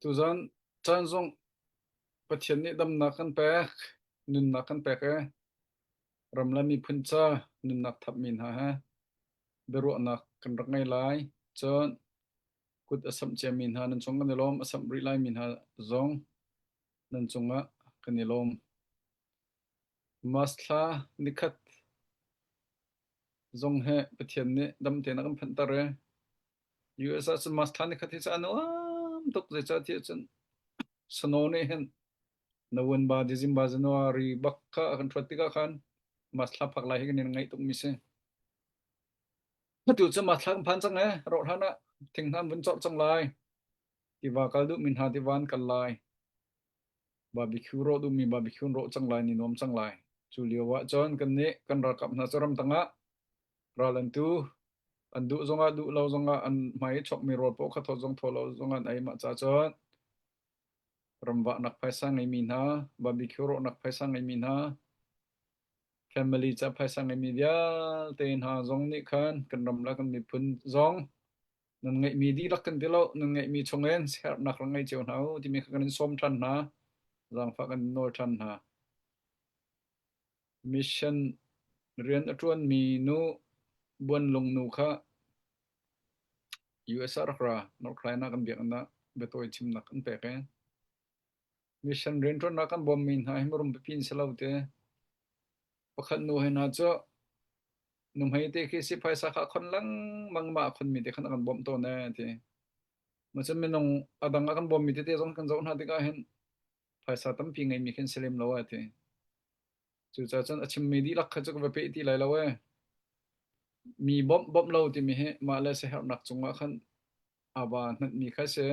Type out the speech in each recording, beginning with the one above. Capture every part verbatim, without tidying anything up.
Tuzan caan zong Pathian nih damnak kan pek, nunnak kan pek e. Ram le miphun ca nunnak thapmi hna he biaruahnak kan rak ngei lai. Cun kut a samh ciami hna nan cungah kan i lawm, a samh rih laimi hna zong nan cungah kan i lawm. Mas thla nikhat zong he Pathian nih damtenak kan phanhter e. U S ah cun Mas thla nikhat hi cu a nuam tuk, zeicahtiah cun snow nih hin November, December, January bak kha a kan ṭhuat tikah khan Mas thla phak lai hi kan in ngaih tukmi si. Atu cu Mas thla kan phan cang e, rauh hlan ah thing hna an vun cawrh cang lai. Tiva kal duhmi hna tiva an kal lai. Barbecue rawh duhmi barbecue an rawh cang lai, ni nuam cang lai. Cu lio ah cun kannih kan ralkap hna cu ramtang ah ral an tu, an duh zongah duh lo zongah an hmai chuakmi rawl paoh kha thaw zong thaw lo zongah an ei mah ca cun ramvahnak phaisa ngeimi hna, barbecue rawhnak phaisa ngeimi hna, family ca phaisa ngeimi vialte hna zong nih khan kan ram le kan miphun zong nan ngeihmi dihlak kan ti lo, nan ngeihmi chungin siaherhnak rak ngei cio hna u timi kha kan in sawm ṭhan hna, zaangfah kan in nawl ṭhan hna. Mission rian a ṭuanmi nu Buan Lung nu kha U S ah rak ra, North Carolina kan biakinn ah biatawi chimnak an pek e. Mission rianṭuannak kan bawmmi hna hi mirum pipi an si lo te. Pakhat nu he hna cu, nuhmei te khi si phaisa kha khon lengmang mah a khonmi te khan a kan bawmh tawn e, a ti. Macun minung a dang a kan bawmmi tete zong kan zoh hna tikah hin phaisa tampi ngeimi khin si lem lo, a ti. Cucaah cun a chimmi dihlak kha cu ka va peh ti lai lo e. Mi bawmh bawmh lo timi hi mah le siaherhnak cungah khan a va hnanhmi kha si.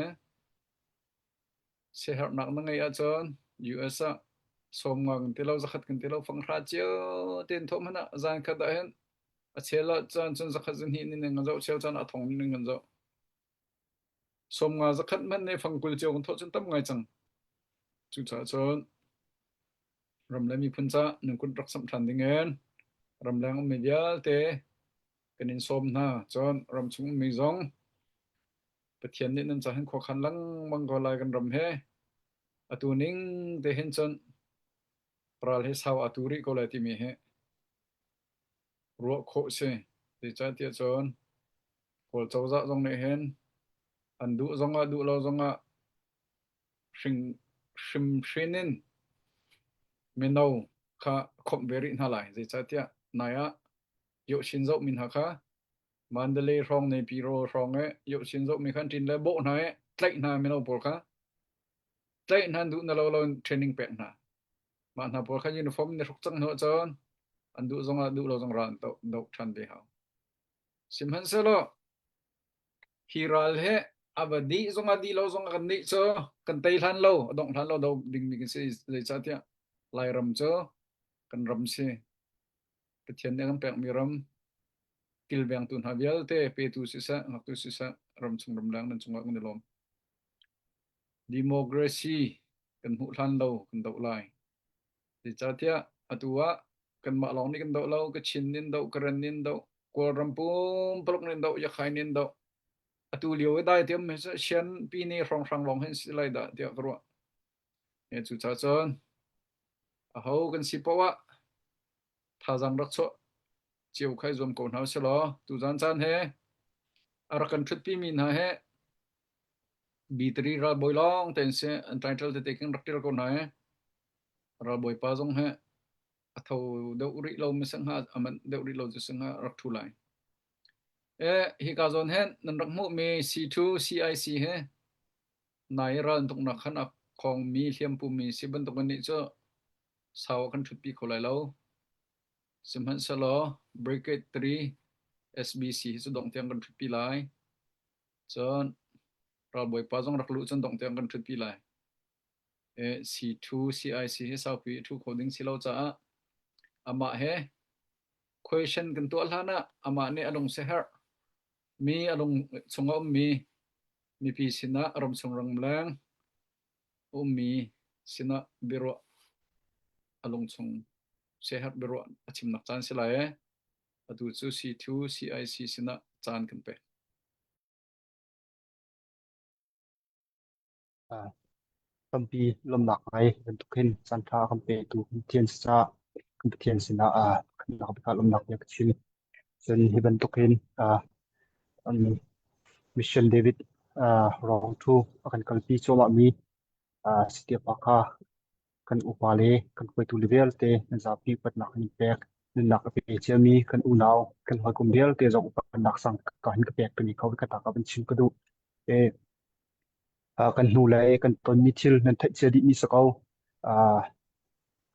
Siaherhnak na ngeih ahcun U S ah sawmnga kan ti lo, zakhat kan ti lo, fanghra cio tein thawh hmanh ah zan khat ah hin a chel ah caan cun zakhat zahnih nih kan zoh, chel caan a thong nih kan zoh. Sawmnga zakhat hmanh nih fangkul cio kan thawh cun tam ngai cang. Cucaah cun ram le miphun ca nan kut rak samh ṭhan dingin ramleng ummi vialte kan in sawm hna. Cun ramchung ummi zong Pathian nih nan ca hin khuakhan lengmang ko lai kan ram he. Atu ning te hin cun ral he sau atu rih ko lai timi he ruah khawh si. Zeicahtiah cun Kawl cozah zong nih hin an duh zongah, duh lo zongah hring, hrimhrin in mino kha khomh ve rih hna lai. Zeicahtiah nai ah yohchin zohmi hna kha Mandalay hrawng, Naypyidaw hrawng eh yohchin zohmi kha an ṭin le bawh hna eh tlaih hna mino pawl kha. Tlaih hna an duh na lo lo in training pek hna. Mah hna pawl kha uniform in hruk cang hnu ahcun an duh zongah duh lo zong ral an doh, doh ṭhan ve hau. Sihmanhsehlaw hi ral he a va dih zongah dih lo zongah kan nih cu kan tei hlan lo, a dongh hlan lo do dingmi kan si. Zeicahtiah Lairam cu kan ram si. Pathian nih a kan pekmi ram kilvengtu hna vialte petu siseh, ngaktu siseh, ramchung ramleng nan cungah kan i lawm. Democracy kan hmuh hlan lo kan doh lai. Zeicahtiah atu ah kanmah lawng nih kan doh lo, Kachin nih an doh, Karen nih an doh, Kawlram pumpaluk nih an doh, Yakhai nih an doh. Atu lio i dai tiam hi cu Shan pi nih hrawnghrang lawng hin si lai dah tiah ka ruah. He cucaah cun aho kan si paoh ah thazaang rak chuah cio khai zuam ko hna usih law, tuzan caan he a rak kan ṭhutpimi hna he B three ralbawi lawng tein si, an title tete khin rak ṭial ko hna he. Ralbawipa zong he a tho deuh rih lo mi sengh ha, a manh deuh rih lo cu sengh ha rak ṭhu lai. Eh, hika zawn he nan rak hmuhmi C two C I C he nai ral an tuknak khan a khawngmi hliampumi si bantuk an nih cu sau a kan ṭhutpi kho lai lo. Sihmanhsehlaw Brigade three S B C hi cu dongh tiang kan ṭhutpi lai. Cun ralbawipa zong rak luh cun dongh tiang kan ṭhutpi lai. Eh, C two C I C hi saupi a ṭhu kho ding si lo caah amah he question kan tuah hlan ah amah nih a lung siaherh mi a lung chung a ummi mipi sinah ramchung ramleng a ummi sinah biaruah a lung chung siaherh biaruah a chimnak caan si lai. Atu cu C two C I C sinah caan kan pek. Aa, tampi lawmhnak ngai bantukin caan ṭha a kan petu kan Pathian sinah, aa, kan lak bika lawmhnak bia ka chim. Cun hi bantukin, aa, um, Mission David, aa, Rawngṭhu a kan kalpi cuahmahmi, aa, sitiapa kha kan upa le kan hruaitu le vialte nan zapi upatnak kan in pek. Nunnak a pe ciami kan unau kan hawikom vialte zong upatnak sang ka hin ka pek tuni kho hi ka tak ah van chim ka duh. E, aa, kan hnulei kan tonmi thil nan theih cia dihmi si ko. Aa,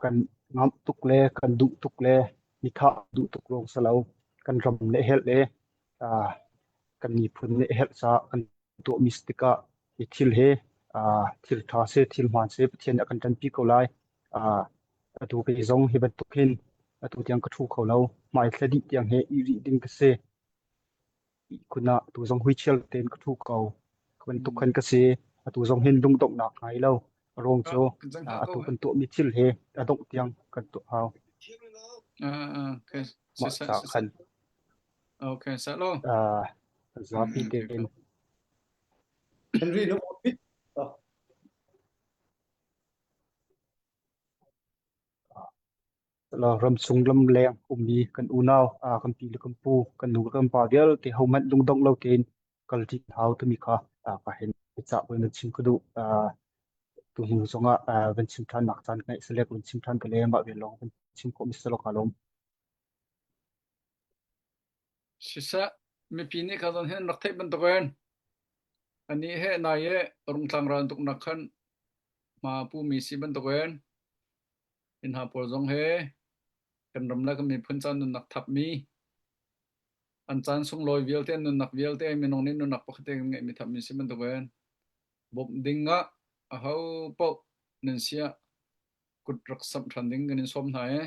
kan ngamh tuk le kan duh tuk le nithah duh tuk ruang si lo, kan ram le helh le, aa, kan miphun le helh caah kan tuahmi si tikah hi thil he, aa, thil ṭha si, thil hmaan si, Pathian nih a kan ṭanpi ko lai. Aa, atu kei zong hi bantuk hin atu tiang ka ṭhu kho lo, hmaithlak dih tiang he i rih ding ka si. Khun ah atu zong huichial tein ka ṭhu ko. Ka bantuk khan ka si. Atu zong hin lungdonghnak ngai lo. A ruang cu, aa, atu kan tuahmi thil he a dongh tiang kan tuah hau. Aa, aa, okay. Mah caah khan. Okay, sah lo. Aa, zapi tein. Henry, no. Lo ramchung lam leng ummi kan unau, aa, kan pi le kan pu, kan nu le kan pa vialte hohmanh lungdongh lo tein kal ṭi hau timi kha, aa, ka hin ka cah voi nan chim ka duh. Aa, tu hnu zongah, aa, van chim ṭhannak caan ka ngeih si le, van chim ṭhan ka le, mah vial lawng van chim khawhmi si lo ka lawm. Siseh, mipi nih kha zong hin rak theih bantukin, anih he nai e, rungtlang ral tuknak khan hma pumi si bantukin, hi hna pawl zong he kan ram le kan miphun caah nunnak thapmi, an caan sunglawi vialte, nunnak vialte, minung nih nunnak pakhat te kan ngeihmi thapmi si bantukin, bawmh dingah aho paoh nan si ah kut rak samh ṭhan ding kan in sawm hna e.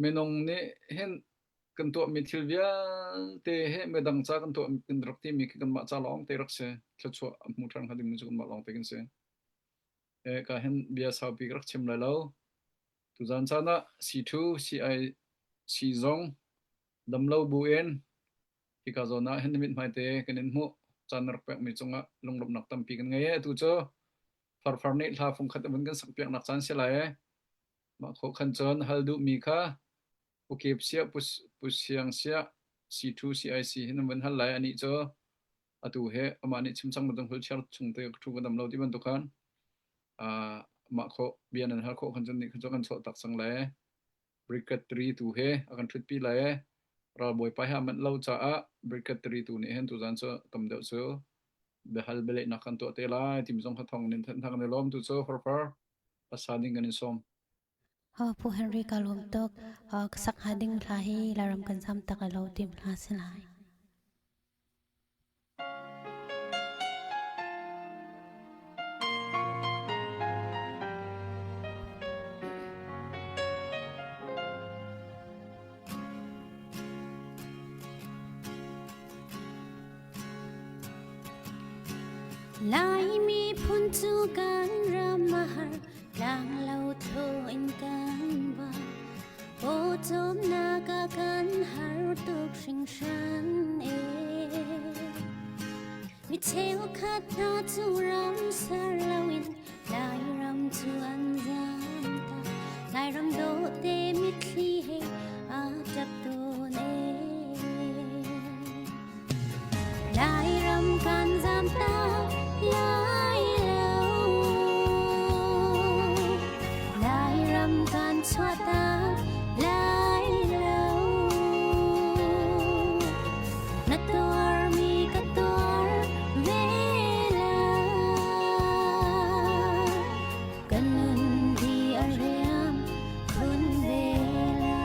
Minung nih hin kan tuahmi thil vialte he midang ca kan tuah, kan rak timi khi kanmah ca lawngte rak si. Thluachuah a hmu ṭhan hnga dingmi cu kanmah lawngte kan si. E, ka hin bia saupi ka rak chim lai lo. Tuzan caan ah C two, C I C zong dam lo buin, hika zawn ah hin na mithmaite kan in hmuh, caan na rak pekmi cungah lunglawmhnak tampi kan ngei. Atu cu farfar nih hla fung khat a vun kan sakpiaknak caan si lai. Mah khawh khan cun hal duhmi kha Pu Kip Siah, Pu, Pu Siang Siah, C two C I C hin an vun hal lai. Anih cu atu he amah nih chim cang bantuk hul chiar chung te ka ṭhu ka dam lo ti bantuk khan, aa, mah khawh bia nan hal khawh khan cun nih khan cu kan chuah tak cang lai. Brigade three tu he a kan ṭhutpi lai. Ralbawipa he a manh lo caah Brigade three tu nih hin tuzan cu tam deuh cu biahal bialeinak kan tuah te lai timi zong kha thawng nin hna kan i lawm. Tu cu farfar a sa ding kan in sawm. Aw, Pu Henry ka lawm tuk. Aw, ka sak hnga ding hla hi Lairam kan zam tak a lo tim hla si lai. Lai miphun cu kan ram a har, tlang lo thawh in kan bang, pawcawmnak ah kan har tuk hringhran e. Mi cheukhat hna cu ram ser loin Lairam cu an zam ta. Lairam dawhte mitthli he a ṭap tawn e. Lairam kan zam ta lai lo. Lairam kan chuah ta lai lo. Na tuarmi ka tuar ve lai. Kan nun dih a riam khun ve lai.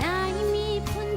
Lai miphun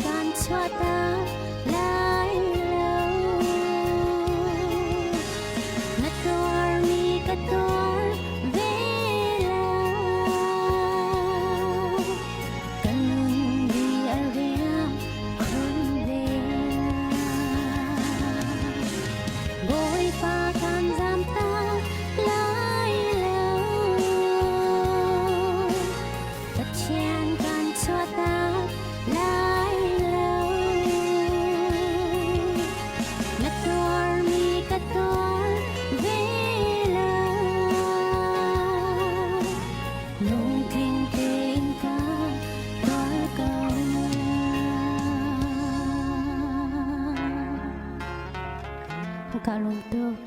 Kan chuahtak lai lo. Na tuar mi ka tuar ve lo. Ka nun ri a riam khun ve. Bawipa kan zamtak lai lo. Pathian kan chuahtak lai lo. Na tuar mi ka tuar ve lo. Lungtling tein ka tuar ko. Ka lungtuk.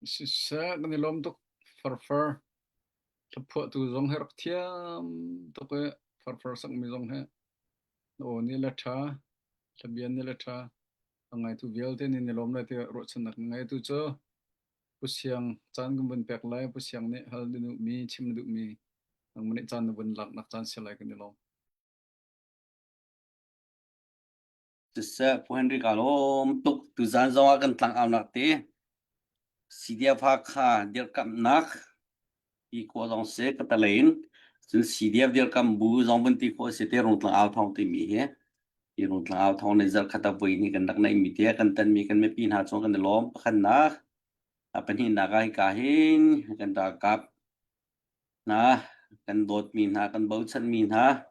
Sisa kan i lawm tuk farfar. Thlaphuahtu zong he rak thiam tuk e, farfar sakmi zong he. Aw ni le ṭha, thlabian ni le ṭha. A ngaitu vialte nih ni lawm lai ti ruahchannak na ngaitu cu. Pusiang caan kan vun pek lai, Pusiang nih hal na duhmi, chim na duhmi, nangmah nih caan na vun laknak caan si lai kan i lawm. Sisa Pu Henry ka lawm tuk, tuzan zong a kan tlang aunak te. CDF Hakha dirkamhnak i khua zong si ka ta lei in, cun CDF dirkamh bu zong vun ti khua si te, Rungtlang Au Thawng timi hi. I Rungtlang Au Thawng nih zarh khat a voi nih kan rak neihmi te, kan tanmi kan mipi hna chung kan i lawm pakhatnak. A pahnihnak ah hika hin kan ralkap hna, kan dawtmi hna, kan bochanmi hna,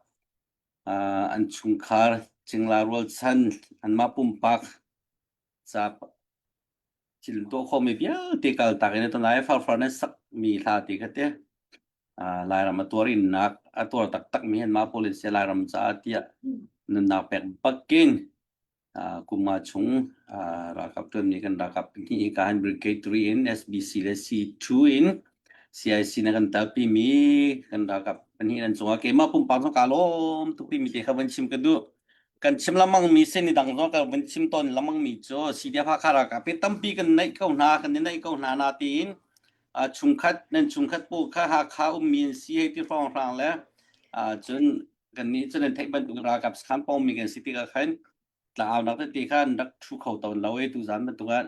aa, an chungkhar, cingla rualchan, anmah pumpak ca thil tuah khawhmi vialte kaltak in a tunai farfar na sakmi hla ti kha te, aa, Lairam a tuar innak, a tuar taktakmi hi anmah pawl in si, Lairam caah tiah nunnak pek bak in, aa, kum nga chung, aa, ralkap ṭuanmi kan ralkap pahnih hi ka hin Brigade three in, SBC le C two in, CIC na kan talpimi kan ralkap pahnih nan cungah keimah pumpak zong ka lawm tukpimi te kha van chim ka duh. Kan chim lamangmi si, ni dang zong ka van chim tawn lamangmi cu CDF Hakha ralkap hi tampi kan neih ko hna, kan i neih ko hna nain, aa, chungkhat, nan chungkhat pawl kha Hakha ummi an si hei ti hrawnghrang le, aa, cun kannih cun an theih bantuk ralkap sakhan pawngmi kan si tikah khan tla aunak tete kha an rak ṭhu kho tawn lo e, tuzan bantuk ah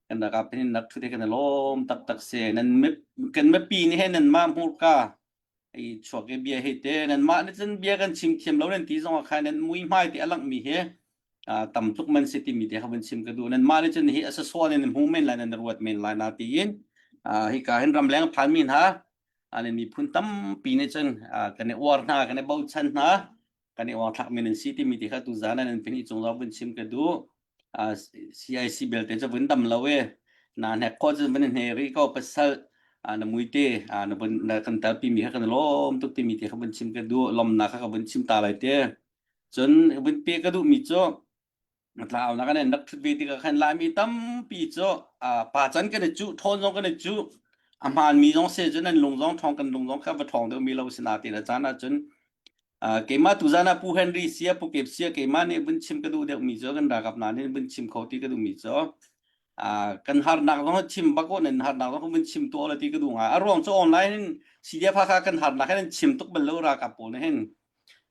kan ralkap pahnih rak ṭhu te kan i lawm taktak si. Nan mi, kan mipi nih he nanmah hmurka i chuak i bia hi te, nanmah nih cun bia kan chim thiam lo nan ti zongah khan nan muihmai te a langmi hi, aa, tam tluk man si timi te kha van chim ka duh. Nanmah nih cun hi a sasual in nan hmu men lai, nan ruat men lai nain, aa, hika hin ramleng a phanmi hna, aa, nan miphun tampi nih cun, aa, kan i uar hna, kan i bochan hna, kan i uar thlakmi nan si timi te kha tuzan ah nan pahnih cung zong van chim ka duh. Aa, CIC belte cu van dam lo e, na hnek khawh cun van i hne rih ko, pasal, aa, na muite, aa, na van, na kan talpimi kha kan lawm tuk timi te kha van chim ka duh, lawmhnak kha ka van chim ta lai te. Cun van pe ka duhmi cu, tla aunak ah nan rak ṭhut ve tikah khan Laimi tampi cu, aa, pa can kan i cuh, ṭhawn zong kan i cuh, a hmaanmi zong si cun an lung zong ṭhawng, kan lung zong kha va ṭhawng deuhmi lo si nain a caan ah cun, aa, keimah tuzan ah Pu Henry si a, Pu Kep si a, keimah nih vun chim ka duh deuhmi cu kan ralkap hna nih vun chim kho ti ka duhmi cu, aa, kan harnak zong chim bak awk, nan harnak zong vun chim tuah awk ti ka duh ngai. A ruang cu online hin CDF Hakha kan harnak hin an chim tuk bal lo, ralkap pawl nih hin.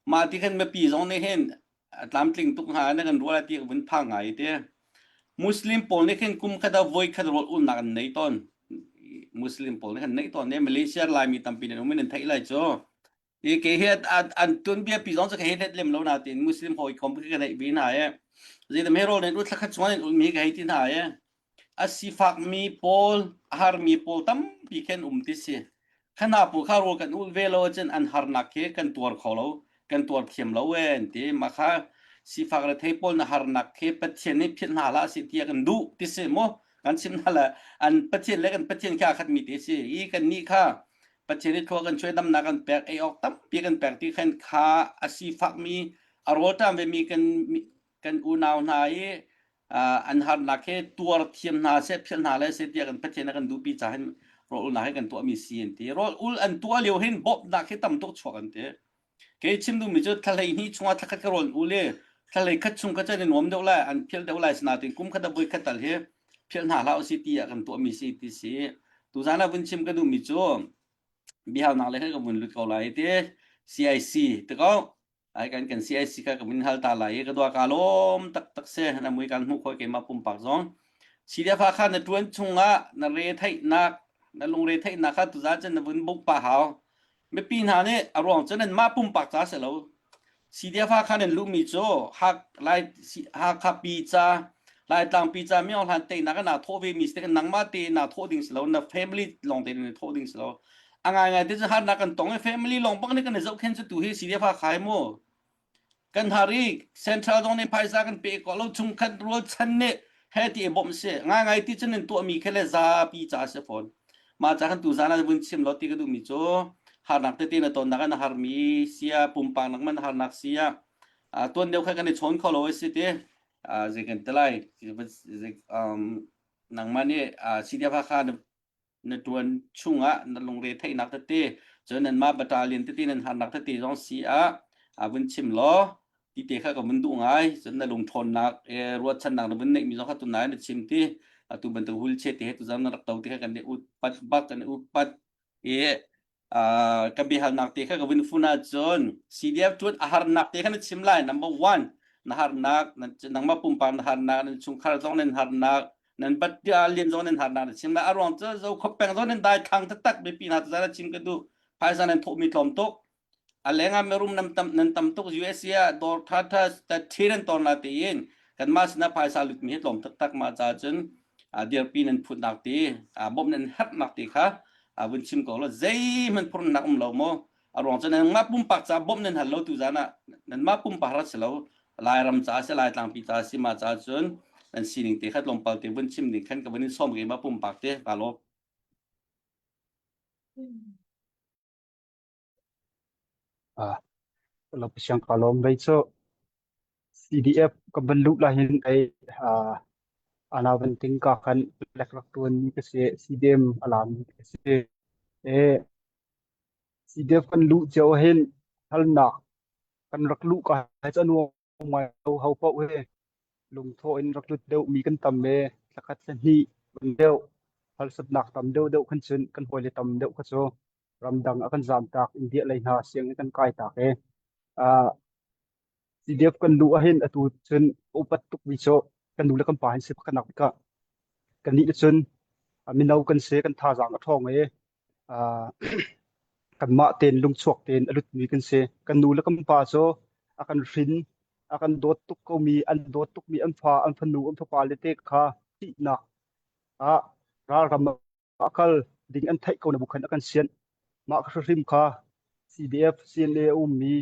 Mah ti khan mipi zong nih hin a tlamtling tuk hna, na kan rual a ti ka vun phang ngai te. Muslim pawl nih khin kum khat a voi khat rawl ulnak an nei tawn. Muslim pawl nih khan nei tawn ne, Malaysia Laimi tampi nan um in an theih lai cu. I kei hi a, a, an tun bia pi zong cu ka hei hlet lem lo nain Muslim hawi khawm khi ka neih ve hna e. Zeidah he rawl nan ul, thla khat chungah nan ulmi hi ka hei ti hna e. A sifakmi pawl, a harmi pawl tampi khan um ti si. Kha hna pawl kha rawl kan ulh ve lo ahcun an harnak khi kan tuar kho lo, kan tuar thiam lo e an ti. Mah kha sifak rethei pawl na harnak khi Pathian nih philh hna hlah a si tiah kan duh ti si maw? Kan chim hna le an Pathian le kan Pathian khi aa khatmi ti si. I kannih kha Pathian nih thluachuah kan chuah, damnak kan pek, ei awk tampi kan pek ti khan kha a sifakmi, a rawl ṭam vemi kan, kan unau hna i, aa, an harnak he tuar thiam hna seh, philh hna le seh tiah kan Pathian a kan duhpi caah hin rawl ulnak he kan tuahmi si an ti. Rawl ul an tuah lio hin bawmhnak he tam tuk chuak an ti. Kei chim duhmi cu thla hlei hnih chungah thla khat ka rawl ul i thla hlei khat chung kha cun i nuam deuh lai, an philh deuh lai si nain kum khat a voi khat tal hi philh hna hlah u si tiah kan tuahmi si ti si. Tuzan ah vun chim ka duhmi cu biahaunak le kha ka vun lut ko lai i ti, CIC ti ko. Ai kan kan C I C kha ka min hal ta lai ka dua ka lawm tak tak se na mui kan hmuh khoi keimah pumpak zong. CDF Hakha na ṭuan chungah na re theihnak, na lungre theihnak kha tuzan cun na vun buk pah hau. Mipi hna nih a ruang cun an mah pumpak ca si lo. CDF Hakha nan luhmi cu Hak, Lai, Si-, Hakha pi ca, Laitlang pi ca, mi awng hlan teinak a na thawh ve mi si te kan nangmah te na thawh ding si lo, na family lawng te na thawh ding si lo. A ngaingai te cun harnak kan tong i family lawng bak nih kan i zohkhenh cu tu hi CDF Hakha hi mu. Kan har i Central zong nih phaisa kan pe ko lo, chung khan rualchan nih he ti i bawmh si. Ngaingai ti cun in tuahmi khe le zapi ca si fawn. Mah ca khan tu zan ah vun chim law ti ka duhmi cu harnak tete na tonnak ah na harmi sia, pumpaknak man harnak sia, aa, tuan deuh kha kan i chawn kho lo a si ti, aa, zei kan ti lai, zei, um, nangmah nih, aa, CDF Hakha na, na ṭuan chungah na lungre theihnak tete, cun nanmah battalion tete nan harnak tete zong si ah, aa, vun chim law. Ti te kha ka vun duh ngai, cun na lungṭhawnnak, eh, ruahchannak na vun neihmi zong kha tunai na chim ti, atu bantuk wheelchair te he tu zan na rak to ti kha kan i ut pat bak, kan i ut pat i, aa, ka biahalnak te kha ka vun fun ahcun CDF ṭuan a harnak te kha na chim lai, number one, na harnak, na, nangmah pumpak na harnak, na chungkhar zong nan harnak, nan battalion zong nan harnak na chim lai, a ruang cu Zokhop peng zong nan dai thlang taktak, biapi hna tu zan na chim ka duh, phaisa nan thawhmi tlawm tuk. A lengah mirum nan tam, nan tam tuk, U S A ah dawr ṭha ṭha, ta ṭhi nan tawrnak tein kanmah sinah phaisa lutmi hi tlawm taktak mah ca cun, aa, dirpi nan phutnak te, aa, bawmh nan herhnak te kha, aa, vun chim ko law, zeihmanh phurhnak um lo maw? A ruang cun nangmah pumpak ca bawmh nan hal lo tu zan ah, nanmah pumpak rak si lo, Lairam ca a si, Laitlangpi ca a si mah ca cun, nan sining te kha tlawmpal te vun chim ding khan ka vun in sawm keimah pumpak te, ka lawm. Aa, lo pasiang ka lawm vei cu CDF ka van luh lai hin ei, aa, ana van ting ka khan lek rak tuan mi ka si, CDM a lam mi ka si. E, CDF kan luh cio hin halnak kan rak luh ka hai cu a nuam ngai lo, ho paoh he lungthaw in rak lut deuh mi kan tam e, thlakhat thlahnih kan deuh, harsatnak tam deuh deuh khan cun kan hawile tam deuh kha cu ramdang a kan zamtak, India lei hna siang in kan kaitak e. Aa, CDF kan luh ahhin atu cun upat tukmi cu kan nu le kan pa hin si pakhatnak tikah kannih le cun, aa, mino kan si, kan thazaang a ṭhawng e. Aa, kanmah tein lungchuak tein a lutmi kan si. Kan nu le kan pa cu a kan hrin, a kan dawt tuk komi, an dawt tukmi an fa, an fanu, an fapa le te kha thihnak ah ralram ah kal ding an theih ko nabu khan a kan sianh. Mah ka hrimhrim kha CDF, CNA a ummi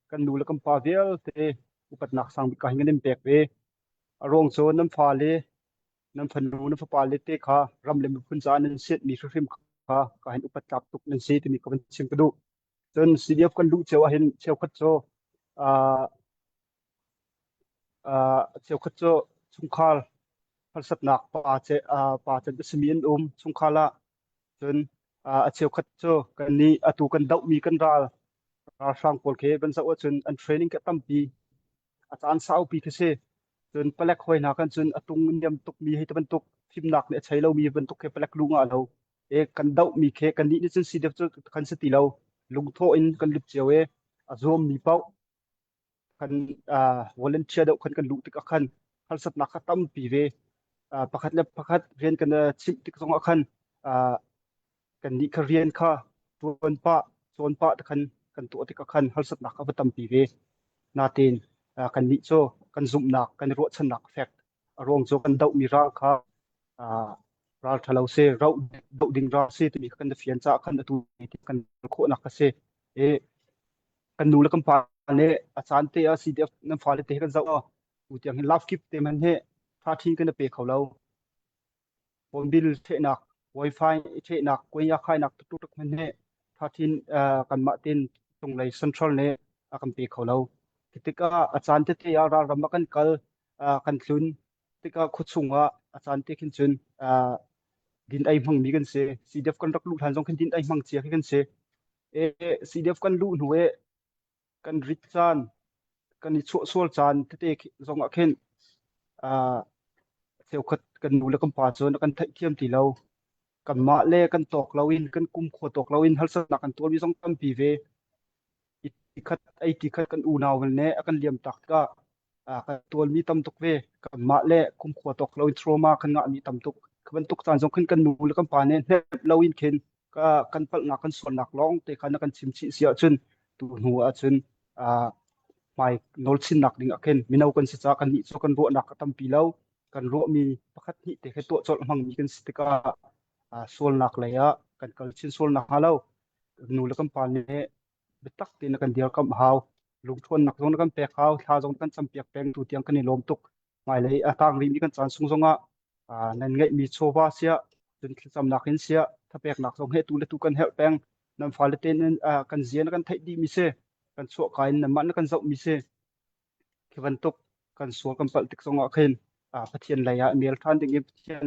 kan nu le kan pa vialte upatnak sang bik ka hin kan in pek ve. A ruang cu nan fale, nan fanu, nan fapa le te kha ram le miphun caah nan sianhmi hrimhrim kha ka hin upat tlak tuk nan si timi ka van chim ka duh. Cun CDF kan luh cio ahhin cheukhat cu, aa, aa, cheukhat cu chungkhar harsatnak pa ce-, aa, pa can a simi an um chungkhar ah. Cun, aa, a cheukhat cu kannih atu kan dohmi kan ral, ralhrang pawl khi kan zoh ahcun an training khi a tampi, a caan saupi khi si. Cun palek hoi hna khan cun a tung niam tukmi hei bantuk fimnak nih a chei lomi bantuk khi palek luh ngah lo. E, kan dohmi khi kannih nih cun CDF cu kan si ti lo. Lungthaw in kan lut cio e, a zuammi paoh kan, aa, volunteer deuh khan kan luh tikah khan harsatnak kha tampi ve. Aa, pakhat le pakhat rian kan, aa, chimh tik zongah khan, aa, kannih kha rian kha ṭuan pah, cawn pah te khan kan tuah tikah khan harsatnak kha va tampi ve. Natein, aa, kannih cu kan zumhnak, kan ruahchannak fek a ruang cu kan dohmi ral kha, aa, ral ṭhalo si, rauh, doh ding ral si timi kha kan fian caah khan atu kan khawhnak kha si. E, kan nu le kan pa nih a caan te ah CDF nan fale te hi kan zoh aw. Tu tiang hin life gift te hmanh hi ṭha ṭhin kan pe kho lo. Phone bill ṭhehnak, wifi ṭhehnak, kuaya khainak tuk tuk hmanh hi ṭha ṭhin, aa, kanmah tein Tonglei Central nih a kan pe kho lo. Cutikah a caan tete ah ralram ah kan kal, aa, kan tlun tikah khuachung ah a caan te khin cun, aa, din ei hmangmi kan si. CDF kan rak luh hlan zong khin din ei hmang cia khi kan si. E, CDF kan luh hnu e kan rit caan, kan i chuah sual caan tete khi-, zongah khin, aa, cheukhat kan nu le kan pa cu na kan theihthiam ti lo. Kanmah le kan tawk loin, kan kumkhua tawk loin harsatnak kan tuarmi zong tampi ve. I khat, ei ti khat kan unau vel ne a kan liam tak tikah, aa, kan tualmi tam tuk ve. Kanmah le kumkhua tawk loin trauma kan ngahmi tam tuk. Kha bantuk caan zong khin kan nu le kan pa ne hnep loin khin ka, kan palhnak kan sualnak lawngte kha na kan chim chih si ahcun tu hnu ahcun, aa, hmai nawlchinnak ding ah khin mino kan si caah kannih cu kan ruahnak a tampi lo. Kan ruahmi pakhat hnih te khi tuah colh a hmangmi kan si tikah, aa, sualnak lei ah kan kal chin sual nakhnga lo. Nu le kan pa nih biatak tein na kan dirkamh hau, lungṭhawnnak zong na kan pek hau, thla zong na kan campiak peng, tu tiang kan i lawm tuk. Hmailei a tang rihmi kan caan sung zongah, aa, nan ngeihmi chawva siah, cun thlacamnak in siah, thapeknak zong he tu le tu kan herh peng. Nan fale tein, aa, kan zia na kan theih dihmi si, kan chuahka in nanmah na kan zohmi si. Khi bantuk kan sual kan palh tik zongah khin, aa, Pathian lei ah i mel ṭhan dingin, Pathian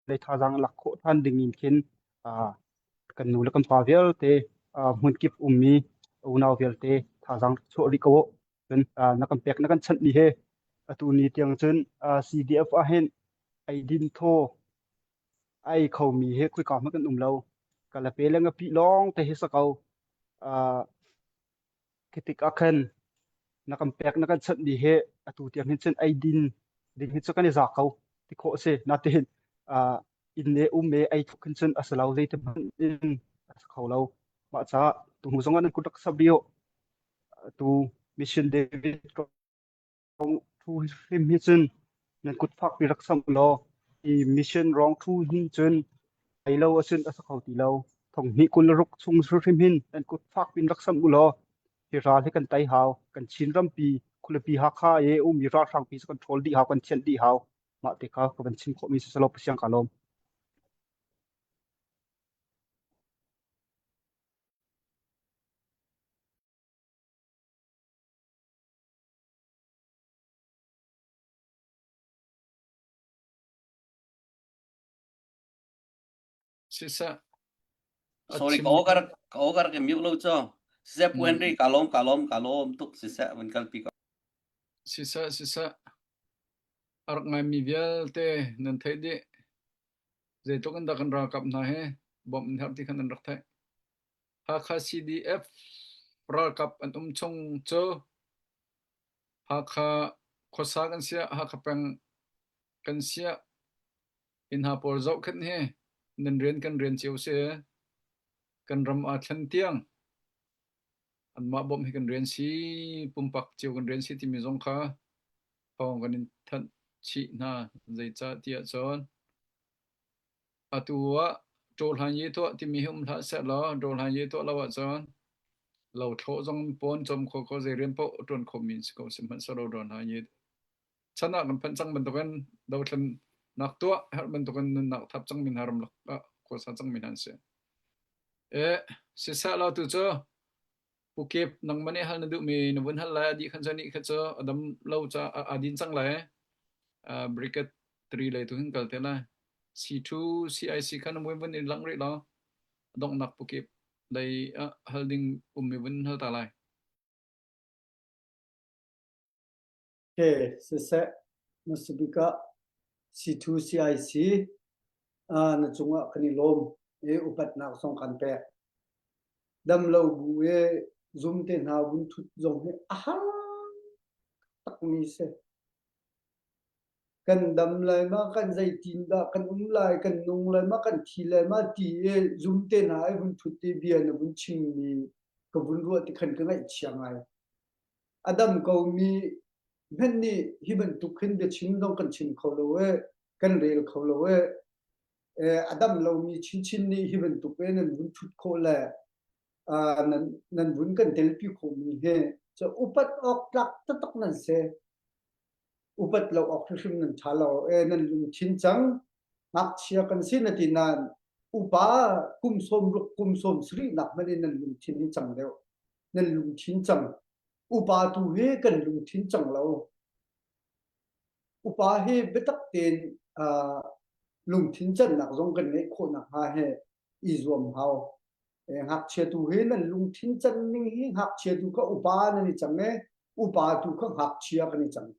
lei thazaang lak khawh ṭhan dingin khin, aa, kan nu le kan pa vialte, aa, hmunkip ummi unau vialte thazaang chuah rih ko. Cun, aa, na kan pek, na kan chanh ni he atu ni tiang cun, aa, C D F ah hin ei din thaw, ei khomi he khoika hmanh kan um lo. Ka le pe le ngapi lawngte hi si ko. Aa, khi tikah khan na kan pek, na kan chanh ni he atu tiang hin cun ei din ding hi cu kan i za ko ti khawh a si. Natein, aa, inn e um e ei thuk hin cun a si lo, zeiti hmanh in a si kho lo. Mah caah tu hnu zongah nan kut rak sap rih uh. Atu Mission David kong thu hrim hi cun nan kut fakpi rak sam u law, i mission rawng thu hin cun ei lo a cun a si kho ti lo. Thong hnih kul le ruk chung hrim hin nan kut fakpi in rak sam u law, hi ral hi kan tei hau, kan Chin rampi, khulipi Hakha e ummi ralhrangpi cu kan ṭhawl dih hau, kan thianh dih hau. Mah te kha ka van chim khawhmi si selaw, Pasian ka lawm. Siseh. Sorry, ka awkar, ka awkar ka miuh lo cu. Siseh, Pu Henry, ka lawm, ka lawm, ka lawm tuk, siseh, van kalpi ko. Siseh, siseh. A rak ngaimi vialte nan theih dih. Zeitluk in dah kan ralkap hna hi bawmh in herh ti khan an rak theih. Hakha C D F ralkap an um chung cu Hakha khuasa kan siah, Hakha peng kan siah, inn ha pawl zohkhenh hi nan rian kan rian cio si. Kan ram aa thlen tiang anmah bawmh hi kan rian si, pumpak cio kan rian si timi zong kha thawng kan in thanh chih hna. Zeicah ti ahcun atu ah Ṭawhlan Ye Tuah timi hi um hlah sehlaw, Ṭawhlan Ye Tuah lo ahcun lo thlawh zong pawn cawm kho kho, zei rian paoh ṭuan khomi si ko si hmanh sehlaw, Ṭawhlan Ye Tuah chan ah kan phanh cang bantukin, dothlennak tuah herh bantukin nunnak thap cangmi hna, ramlak ah khuasa cangmi hna an si. Eh, siseh lo tu cu, Pu Kip, nangmah nih hal na duhmi na vun hal lai, a dih khan cu nih kha cu a dam lo ca, a, a din cang lai. Ah, Brigade three lei tu hin kal te lai. C two, C I C khan vun vun in lang rih law. A donghnak Pu Kip lei ah hal ding ummi vun hal ta lai. Ke, siseh, na sibik ah C two C I C, aa, na cungah kan i lawm, i upatnak zong kan pek. Dam lo bu i zumte hna vun thut zong hi a har takmi si. Kan dam lai ma, kan zeitindah kan um lai, kan nung lai ma, kan thi lai ma ti i zumte hna i vun thut i bia na vun chimmi ka vun ruah ti khan ka ngaih chia ngai. A dam komi hmanh nih hi bantuk hin biachim zong kan chim kho lo e, kan rel kho lo e. Eh, a dam lomi chinchin nih hi bantuk e nan vun thut khawh le, aa, nan, nan vun kan telpi khawhmi hi cu upat awk tlak taktak nan si. Upat lo awk hrimhrim nan ṭha lo e, nan lungthin cang. Ngakchia kan si na ti nain upa kum sawm ruk, kum sawm sarih nak hmanh in nan lungthin hi cang deuh. Nan lungthin cang. Upa tu hi kan lungthin cang lo. Upa hi biatak tein, aa, lungthin cannak zong kan ngeih khawh nakhnga he i zuam hau. Eh, ngakchiatu hi nan lungthin can ning hi, ngakchiatu kha upa nan i cang e, upa tu kha ngakchia kan i cang.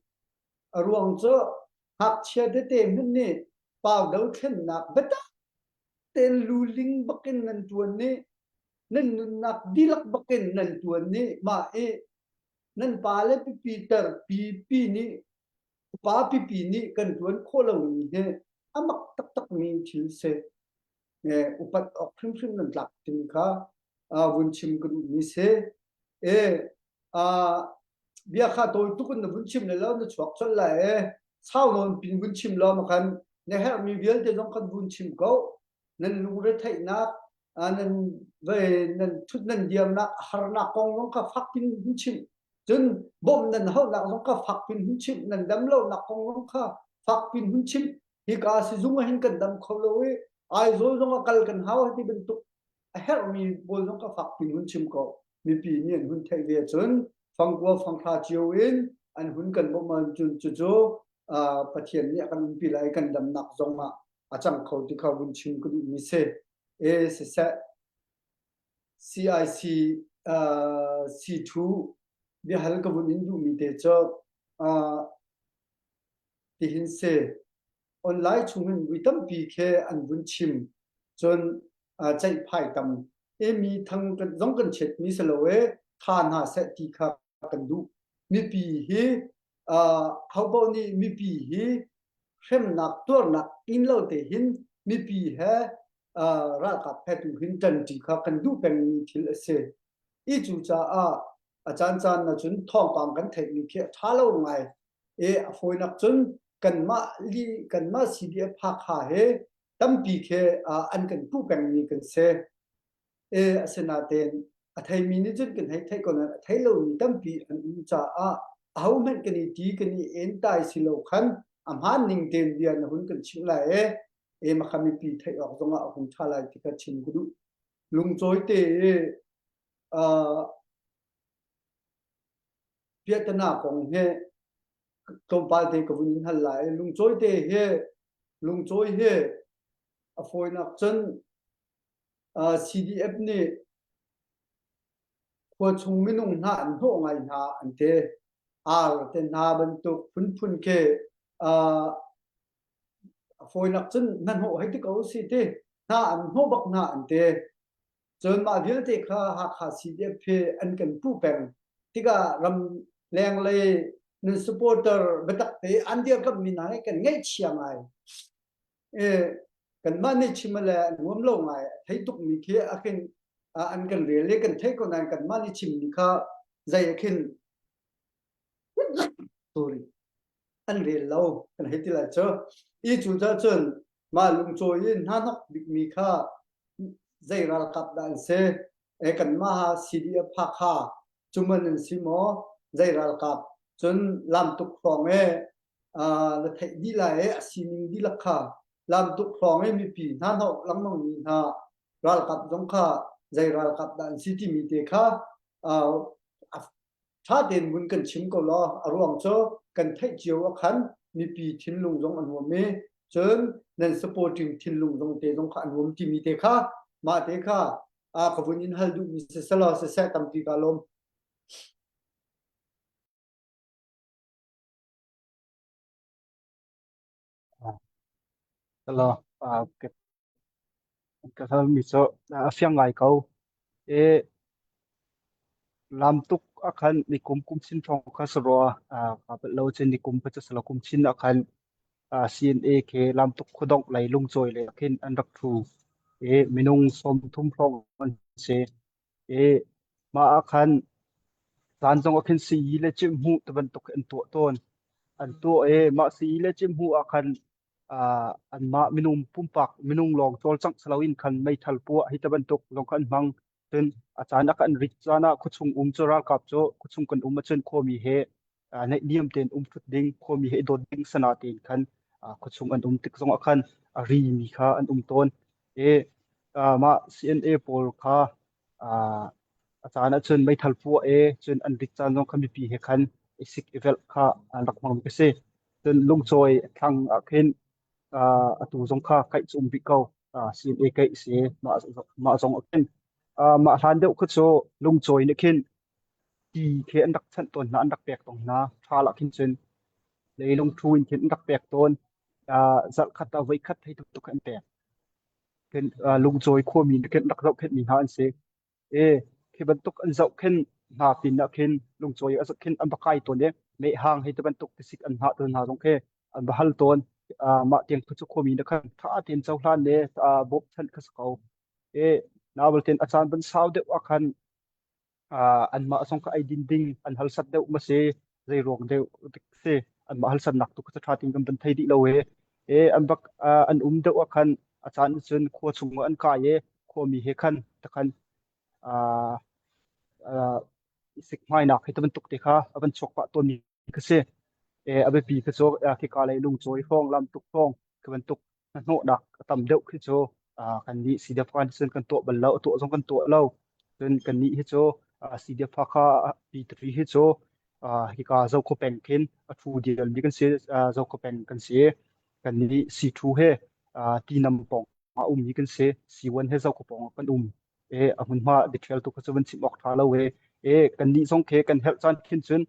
A ruang cu ngakchia tete hmanh nih pau dothlennak biatak tein luling bakin nan ṭuan nih, nan nunnak dihlak bakin nan tuan nih mah i nan pa le pipi ter pipi nih, upa pipi nih kan tuan khawh lo ni hi a mak taktak mi thil si. Eh, upat awk hrimhrim nan tlak ding kha, ah, vun chim ka duh mi si. Eh, ah, bia kha tawi tuk in na vun chim le lo na chuak chawt lai eh. Sau nawn pin vun chim lo ma khan na herh mi vialte zong khan vun chim ko. Nan lungretheihnak, ah, nan vei, nan thut nan diamnak, harnak kong zong kha fak pin vun chim. Cun bawmh nan hauhnak zong kha fak pin vun chim. Nan damlohnak kong zong kha fak pin vun chim. Hi ka si zung ah hin kan dam kho lo i Aizawl zong a kal kan hau hi ti bantuk a herhmi pawl zong kha fak pin hun chim ko. Mipi nih an hun theih ve cun fangkua fanghra cio in an hun kan bawmh ahcun cucu, aa, Pathian nih a kan umpi lai kan damnak zongah a cang kho ti kha vun chim ka duhmi si. E siseh, C I C, aa, C two biahal ka vun in duhmi te cu, aa, tihin si. Online chung hin vui tampi khi an vun chim. Cun, aa, ceihphai tam. E mi thang kan, zong kan chiatmi si lo e, tha hna seh ti kha kan duh. Mipi hi, aa, hopaoh nih mipi hi hremnak, tuarnak in lo te hin mipi he, aa, ralkap he tu hin ṭanṭi kha kan duh pengmi thil a si. I cucaah a caan caan ahcun thawngpang kan theihmi khi a ṭha lo ngai. E, a fawinak cun kanmah li, kanmah C D F Hakha he tampi khi, aa, an kan puh pengmi kan si. E, asinain a theimi nih cun kan hei theih ko nain a thei lomi tampi an um caah ahohmanh kan i ti, kan i en tai si lo khan a hmaan ning tein bia na hun kan chimh lai e. E, makha mipi theih awk zongah a hung ṭha lai ti kha chim ka duh. Lungcawi te, aa, piahtana kong he tlawmpal te ka vun in hal lai. Lungcawi te he, lungcawi he a fawinak cun, aa, C D F nih khua chung minung hna an hnawh ngai hna an ti. Ar te hna bantuk phunphun khi, aa, a fawinak cun hna hnawh hei ti ko si ti, hna an hnawh bak hna an ti. Cun mah vialte kha Hakha C D F he an kan puh peng tikah ram lenglei nan supporter biatak te an dirkamhmi hna he kan ngaihchia ngai. E, kanmah nih chim le a nuam lo ngai, a thei tukmi khi a khin, a, an kan rel le kan theih ko nain kanmah nih chimmi kha zei a khin, sorry, an rel lo kan hei ti lai cu. I cucaah cun mah lungcawi in hna hnawh bikmi kha zei ralkap dah an si? E, kanmah ha C D F Hakha cu man an si maw? Zei ralkap cun lamtuk hrawng e, aa, na theih dih lai e, a sining dihlak kha lamtuk hrawng e mipi hna hnawh lengmangmi hna ralkap zong kha zei ralkap dah an si timi te kha, aa, a ṭha tein vun kan chim ko law, a ruang cu kan theih cio ah khan mipi thinlung zong a nuam i, cun nan supporting thinlung zong te zong kha a nuam timi te kha, mah te kha, aa, ka vun in hal duhmi siseh law, siseh tampi ka lawm. Hello, ah, ka, ka thalmi cu, ah, a fiang ngai ko. E, lamtuk ah khan nikum kum chin hrawng kha si rua, ah, ka palh lo cun nikum kha cu si lo, kum chin ah khan, ah, C N A khi lamtuk khuadongh lei lungcawi lei khin an rak ṭhu. E, minung sawmthum hrawng an si. E, mah ah khan caan zong ah khin si le cimhmuh ti bantuk an tuah tawn. An tuah e, mah si le cimhmuh ah khan, aa, anmah minung pumpak, minung lawng cawlcangh si loin khan meithal puah hi ti bantuk zong khan hmang. Cun a caan a kan rit caan ah khuachung um cu ralkap cu khuachung kan um ahcun khuami he, aa, naihniam tein um ṭhut ding, khuami he dawt ding sana tein khan, aa, khuachung an um tik zongah khan a rimi kha an um tawn. E, aa, mah C N A pawl kha, aa, a caan ahcun meithal puah e, cun an rit caan zong kha mipi he khan i sik i velh kha an rak hmang bik a si. Cun lungcawi thlang ah khin, aa, atu zong kha kaih cu um bik ko, aa, C N A kaih si, mah, mah zong ah khin, aa, mah hlan deuh kha cu lungcawi nih khin ti khi an rak chanh tawn hna, an rak pek tawn hna, ṭhal ah khin cun leilung ṭhu in khin an rak pek tawn, aa, zarh khat ah voi khat hei tuk tuk an pek. Khin, aa, lungcawi khuami nih khin an rak zohkhenhmi hna an si. E, khi bantuk an zoh khin hna pinah khin lungcawi a zoh khin an va kai tawn e, meihang hei ta bantuk tisik an hna tawn hna zong khi an va hal tawn. Mah tiang kha cu khuami na khan tha tein cohlan le bawmh chanh kha si ko. E, na bal tein a caan van sau deuh ah khan anmah zong kha ei din ding an halsat deuh ma si, zei ruang deuh dik si, anmah halsatnak tu kha cu tha tein kan van thei dih lo e. E, an bak an um deuh ah khan a caan cun khua chung an kai e, khuami he khan takhan aa, aa, i sik hmainak hi ta bantuk te kha a van chuak pah tawnmi kha si. E, a biapi kha cu, aa, khika lei lungcawi hrawng, lamtuk hrawng, kha bantuk hnahnawhnak a tam deuh khi cu, aa, kannih C D F kha nih cun kan tuah bal lo, a tuah zong kan tuah lo. Cun kannih hi cu, aa, C D F kha P three hi cu, aa, khika Zokhawpeng khin a ṭhu dialmi kan si, aa, Zokhawpeng kan si. Kannih C two he, aa, Tinam pawng a ummi kan si, C one he Zokhawpeng ah kan um. E, a hmunhma detail tu kha cu van chim awk ṭha lo e. E, kannih zong khi kan herh caan khin cun,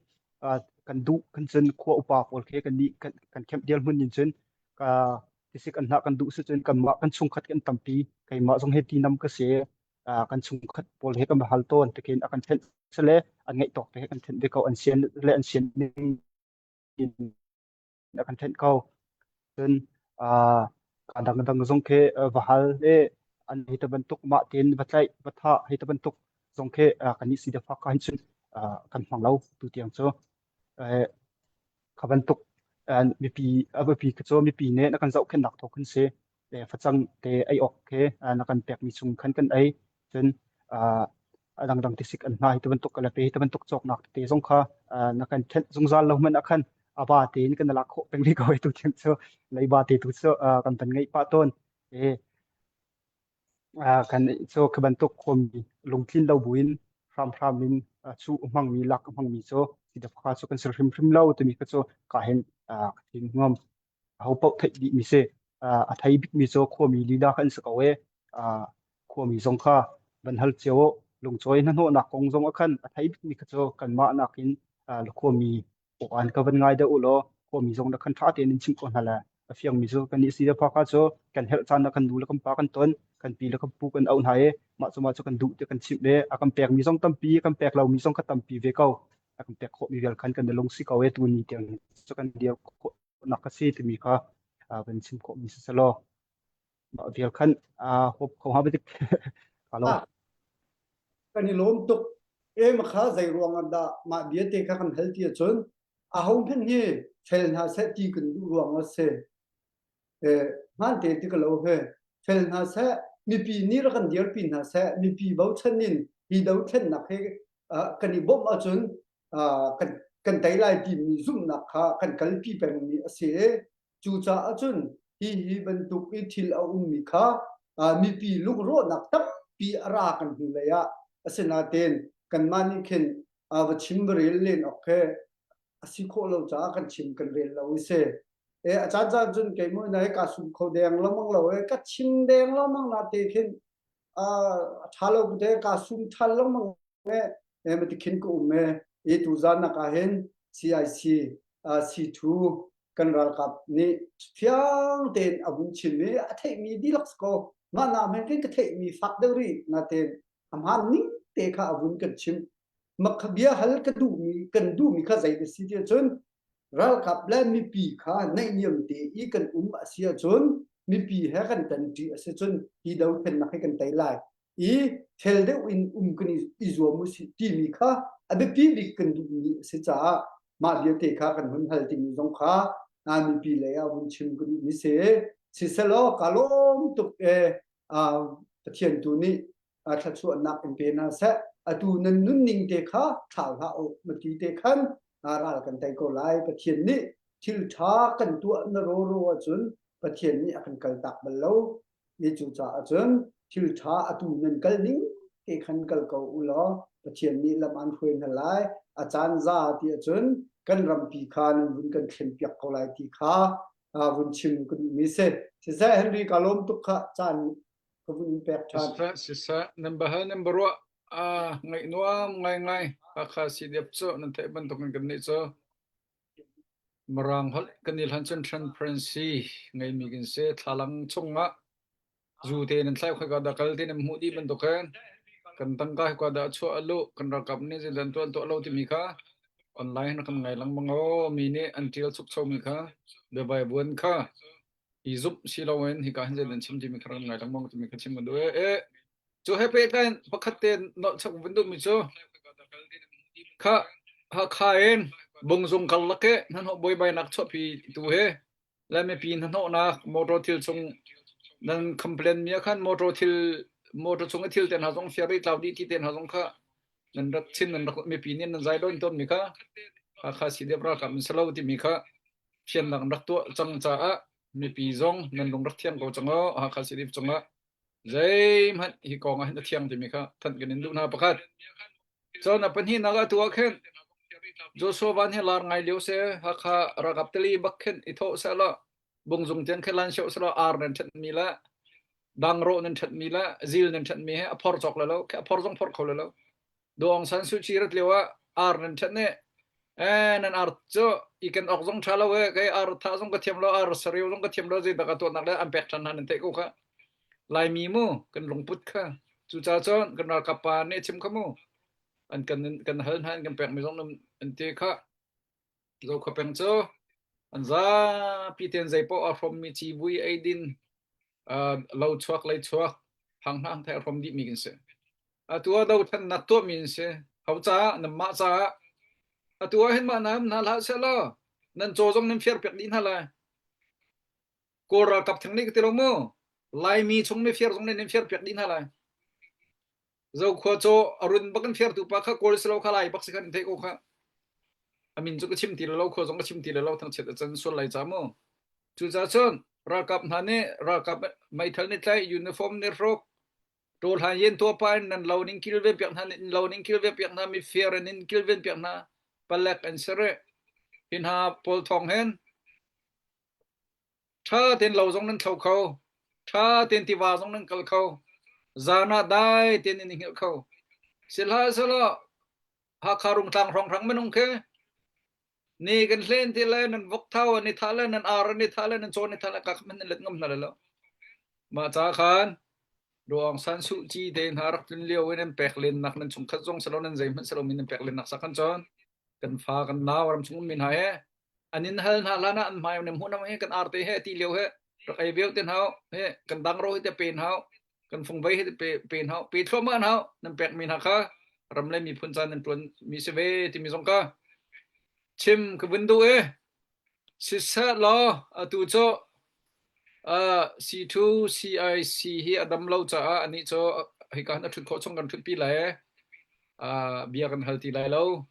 aa, kan duh khin cun khua upa pawl khi kannih kan, kan khenh dial hmun in cun, ka tisik an hna kan duh si cun kanmah kan chungkhat kan tampi, keimah zong he Tinam ka si, aa, kan chungkhat pawl he kan va hal tawn, tikin a kan thenh si le an ngeih tawk te he kan thenh ve ko, an sian le an sian ning in a kan thenh ko. Cun, aa, ka dangdang zong khi, aa, va hal le an hi ta bantuk mah tein va tlaih, va thah hi ta bantuk zong khi, aa, kannih C D F kha hin cun, aa, kan hmang lo tu tiang cu. Aa, kha bantuk, aa, mipi, a biapi kha cu mipi nih na kan zohkhenhnak thawk hin si. E, facang te ei awk khi, aa, na kan pekmi chung khan kan ei. Cun, aa, a dangdang tisik an hna hi ta bantuk ka la pe hi ta bantuk cawknak te zong kha, aa, na kan thenh zungzal lo hmanh ah khan a ba tein kan lak khawh peng rih ko e tu tiang cu, leiba te tu cu, aa, kan van ngeih pah tawn. E, aa, kan cu kha bantuk khuami lungtlin lo buin hramhram in, aa, cu a hmangmi, lak a hmangmi cu C D F kha cu kan si hrimhrim lo timi kha cu ka hin, aa, ka thim nuam. A ho paoh theih dihmi si, aa, a thei bikmi cu khuami lila kha an si ko e, aa, khuami zong kha van hal cio, lungcawi hnahnawhnak kong zong a khan a thei bikmi kha cu kanmah nakin, aa, khuami pawh an ka van ngai deuh u law, khuami zong na khan ṭha tein in chimh ko hna le a fiangmi cu kannih C D F kha cu kan herh caan ah kan nu le kan pa kan ton, kan pi le kan pu kan auh hna e, mah cu mah cu kan duh te kan chimh le a kan pekmi zong tampi, kan pek lomi zong kha tampi ve ko. A kan pek khawhmi vial khan kan lung si ko e, tuni tiang cu kan dir khawh nak a si timi kha, aa, kan chim khawhmi si selaw, mah vial khan, aa, huap kho ha biadik ka lawm. Ah, kan i lawm tuk. E, mah kha zei ruangah dah mah bia te kha kan hal ti ahcun ahohmanh hi fel hna seh ti kan duh ruang a si. E, hmaan te ti ka lo he. Fel hna seh, mipi nih rak kan dirpi hna seh, mipi bochan in hi dothlennak he, aa, kan i bawmh ahcun, aa, kan, kan tei lai timi zumhnak kha kan kalpi pengmi a si. Cucaah cun hihi bantuk i thil a ummi kha, aa, mipi lungrawhnak tampi a ra kan hnu lei ah, asinain kanmah nih khin, aa, va chim va rel len awk he a si khawh lo caah kan chim kan rel lo i si. E, a caan caan cun kei maw na he kaa sum kho deng lengmang lo, e, ka chim deng lengmang na te khin, aa, a ṭha lo te kaa sum ṭhan lengmang e, e, mah ti khin ka um e. E, tu zan nak ah hin C I C, aa, C two kan ralkap nih fiang tein a vun chim i a theihmi dihlak si ko. Mah na hmanh khin ka theihmi fak deuh rih natein a hmaan ning te kha a vun kan chimh. Mah kha bia hal ka duhmi, kan duhmi kha zei ka si ti ahcun, ralkap le mipi kha naihniam te i kan um a si ahcun, mipi he kan ṭanṭi a si cun, hi dothlennak hi kan tei lai. I fel deuh in um kan i, i zuam u si timi kha a biapi bik kan duhmi a si caah, mah bia te kha kan hun hal timi zong kha, aa, mipi lei ah vun chim ka duhmi si. Siselaw, ka lawm tuk e, aa, Pathian tu nih, aa, thluachuahnak in pe hna seh. Atu nan nunning te kha ṭhal hlah u, mah ti te khan, aa, ral kan tei ko lai. Pathian nih thil ṭha kan tuah na rawraw ahcun Pathian nih a kan kaltak bal lo. I cucaah cun thil ṭha atu nan kal ning te khan kal ko u law, Pathian nih lam an hruai hna lai. A caan za ti ahcun kan rampi kha nan vun kan thlenpiak ko lai ti kha, aa, vun chim ka duhmi si. Siseh, Henry, ka lawm tuk kha caan ka vun in pek ṭhan. Siseh, siseh, number he, number ruah, aa, ngaih nuam ngaingai. Hakha C D F cu nan theih bantukin kannih cu Mirang holh kan i hlan cun transparency ngeimi kan si. Thlalang chungah zu te nan thlai khoi ka dah kal te nan hmuh dih bantukin kan tangka hi kua dah chuah a luh, kan ralkap nih zeidah tuah tuah lo timi kha online kan ngai lengmang aw, mi nih an ṭial chukcho mi kha, biabai buan kha i zumh si lo in, hika hin zeidah chim timi kha kan ngai lengmang timi kha chim kan duh e. E, cu he pehtlai in pakhat te nawlh chak vun duhmi cu kha, Hakha in Bungzung karlak i hnahnawh buaibainak chuahpi tu he le mipi hnahnawhnak motor thil chung nan complain mi ah khan motor thil, motor chung i thil te hna zong fiar i tlau dih ti te hna zong kha nan rak chim, nan rak, mipi nih nan zai dawn tawn mi kha Hakha C D F ralkap an si lo timi kha fiannak rak tuah cang caah mipi zong nan lung rak thiang ko cang aw, Hakha C D F cungah zeihmanh hi kong ah hin a thiang timi kha thanh kan in duh hna pakhat. Cun a pahnihnak ah tu ah khin Joshua Van hi lar ngai lio seh, Hakha ralkap tili bak khin i thawh seh law, Bungzung tiang khin lan sioh seh law, ar nan ṭhatmi le dangrawh nan ṭhatmi le zil nan ṭhatmi he a phor cawk le lo, khe a phor zong phor kho le lo. Daw Aung San Suu Kyi rat lio ah ar nan ṭhat nih, e, nan ar cu i kan awk zong ṭha lo e, kei ar thah zong ka thiam lo, ar sareu zong ka thiam lo, zeidah ka tuahnak le an pek ṭhan hna nan theih ko kha. Laimi mu kan lungput kha. Cucaah cun kan ralkap pa nih chim kha mu. An kan, kan hal hna, an kan pekmi zong an ti kha. Zokhua peng cu an zapi tein zeipaoh a hrawmmi civui eidin, aa, lo chuak, lei chuak, hang hna hang thai a hrawm dihmi kan si. Atu ah dothlennak tuahmi an si. Ho caah, nanmah caah. Atu ah hin mah nan hna hlah seh law, nan caw zong nan fiar piak dih hna lai. Kawl ralkap theng nih ka ti lo mu. Laimi chungmi fiar zong nih nan fiar piak dih hna lai. Zokhua caw a run bak in fiartu pa kha Kawl si lo kha, Lai bak si kha nan theih ko kha. A min cu ka chim ti le lo, khua zong ka chim ti le lo, thangchiat a can sual lai ca mu. Cucaah cun ralkap hna nih, ralkap meithal nih tlaih, uniform nih hruk, ṭawhlan yen tuah pa in nan lo ning kilven piak hna, nan lo ning kilven piak hna, mi fiar in ning kilven piak hna, palek an si rih. Hi hna pawl thawng hin ṭha tein lo zong nan thlo kho, ṭha tein tiva zong nan kal kho, zan ah dai tein nan i hngilh kho. Sihmanhsehlaw Hakha rungtlang hrawnghrang minung khi ni kan hlen ti le nan vok thau an i thah le nan ar an i thah le nan caw an i thah le ka kha hmanh nan let ngam hna le lo. Mah ca khan Daw Aung San Suu Kyi te hna rak tlun lio in nan pek lennak nan chungkhat zong si lo, nan zeihmanh si lo mi nan pek lennak sa khan cun kan fa kan nau ram chung ummi hna he an in hal hna hlan ah an hmai nan hmuh hna he kan ar te he ti lio he rak ei viau te hna he kan dangrawh hi te pe hna, kan fungvoi hi te pe, pe hna, pe thluahmah hna, nan pekmi hna kha ram le miphun ca nan ṭuan mi si ve timi zong kha chim ka vun duh e. Siseh law, atu cu, aa, C two C I C hi a dam lo caah anih cu hika hin a ṭhut khawh chung kan ṭhutpi lai e. Aa, bia kan hal ti lai lo.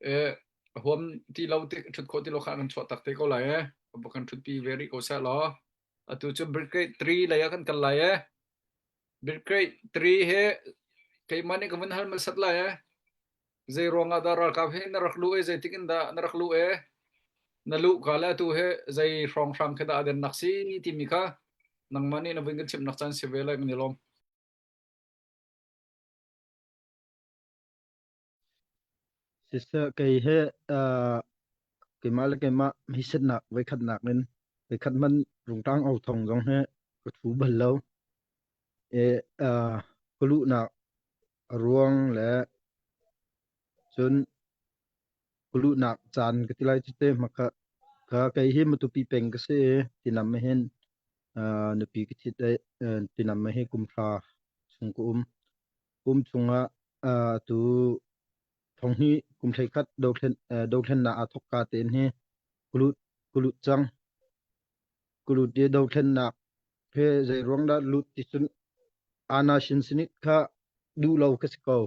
E, a huam ti lo, ti, ṭhut khawh ti lo kha kan chuah tak te ko lai e. Kan ṭhutpi ve rih ko seh law. Atu cu Brigade three lei ah kan kal lai e. Brigade three he keimah nih ka vun hal hmasa lai e. Zei ruangah dah ralkap he na rak luh e, zeitik in dah na rak luh e? Na luh ka le atu he zei hrawnghrang khi dah a dennak si timi kha nangmah nih na vun kan chimhnak caan si ve lai kan i lawm. Siseh, kei he, aa, keimah le keimah hmaisetnak voikhatnak in, voikhat hmanh rungtlang au thawng zong he ka thu bal lo. E, aa, ka luhnak a ruang le cun ka luhnak caan ka ti lai cu te hmakha kha kei hi Matupi peng ka si i, tinam ah hin, aa, nupi ka thit i, aa, tinam ah hi kum hra chung ka um. Kum chungah, aa, atu thonghnih kum hleikhat dothlen, aa, dothlennak aa thawk ka tein hi ka lut, ka lut cang. Ka lut i dothlennak he zei ruang dah lut ti cun, aana sinsinit kha duh lo ka si ko.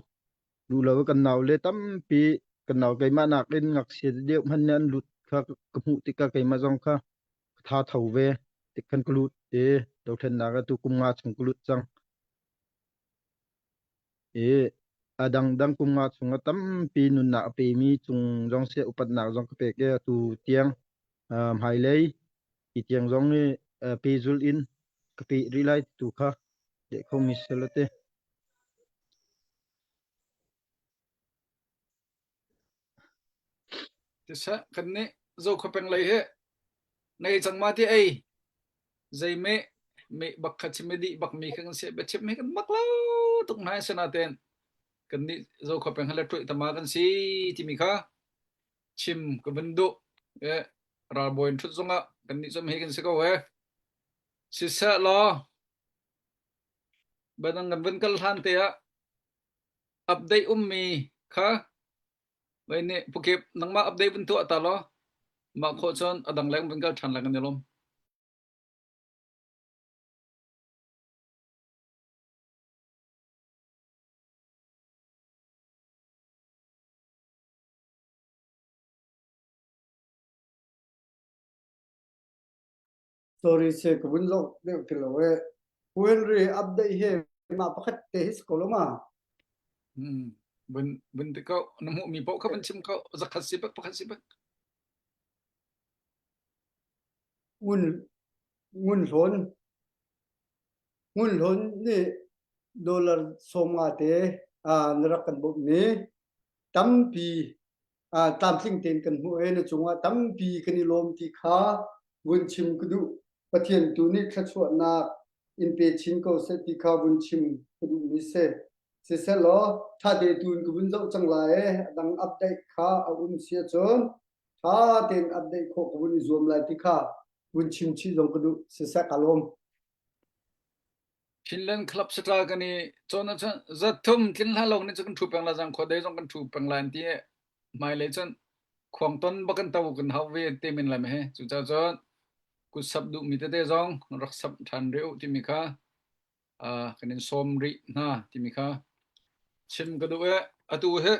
Duh lo kan nau le tampi, kan nau keimah nakin ngakchia deuh hmanh nih an lut kha ka hmuh tikah keimah zong kha ka tha tho ve. Tik khan ka lut i dothlennak atu kum nga chung ka lut cang. I a dangdang kum nga chungah tampi nunnak a pemi cung zong si, upatnak zong ka pek i atu tiang, aa, hmailei i tiang zong i, aa, pe zulh in ka peh rih lai tu kha deh kho mi si lo te. Tisa, kannih Zokhua peng lei he nei cang mah ti ei, zeimeh mi bak kha chim mi dih bak mi kha kan si, biachim hi kan mak lo tuk nai sana ten. Kan nih zo kho peng hala tuai tama kan si timi kha chim ka vun duh. Eh, ralbawi in thut zongah kan nih zom hi kan si ko eh. Siseh law. Banang kan vun kal hlan te ah update um mi kha. Vai nih Pu Kip, nangmah update vun tuah ta law. Mah khawh cun a dang leng vun kal ṭhan lai kan i lawm. Sorry se, ka vun zoh deuh ti lo eh. Pu Henry update he, mah pakhat te hi si ko lo ma. Hmm. Vun, vun ti ko, na hmuh mi paoh kha vun chim ko, zakhat si bek, pakhat si bek. Ngun, ngun hlawn, ngun hlawn nih dollar sawm nga te, aa, na rak kan bawmh mi tampi, aa, tlamtling tein kan hmuh e, na cungah tampi kan i lawm ti kha vun chim ka duh. Pathian tu nih thluachuahnak in pe chin ko seh ti kha vun chim ka duh mi si. Sisehlaw, ṭha te tu in ka vun zoh cang lai e, a dang update kha a um si ahcun, ṭha tein update khawh ka vun i zuam lai ti kha vun chim chih zong ka duh, siseh ka lawm. Chinland Club satra kan i cawn ahcun zathum tlin hlah lo nih cu kan ṭhu peng lai, zang khua dei zong kan ṭhu peng lai an ti eh. Hmailei cun khuang ton bak kan to, kan hau ve te min lai mah he. Cucaah cun kutsap duhmi tete zong rak sap ṭhan rih uh timi kha, aa, kan in sawm rih hna timi kha chim ka duh eh. Atu he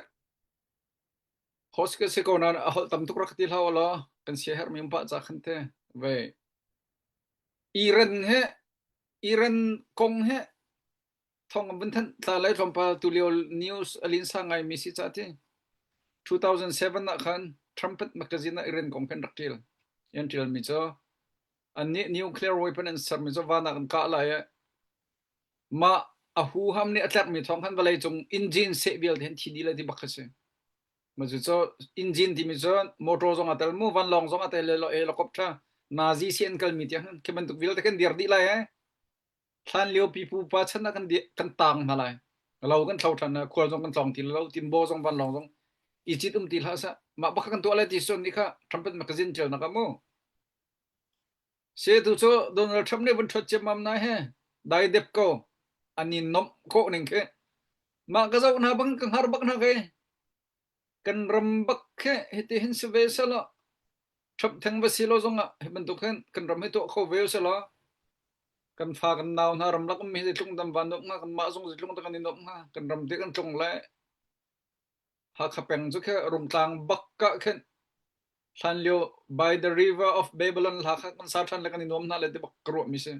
host ka si ko nain a holh tam tuk rak ti hlah awla kan siaherhmi um pah ca khan te ve. Iran he, Iran kong he thong a vun thanh tla lai tlawmpal tu lio news a linsa ngai mi si ca ti. Two thousand seven ah khan Trumpet magazine ah Iran kong khan rak ṭil. Yan ṭil mi cu an nih nuclear weapon an ser mi cu van ah kan kah lai eh. Mah a huham nih a tlerhmi thawng khan vawlei cung engine seh vialte hin thi dih lai ti bak kha si. Mah cu cu engine timi cu motor zong a tel mu, vanlawng zong a tel, helo-, helicopter, Nazi si an kalmi tiang khan khi bantuk vialte khan dir dih lai eh. Hlanlio pipu pa chan ah kan di-, kan tang hna lai. Lo kan thlo ṭhan hna, khual zong kan tlawng ti lo, timbaw zong vanlawng zong i cit um ti hlah seh. Mah pakhat kan tuah lai ti sawn ni kha Trumpet magazine ṭialnak ah mu. Seh tu cu Donald Trump nih vun ṭhuat ciammam nai he, dai dep ko, an i nomh khawh ning khi. Mah ka zoh hna bang ka hngar bak hna ve. Kan ram bak khi hiti hin si ve seh law, ṭhap theng va si lo zongah hi bantuk hin kan ram hi tuah kho ve seh law, kan fa kan nau hna ramlak um hi zeitlung dan va nuamh hnga, kanmah zong zeitlung dan kan i nuamh hnga, kan ram te kan tlung lai. Hakha peng cu khi rungtlang bak ah khin hlanlio by the river of Babylon hla kha kan sa ṭhan le kan i nuam hna le ti bak ka ruahmi si.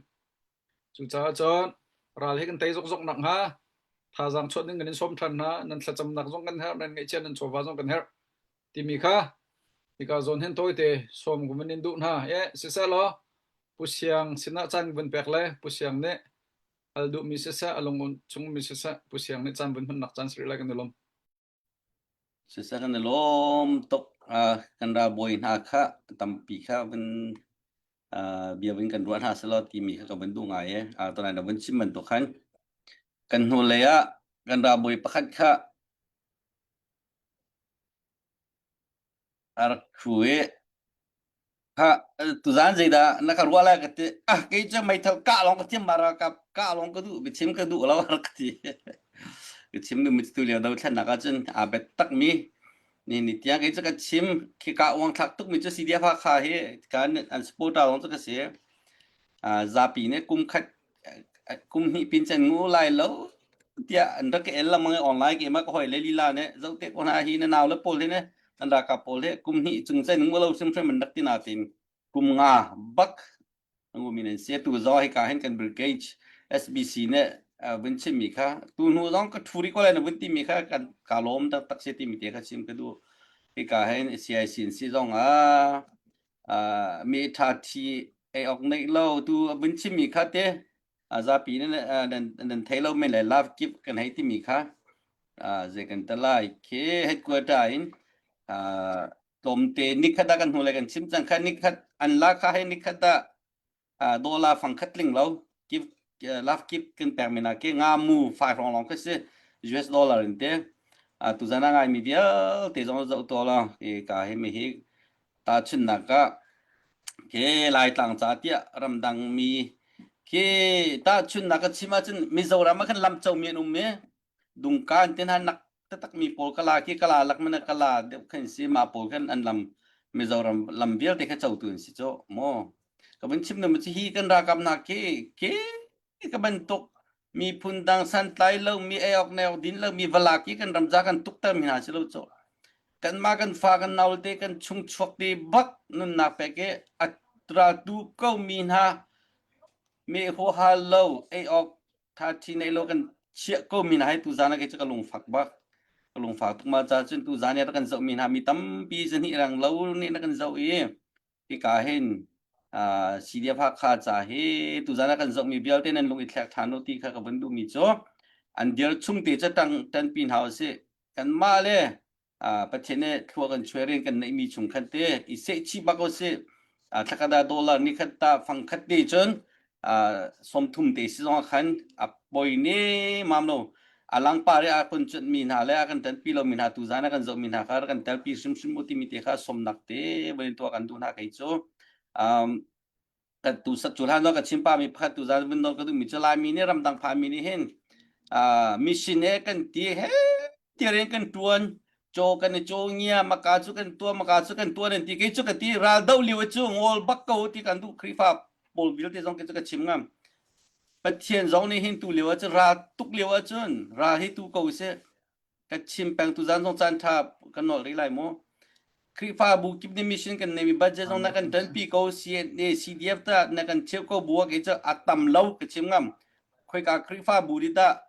Cucaah cun ral hi kan tei zokzok nakhnga, thazaang chuah ding kan in sawm ṭhan hna, nan thlacamnak zong kan herh, nan ngaihchia nan chawva zong kan herh timi kha hika zawn hin tawite sawm ka vun in duh hna. Eh, siseh law, Pu Siang sinah caan vun pek le Pu Siang nih al duhmi siseh, a lung chung mi siseh, Pu Siang nih caan vun hmannak caan si rih lai kan i lawm. Siseh, kan i lawm tuk, aa, kan ralbawi hna kha tampi kha vun, aa, bia vun kan ruah hna seh law timi kha ka vun duh ngai e. Aa, tunai na vun chim bantuk khan kan hnulei ah kan ralbawi pakhat kha a rak ṭhu i, ha, tuzan zeidah na ka ruah lai ka ti. Ah, kei cu meithal kah lawng ka chim, mara ka kah lawng ka duh, biachim ka duh lo, a rak ti. Ka chim duhmi cu tu lio dothlennak ahcun aa bet takmi. Ni, ni tiang kei cu ka chim, khi ka uang thlak tukmi cu C D F Hakha hi, kan an supporter lawng cu ka si. Aa, zapi nih kum khat, aa, kum hnih pin cun ngu lai lo tiah an rak ka el lengmang i, online keimah ka hawile lila nih, zohte ko hna hi, na nau le pawl hi nih, an ralkap pawl hi kum hnih cung cun ngu lo hrimhrim an rak ti nain kum nga bak a ngumi nan si. Atu zaw hi ka hin kan brigade S B C nih, aa, vun chimmi kha, tu hnu zong ka ṭhu rih ko lai na vun timi kha kan, ka lawm taktak si timi te kha chim ka duh. Hi ka hin C I C in si zong a, aa, mi ṭha ṭhi ei awk neih lo, tu a vun chimmi kha te, aa, zapi nan, aa, nan, nan thei lo men le love gift kan hei timi kha, aa, zei kan ta lai khi headquarter in, aa, tlawmte nikhat ah kan hnu le kan chim cang kha, nikhat an la kha hei nikhat ah, aa, dollar fang khat tling lo. kip, eh, love kip kan pek mi na ke nga mu five rong long ka si, U S dollar in te. A, tu zana ngai mi vial te zong zo to la, e ka he mi hi. Ta chun na ka, ke lai tlang cha tia, ramdang mi. Ke ta chun na ka chima chun Mizoram a kan lam chau mi an um me. Dungka an ten han nak tatak mi pawl kala ki kala lak mana kala deuh khan si ma pawl khan an lam Mizoram lam vial te kha chau tun si cho mo. Ka bun chim na mu chi hi kan ra kam na ke, ke ka ban tuk mi phun dang san tlai lo, mi ei ok nei ok din lo, mi vala ki kan ram za kan tuk tar mi na si lo cho. Kan ma kan fa kan nau te kan chung chuak te bak nun nak pe ke a ra tu ko mi na me ho ha lo, ei ok tha thi nei lo kan chiah ko mi na hai tu zana ke chu ka lung fak bak. Ka lung fak tuk ma cha chun tu zana kan zo mi na mi tam pi zan hi rang lo ni na kan zo i. Ki ka hin, a, C D F Hakha cha hi tu zana kan zo mi vial te nan lung i thlek than lo ti kha ka bun du mi cho. An dial chung te cha tang tan pi hau si. Kan ma le, a, Pathian ne thlua kan chuai rin kan nei mi chung khan te, i se chi bak o si, a, thlakada dollar ni khat ta fang khat te chun, a, som thum te si zong khan, a poi ne mam lo. A lang pa re a kun chut mi na le a kan tan pi lo mi na tu zana kan zo mi na kha kan tel pi sim sim u ti mi te kha som nak te, bani tua kan du na kai chu. Um, ka tu sa chu hlan zong ka chim pa mi pakhat tu zan vun dol ka du mi chu lai mi ni ramdang pha mi ni hin, a, mission e kan ti he, ti ren kan tuan, cho kan cho ngia, maka chu kan tuan, maka chu kan tuan an ti kei chu ka ti ral dau liu chu ngol bak ko ti kan du Khrihfa pawl vil te zong kei chu ka chim ngam. Pathian zong ni hin tu liu chu ral tuk liu chun ral hi tu ko se. Ka chim peng tu zan zong chan tha kan nol rei lai mo. Khrihfa bu kip ni mission kan nei mi budget zong na kan tan pi ko C N A, C D F ta na kan cheu ko bu a kei cha a tam lo ka chim ngam. Khoi ka Khrihfa bu di ta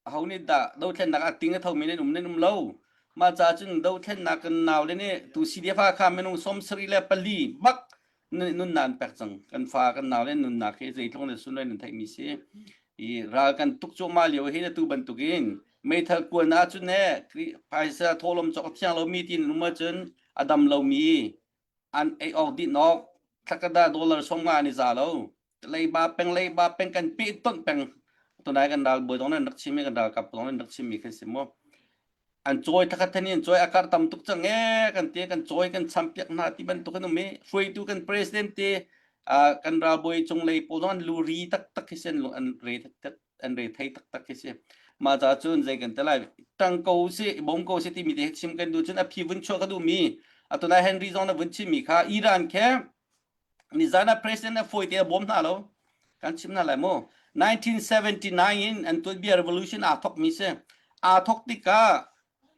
hau ni ta do thlen na ka ting a thau mi nen um nen um lo. Ma cha chun do thlen na kan nau le ni tu C D F a kha menung som sari le pali bak nun nan pek chang kan fa kan nau le nun na khe zei thong le sun le nan thai mi si. I ral kan tuk chu ma liu hi na tu ban tukin meithal kuan a chun he Kri-, paisa tholom chok thiang lo mi tin numa chun a dam lo mi an ei ok dit nok thlakada dollar som nga ni za lo. Lei ba peng, lei ba peng kan pi ton peng. Tu nai kan dal boi dong nan rak chim mi, kan dal kap dong nan rak chim mi kan sim mo. An choi thakhat thani an choi a kar tam tuk chang e kan ti kan choi kan champiak na ti ban tuk kan um e. Fuai tu kan president te, a, kan ral boi chung lei po dong an lu ri tak tak hi sen lu an re tak tak an re thei tak tak hi se. Ma cha chun zei kan te lai tang ko se, bom ko se ti mi te chim kan du chun a phi vun chua ka du mi. A tu nai Henry zong na vun chim mi kha Iran khe ni zana president a fuai te a bom hna lo. Kan chim na lai mo. Nineteen seventy nine in an tuat bia revolution a thok mi se. A thok ti ka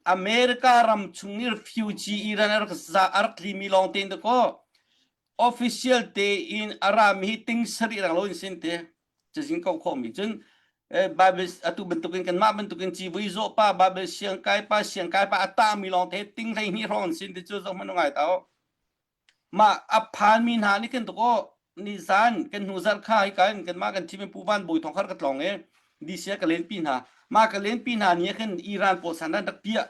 America ram chung ni refugee Iran a rak za, a rak li mi long te in te ko. Official te in a ra mi hi ting sari rang lo in sin te. Chazing ko kho mi chun, eh, Bible a tu bantukin kan ma bantukin chi vui zo pa, Bible siang kai pa, siang kai pa a ta mi long te ting lei ni rong sin te chu zo man ngai tao. Ma a phan mi hna ni kan tu ko ni zan kan hnu zar kha hi kan, kan ma kan thim pu van boi thong khar ka tlong e. Di sia ka len pi hna. Ma ka len pi hna ni kan Iran po san dan rak pia.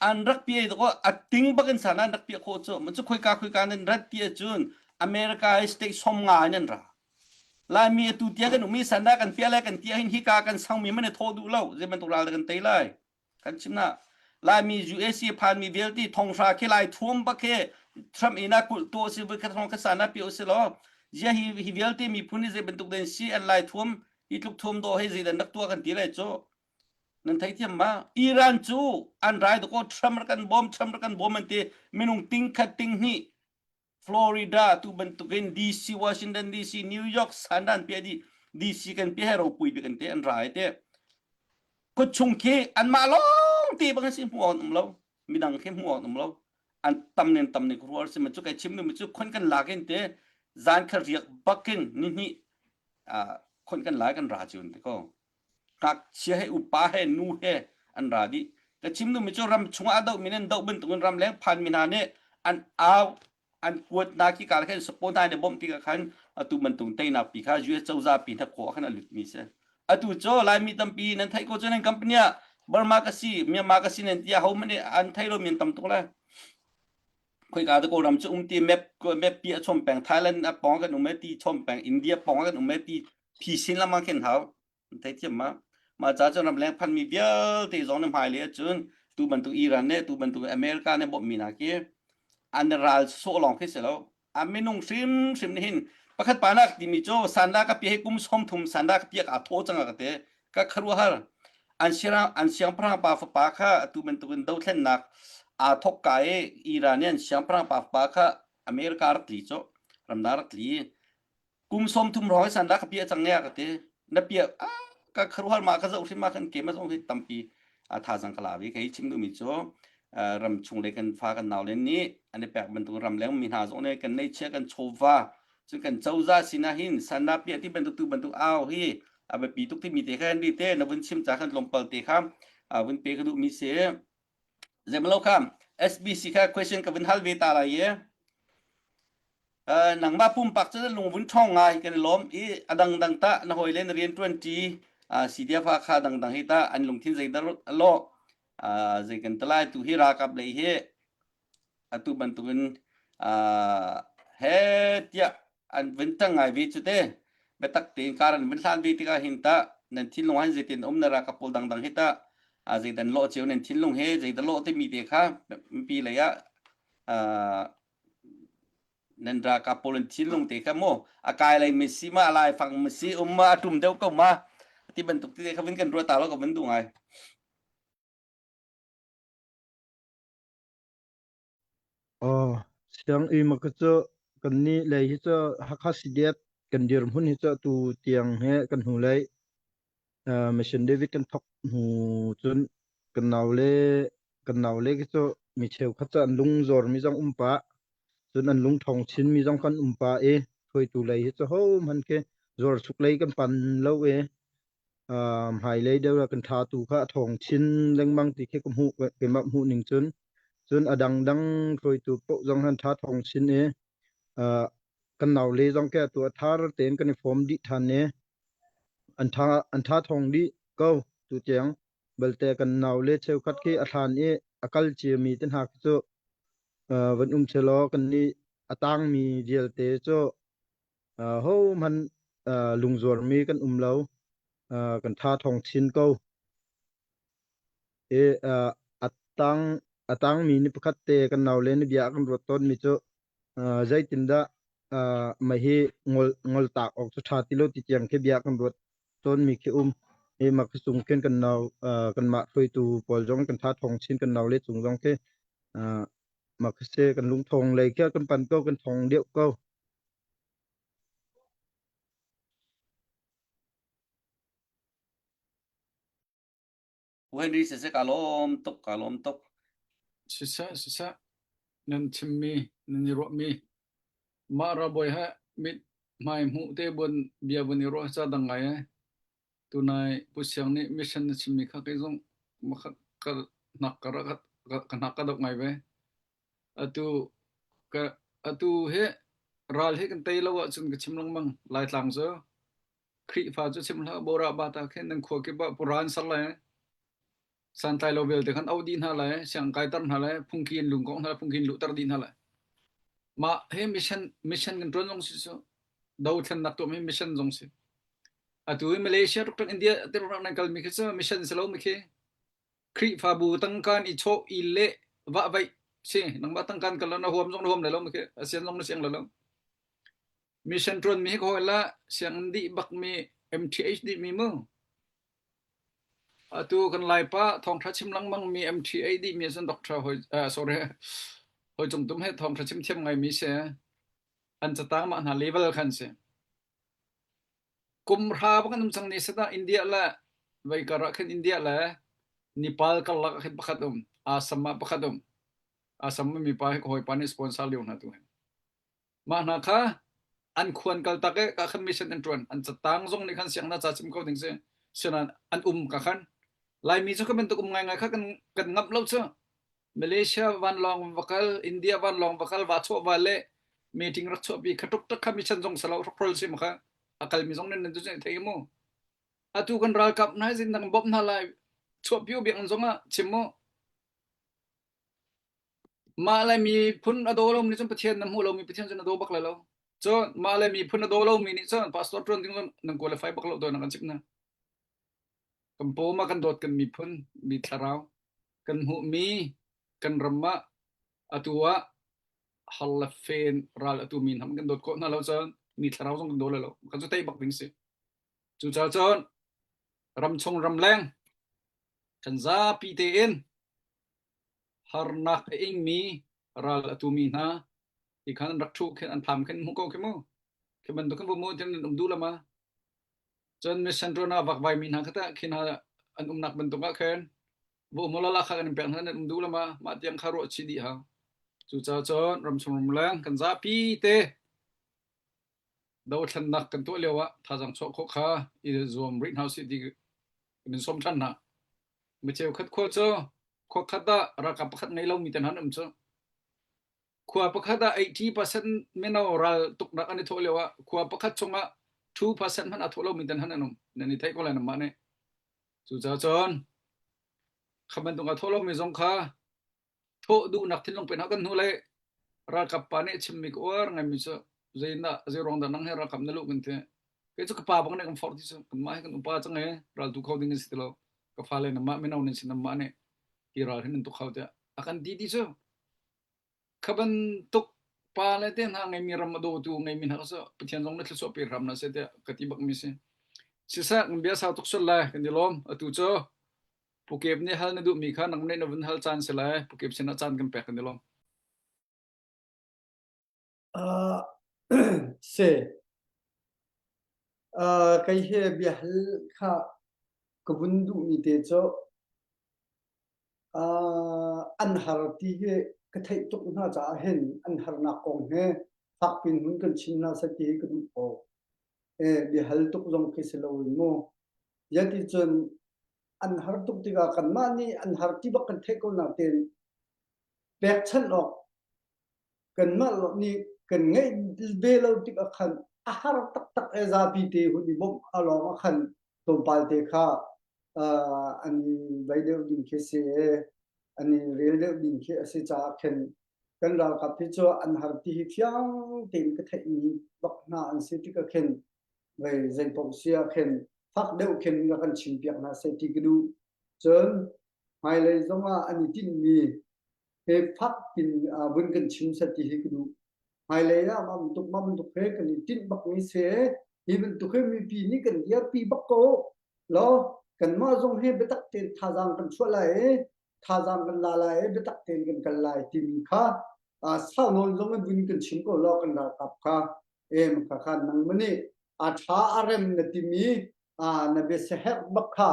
An rak pia i tu ko a ting bak in san dan rak pia kho chu. Ma chu khoi ka khoi ka nan rat pia chun America state som nga nan ra. Lai mi a tu tia kan um mi san dan kan pia lai kan tia hin hi ka kan sang mi man e tho du lo. Zei man tu ral kan tei lai. Kan chim na. Lai mi U S A phan mi vel ti thong hra khe lai thuam bak khe Trump ina kul to si vui kha thong kha sana pi o si lo. Zia hi, hi vel ti mi phun ni zei bantuk den si an lai thuam, i tluk thuam do he zei dan dak tua kan ti lai cho. Nan thei thiam ma. Iran chu an rai do ko Trump ra kan bom, Trump ra kan bom an ti minung ting khat ting hnih. Florida tu bantukin D C, Washington D C, New York, sandan pia di, D C kan pia he ropui pia kan te an rai te. Ko chung khi an ma long ti bang si hmuh an um lo, midang khi hmuh an um lo. An tam nen tam nen ko ruar si ma chu kai chim ni ma chu khon kan lak in te, zan kha riak bak in ni hnih, a, khon kan lai kan ra chiun te ko. Kak chia he upa he nu he an ra di. Ka chim nu mi chu ram chunga a dau mi nen dau bantukin ram leng phan mi hna ne an au an kuat na ki kal khen support nai ne bom pi ka khan a tu man tung tei na pi kha U S chau za pi na ko khan a lut mi se. A tu cho lai mi tam pi nan thai ko cho nan company a Burma ka si, Myanmar ka si nan tia hau mane an thai lo min tam tuk lai. Khoika te Kawlram cu um ti, map, map pi a chawm peng, Thailand a pawng kan um e ti, chawm peng India pawng kan um e ti, phi sin lam a khen hau. Thei thiam ma. Ma ca cu ramleng phan mi vialte zong na hmai le cun, tu bantuk Iran ne, tu bantuk America ne bawmh mi nak i an ral sawh lawng khi si lo. A minung hrim hrim nih hin pakhat pa nak timi cu sanda ka pia hi kum sawm thum sanda ka pia ka thaw cang a ka te, ka kharuahhar. An siang, an siangpahrang pa fapa kha atu bantukin dothlennak aa thawk ka i Iran nih an siangpahrang pa fapa kha America rat li cu ramdang rat li kum sawm thum hrawng i sanda ka pia cang nia ka ti. Na pia a ka kharuahhar mah ka zoh hrim ah khan keimah zong hi tampi a tha zang ka la ve ka hi chim duhmi cu, aa, ram chung le kan fa kan nau le nih an i pek bantuk ramleng mi hna zong le kan neih chia kan chawva cun kan cozah sinah hin sanda pia ti bantuk tu bantuk au hi a biapi tuk timi te kha an rite na vun chim ca khan tlawmpal te kha a vun pe ka duhmi si. Zeimalo kha S B C kha question ka vun hal ve ta lai e. Aa, nangmah pumpak cu lungvun ṭhawng ngai kan i lawm i a dangdang ta na hawi le na rian ṭuan ṭi, aa, C D F a kha dangdang hi ta an lungthin zei dah a lawh, aa, zei kan ta lai tu hi ralkap lei hi atu bantukin, aa, he tiah an vun ṭang ngai ve cu te. Biatak tein kar an vun hlan ve tikah hin ta nan thinlung ah hin zeitin a um na ralkap pawl dangdang hi ta, aa, zeidan lawh cio nan thinlung he zeidan lawh timi te kha pi lei ah, aa, nan ralkap pawl an thinlung te kha maw a kai lai mi si ma, a laifang mi si um ma, a ṭum deuh ko ma ti bantuk ti te kha vun kan ruat ta lo ka vun duh ngai. Aw, siang i mah ka cu kannih lei hi cu Hakha C D F kan dirhmun hi cu atu tiang he kan hnulei, aa, Mission David kan thok hnu cun kan nau le, kan nau le khi cu mi cheukhat cu an lungzuar mi zong um pah, cun an lungṭhawng chin mi zong kan um pah i hruaitu lei hi cu ho hman khi zuar suk lei kan pan lo i, aa, hmailei deuh ah kan ṭhatu kha a ṭhawng chin lengmang ti khi ka hmuh, keimah hmuh ning cun, cun a dangdang hruaitu paoh zong han ṭha ṭhawng chin i, aa, kan nau le zong khi atu a thar tein kan i form dih ṭhan i an ṭha, an ṭha ṭhawng dih ko tu tiang. Belte kan nau le cheukhat khi a hlan i a kal ciami te hna khi cu, aa, van um sehlaw kannih a tangmi vialte cu, aa, ho hman, aa, lungzuarmi kan um lo, aa, kan ṭha ṭhawng chin ko. I, aa, a tang, a tangmi ni pakhat te kan nau le ni bia kan ruat tawnmi cu, aa, zeitindah, aa, mah hi ngol, ngoltak awk cu ṭha ti lo ti tiang khi bia kan ruat tawnmi khi um. I mah kha sung khin kan nau, aa, kanmah hruaitu pawl zong kan ṭha ṭhawng chin kan nau le cung zong khi, aa, mah kha si kan lungṭhawng lei khi kan pan ko kan ṭhawng deuh ko. U Henry siseh, ka lawm tuk, ka lawm tuk. Siseh, siseh. Nan chimmi, nan i ruahmi. Mah ralbawi he mithmai hmuh te buan, bia buan i ruah hi ca dang ngai e. Tunai Pu Siang nih mission na chimmi kha kei zong makhat ka hnak ka rak, ka, ka hnak ka doh ngai ve. Atu ka, atu he ral he kan tei lo ahcun ka chim lengmang Laitlang cu. Khrihfa cu chim hlah, Bora bata khin nan khua kip ah puran sal lai, santlai lo vialte khan auh dih hna lai, siangkaitar hna lai, phungki in lungkawk hna lai, phungki in luhter dih hna lai. Mah he mission, mission kan ṭuan zong si cu, dothlennak tuam he mission zong si. Atu i Malaysia tuktak India te ruknak nan kalmi khi cu mission si lo mi khi. Khrihfabu tangkan i chawh i leh vahvaih si, nangmah tangkan kal lo, na huam zong na huam lai lo mi khi, a sian zong na siang lai lo. Mission ṭuanmi hi ka hawi la siang an dih bakmi M T H dihmi mu. Atu kan Laipa thawngṭha chim lengmangmi M T H dihmi a cun doctor hoi, ah, sorry, hoi cung tum he thawngṭha chim thiam ngaimi si. An catang mah hna level khan si. Kum hra bak an um cang ni si ta India le veikar ah khin India le Nepal karlak ah khin pakhat um, Assam ah pakhat um. Assam mi pa hi ka hawipa nih sponsor lio hna tu hi. Mah hna kha an khuan kal tak i ka khan mission an ṭuan, an catang zong nih khan siang hna ca chim ko ding si, sinan an um ka khan. Laimi cu kha bantuk um ngaingai kha kan, kan ngamh lo cu. Malaysia vanlawng va kal, India vanlawng va kal, va chuah va leh, meeting rak chuahpi kha tuktak kha mission zong si lo, hrokhrawl sim kha a kalmi zong nih nan tu thei mu. Atu kan ralkap hna zin dang bawmh hna lai, chuahpi u biak zong ah chim mu. Mah le miphun a daw lo mi nih cun Pathian nan hmuh lo mi Pathian cun a daw bak lai lo. Cun mah le miphun a daw lo mi nih cun pastor ṭuan ding cun nan qualify bak lo dawi nak an cik hna. Kan pawm ah kan dawt kan miphun, mi thlarau, kan hmuhmi, kan ram ah, atu ah Hall of Fame ral atu mi hna kan dawt khawh hna lo cun mi thlarau zong kan daw lai lo. Kan cu tei bak ding si. Cucaah cun ramchung ramleng kan zapi tein harnak a ingmi ral atu mi hna hi khan an rak ṭhuh khin an pham khin hmuh ko khi mu. Khi bantuk khin va hmuh tin an um duh lam a. Cun mission ṭuan ah vakvai mi hna khat ah khi hna an umnak bantuk ah khin va um lala kha kan in pek hna an um duh lam a, mah tiang kha ruah chih dih hau. Cucaah cun ramchung ramleng kan zapi te dothlennak kan tuah lio ah thazaang chuah khawh kha i zuam rih hna usih ti kan in sawm ṭhan hna. Mi cheukhat khua cu khua khat ah ralkap pakhat ngei lo mi te hna an um cu. Khua pakhat ah eighty percent mino ral tuknak an i thawh lio ah khua pakhat chungah two percent hmanh aa thawh lo mi te hna an um. Nan i theih ko lai nanmah nih. Cucaah cun kha bantuk aa thawh lo mi zong kha thawh duhnak thinlung pek hna kan hnu le ralkap pa nih chimmi ka uar ngaimi cu zei dah, zei ruang dah nang he ralkap na luh kan ti. Kei cu ka pa bang nih kan forh ti cu kanmah he kan upa cang he ral tu kho ding in si ti lo. Ka fale nanmah mino nan si nanmah nih hi ral he nan tuk kho tiah a kan ti ti cu. Kha bantuk pa le te hna ngeimi ram a dawtu ngeimi hna kha cu Pathian zong na thluachuah pe hram hna seh tiah ka ti bakmi si. Siseh, kan bia sau tuk sual lai kan i lawm. Atu cu Pukep nih hal na duhmi kha nang nih na vun hal caan si lai, Pukep sinah caan kan pek kan i lawm. Aa, si. Aa, kei he biahal kha ka vun duhmi te cu, aa, an har ti hi ka theih tuk hna caah hin an harnak kong he fakpin hmun kan chim hna seh ti hi ka duh ko. Eh, biahal tuk zong khi si loin mu. Ziaticun an har tuk tikah kanmah nih an har ti bak kan theih ko nain pekchanh awk kanmah nih kan ngeih ve lo tikah khan a har taktak e zapi te hun i bawmh a lawng ah khan tlawmpal te kha, aa, an i vai deuh ding khi a si e, an i rel deuh ding khi a si caah khin kan ralkap hi cu an har ti hi fiang tein ka theihmi bak hna an si tikah khin vai zeipaoh si ah khin fak deuh khin ka kan chimpiak hna seh ti ka duh. Cun hmailei zongah an i tinhmi he fak in, aa, vun kan chim seh ti hi ka duh. Hmailei ah mah bantuk, mah bantuk he kan i tinh bakmi si. Hi bantuk he mipi nih kan dirpi bak ko. Law, kanmah zong he biatak tein thazaang kan chuah lai i, thazaang kan la lai i, biatak tein kan kal lai timi kha, aa, sau nawn zong in vun kan chim ko law, kan ralkap kha. Em, kha khan nangmah nih, aa, ṭha a rem na timi, aa, na biasia herh bak kha,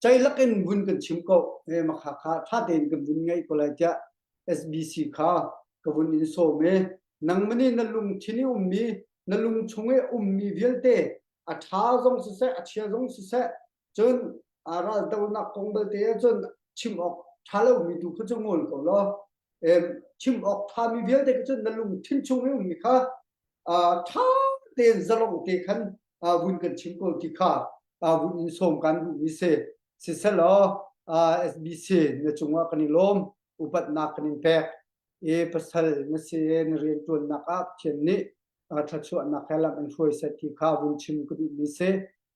ceilak in vun kan chim ko, eh, makha kha ṭha tein kan vun ngeih ko lai tiah S B C kha ka vun in sawm e. Nangmah nih na lungthin i ummi, na lungchung i ummi vialte, a ṭha zong siseh, a ṭhia zong siseh, cun, aa, raldonak kong belte cun chim awk ṭha lomi tu kha cu ngol ko law, em, chim awk ṭhami vialte kha cun na lungthin chung i ummi kha, aa, ṭha tein zalong te khan, aa, vun kan chim ko ti kha, aa, vun in sawm kan duhmi si. Sisehlaw, aa, S B C na cungah kan i lawm, upatnak kan in pek. I pasal na si, na rianṭuannak ah Pathian nih, aa, thluachuahnak he lam an hruai seh ti kha vun chim ka duhmi si.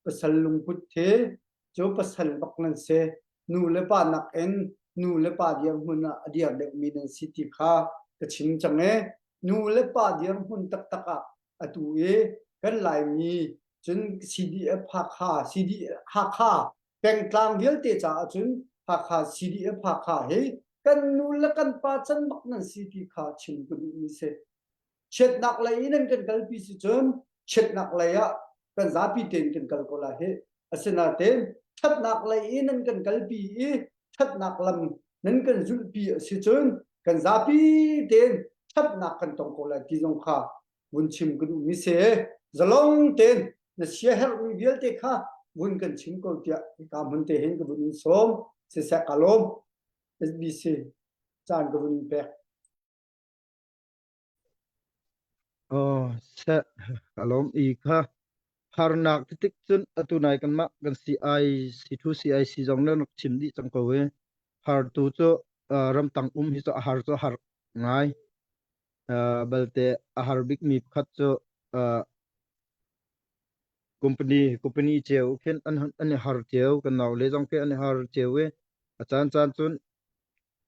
Pasal lungput hi cu pasal bak nan si. Nu le pa nakin nu le pa dirhmun ah a dir deuhmi nan si ti kha ka chim cang e. Nu le pa dirhmun taktak ah atu i kan Laimi cun C D F Hakha, C D F Hakha, pengtlang vialte caah cun Hakha, C D F Hakha hi kan nu le kan pa can bak nan si ti kha chim ka duhmi si. Chiatnak lei i nan kan kalpi si cun chiatnak lei ah kan zapi tein kan kal ko lai hi. Asinain ṭhatnak lei i nan kan kalpi i ṭhatnak lam nan kan zulhpi a si cun kan zapi tein ṭhatnak kan tong ko lai ti zong kha vun chim ka duhmi si. Zalong tein na sia herhmi vialte kha vun kan chim ko tiah hika hmun te hin ka vun in sawm. Siseh, ka lawm. S B C caan ka vun in pek. Aw, seh, a lawm i kha harnak titik cun atu nai kanmah kan C I C, thu C I C zong le rak chim dih cang ko i hartu cu aa, ramtang um hi cu a har cu a har ngai. Aa, belte a har bikmi pakhat cu, aa, company, company ceu khin an, an i har ceu, kan nau le zong khi an i har ceu i a caan caan cun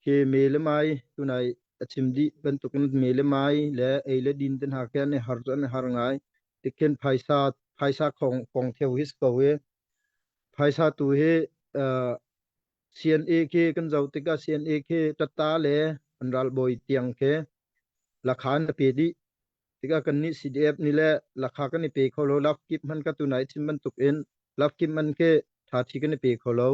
khi me le mai tunai a chim dih bantukin me le mai le ei le din te hna khi an i har cu an i har ngai. Tikhin phaisa, phaisa khong, khong theu hi si ko i phaisa tu hi, aa, C N A khi kan zoh tikah C N A khi tatta le an ralbawi tiang khi lakha an pe dih. Tikah kannih C D F nih le lakha kan i pe kho lo, lafkip hman kha tunai chim bantukin lafkip man khi ṭha ṭhi kan i pe kho lo.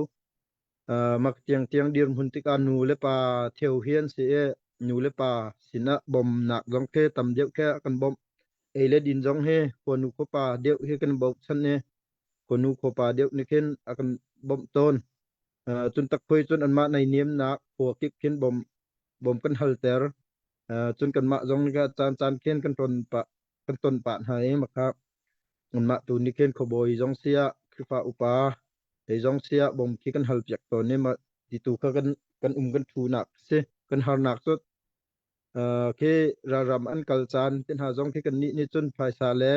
Aa, mak tiang tiang dirhmun tikah nu le pa theu hi an si i nu le pa sinah bawmhnak zong khi tam deuh khi a kan bawmh. Ei le din zong hi khuanu khuapa deuh hi kan bawmhchanh i khuanu khuapa deuh nih khin a kan bawmh tawn. Aa, cun takhoi cun anmah naihniamnak khua kip khin bawm, bawm kan halter. Aa, cun kanmah zong nih kha caan caan khin kan ton pah, kan ton pah hna i makha anmah tu nih khin khuabawi zong si ah Khrihfa upa ei zong si ah bawm khi kan halpiak tawn i mah ti tu kha kan, kan um kan ṭhunak si, kan harnak cu, aa, khi ralram an kal caan ti hna zong khi kannih nih cun phaisa le,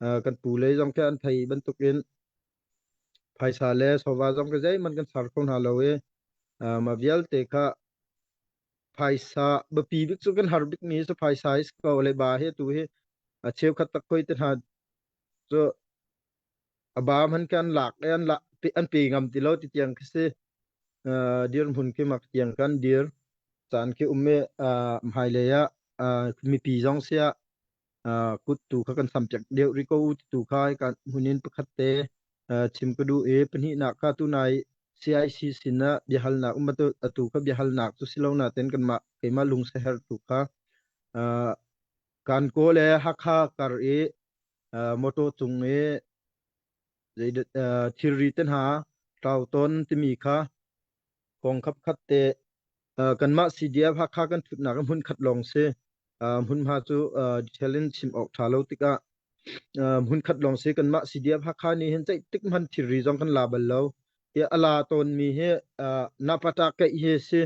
aa, kan pu lei zong khi an thei bantukin phaisa le sawva zong khi zeihmanh kan ser kho hna lo i, aa, mah vialte kha phaisa biapi bik cu kan har bikmi cu phaisa hi si ko le ba hi tu hi a cheukhat takhoi te hna cu a ba hman khi an lak i an lak, an pe ngam ti lo ti tiang khi si. Aa, dirhmun khi mak tiang khan dir caan khi um i, aa, hmailei ah, aa, mipi zong si ah, aa, kut tu kha kan sampiak deuh rih ko u ti tu kha kan hmun in pakhat te, aa, chim ka duh i pahnihnak kha tunai C I C sinah biahalnak um atu, atu kha biahalnak cu si lo natein kanmah, keimah lungseher tu kha, aa, Kankaw le Hakha kar i, aa, motor cung i zei, aa, thilri te hna tlau tawn timi kha kong khap khat te, aa, kanmah C D F Hakha kan thutnak hmun khat lawng si. Aa, hmunhma cu, aa, detail in chim awk ṭha lo tikah, aa, hmun khat lawng si. Kanmah C D F Hakha nih hin zeitik hmanh thilri zong kan la bal lo. Tiah a la tawnmi hi, aa, Napata keih hi si.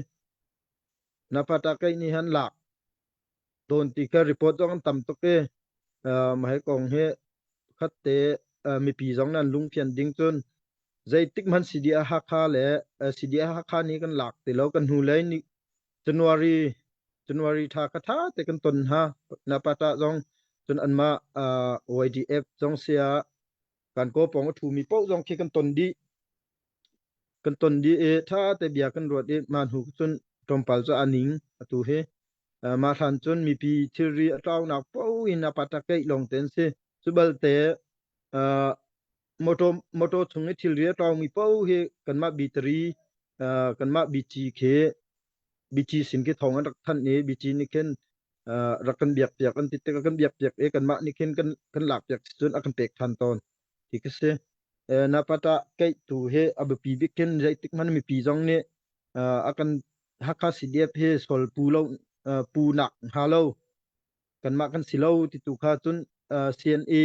Napata keih nih hin lak tawn ti kha report zong an tam tuk i, aa, mah hi kong hi khat te, aa, mipi zong nan lungfian ding cun zeitik hmanh C D F Hakha le, aa, C D F Hakha nih kan lak ti lo. Kan hnulei nih January, January ṭha kha ṭha te kan ton hna. Napata zong cun anmah, aa, Y D F zong si ah Kankaw pawng a ṭhumi paoh zong khi kan ton dih. Kan ton dih i ṭha te bia kan ruat i mah hnu cun ṭawmpal cu a ning atu hi. Aa, mah hlan cun mipi thilri a tlaunak paoh in Napata keih lawng te an si. Cu belte, aa, motor, motor chung i thilri a tlaumi paoh hi kanmah battery, aa, kanmah bici khi, bici sin khi thawng an rak thanh i bici nih khin, aa, rak kan biakpiak an ti tikah kan biakpiak i kanmah nih khin kan, kan lakpiak si cun a kan pek ṭhan tawn ti kha si. Aa, Napata keih tu hi a biapi bik khin zeitik hmanh mipi zong nih, aa, a kan Hakha C D F hi sual pu lo, aa, pu nak hnga lo kanmah kan si lo ti tu kha cun, aa, C N A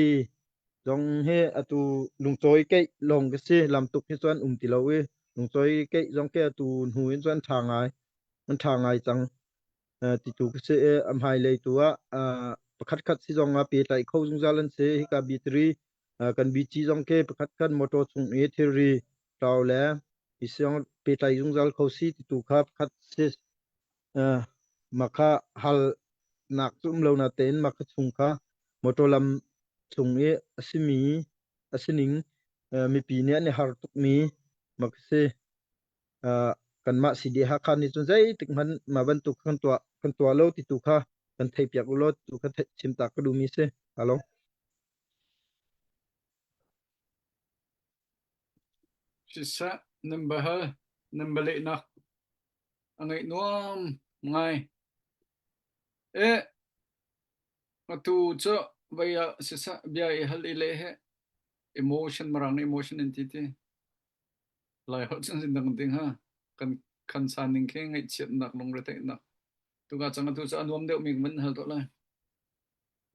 zong hi atu lungcawi keih lawng ka si, lamtuk hi cu an um ti lo i lungcawi keih zong khi atu hnu in cu an ṭha ngai, an ṭha ngai cang, aa, ti tu ka si i a hmailei tu ah, aa, pakhat khat si zong ah pehtlaih kho zungzal an si. Hika battery, aa, kan bici zong khi pakhat khat motor chung i thilri tlau le i si zong pehtlaih zungzal kho si ti tu kha pakhat si. Aa, mah kha halnak cu um lo natein mah kha chung kha motor lam chung i a simi, a sining, aa, mipi nih an i har tukmi mah kha si. Aa, kanmah C D F Hakha nih cun zeitik hmanh mah bantuk kan tuah, kan tuah lo ti tu kha kan theihpiak u law ti tu kha theih chimtak ka duhmi si. Alo. Sisa, nan bahal, nan balehnak a ngeih nuam ngai. Eh, atu cu vaya sisa bia i hal i leh he emotion, Mirang nih emotion in titi. Lai holh cun zin dang ding ha. Kan, kan sa ning khi ngaihchiatnak, lungretheihnak. Tuka cang atu cu a nuam deuh mi kan hal tuah lai.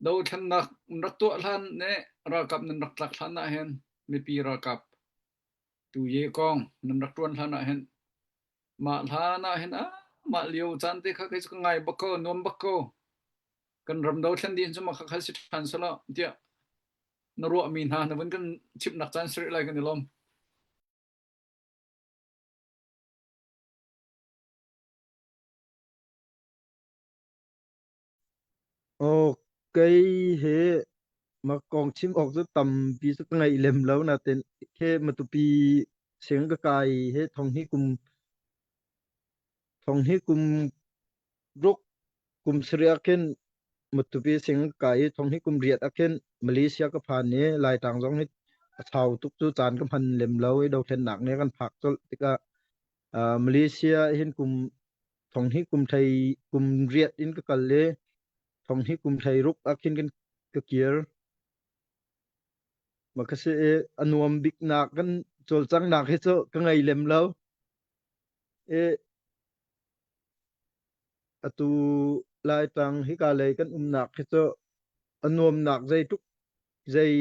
Dothlennak nan rak tuah hlan nih ralkap nan rak tlak hlan ah hin mipi ralkap tu ye kong nan rak ṭuan hlan ah hin mah hlan ah hin a mah lio caan te kha kei cu ka ngai bak ko, nuam bak ko. Kan ram do thlen dih in cu mah kha kha si ṭhan seh law tiah na ruahmi hna na vun kan chimhnak caan si rih lai kan i lawm. Aw, kei he makong chim awk cu tampi cu ka ngeih lem lo, natein he matupi sing ka kai he thong hnih kum, thong hnih kum ruk kum sarih ah khin matupi sing ka kai i thong hnih kum riat ah khin Malaysia ka phan i Laitlang zong hi a chau tuk cu caan ka hman lem lo i dothlennak nih kan phak colh tikah, aa, Malaysia hin kum thong hnih kum hlei kum riat in ka kal i thong hnih kum hlei ruk ah khin kan ka kir. Mah ka si i a nuam biknak kan cawlcanghnak hi cu ka ngei lem lo. I atu Laitlang hika lei kan umnak hi cu a nuamnak zei tuk, zei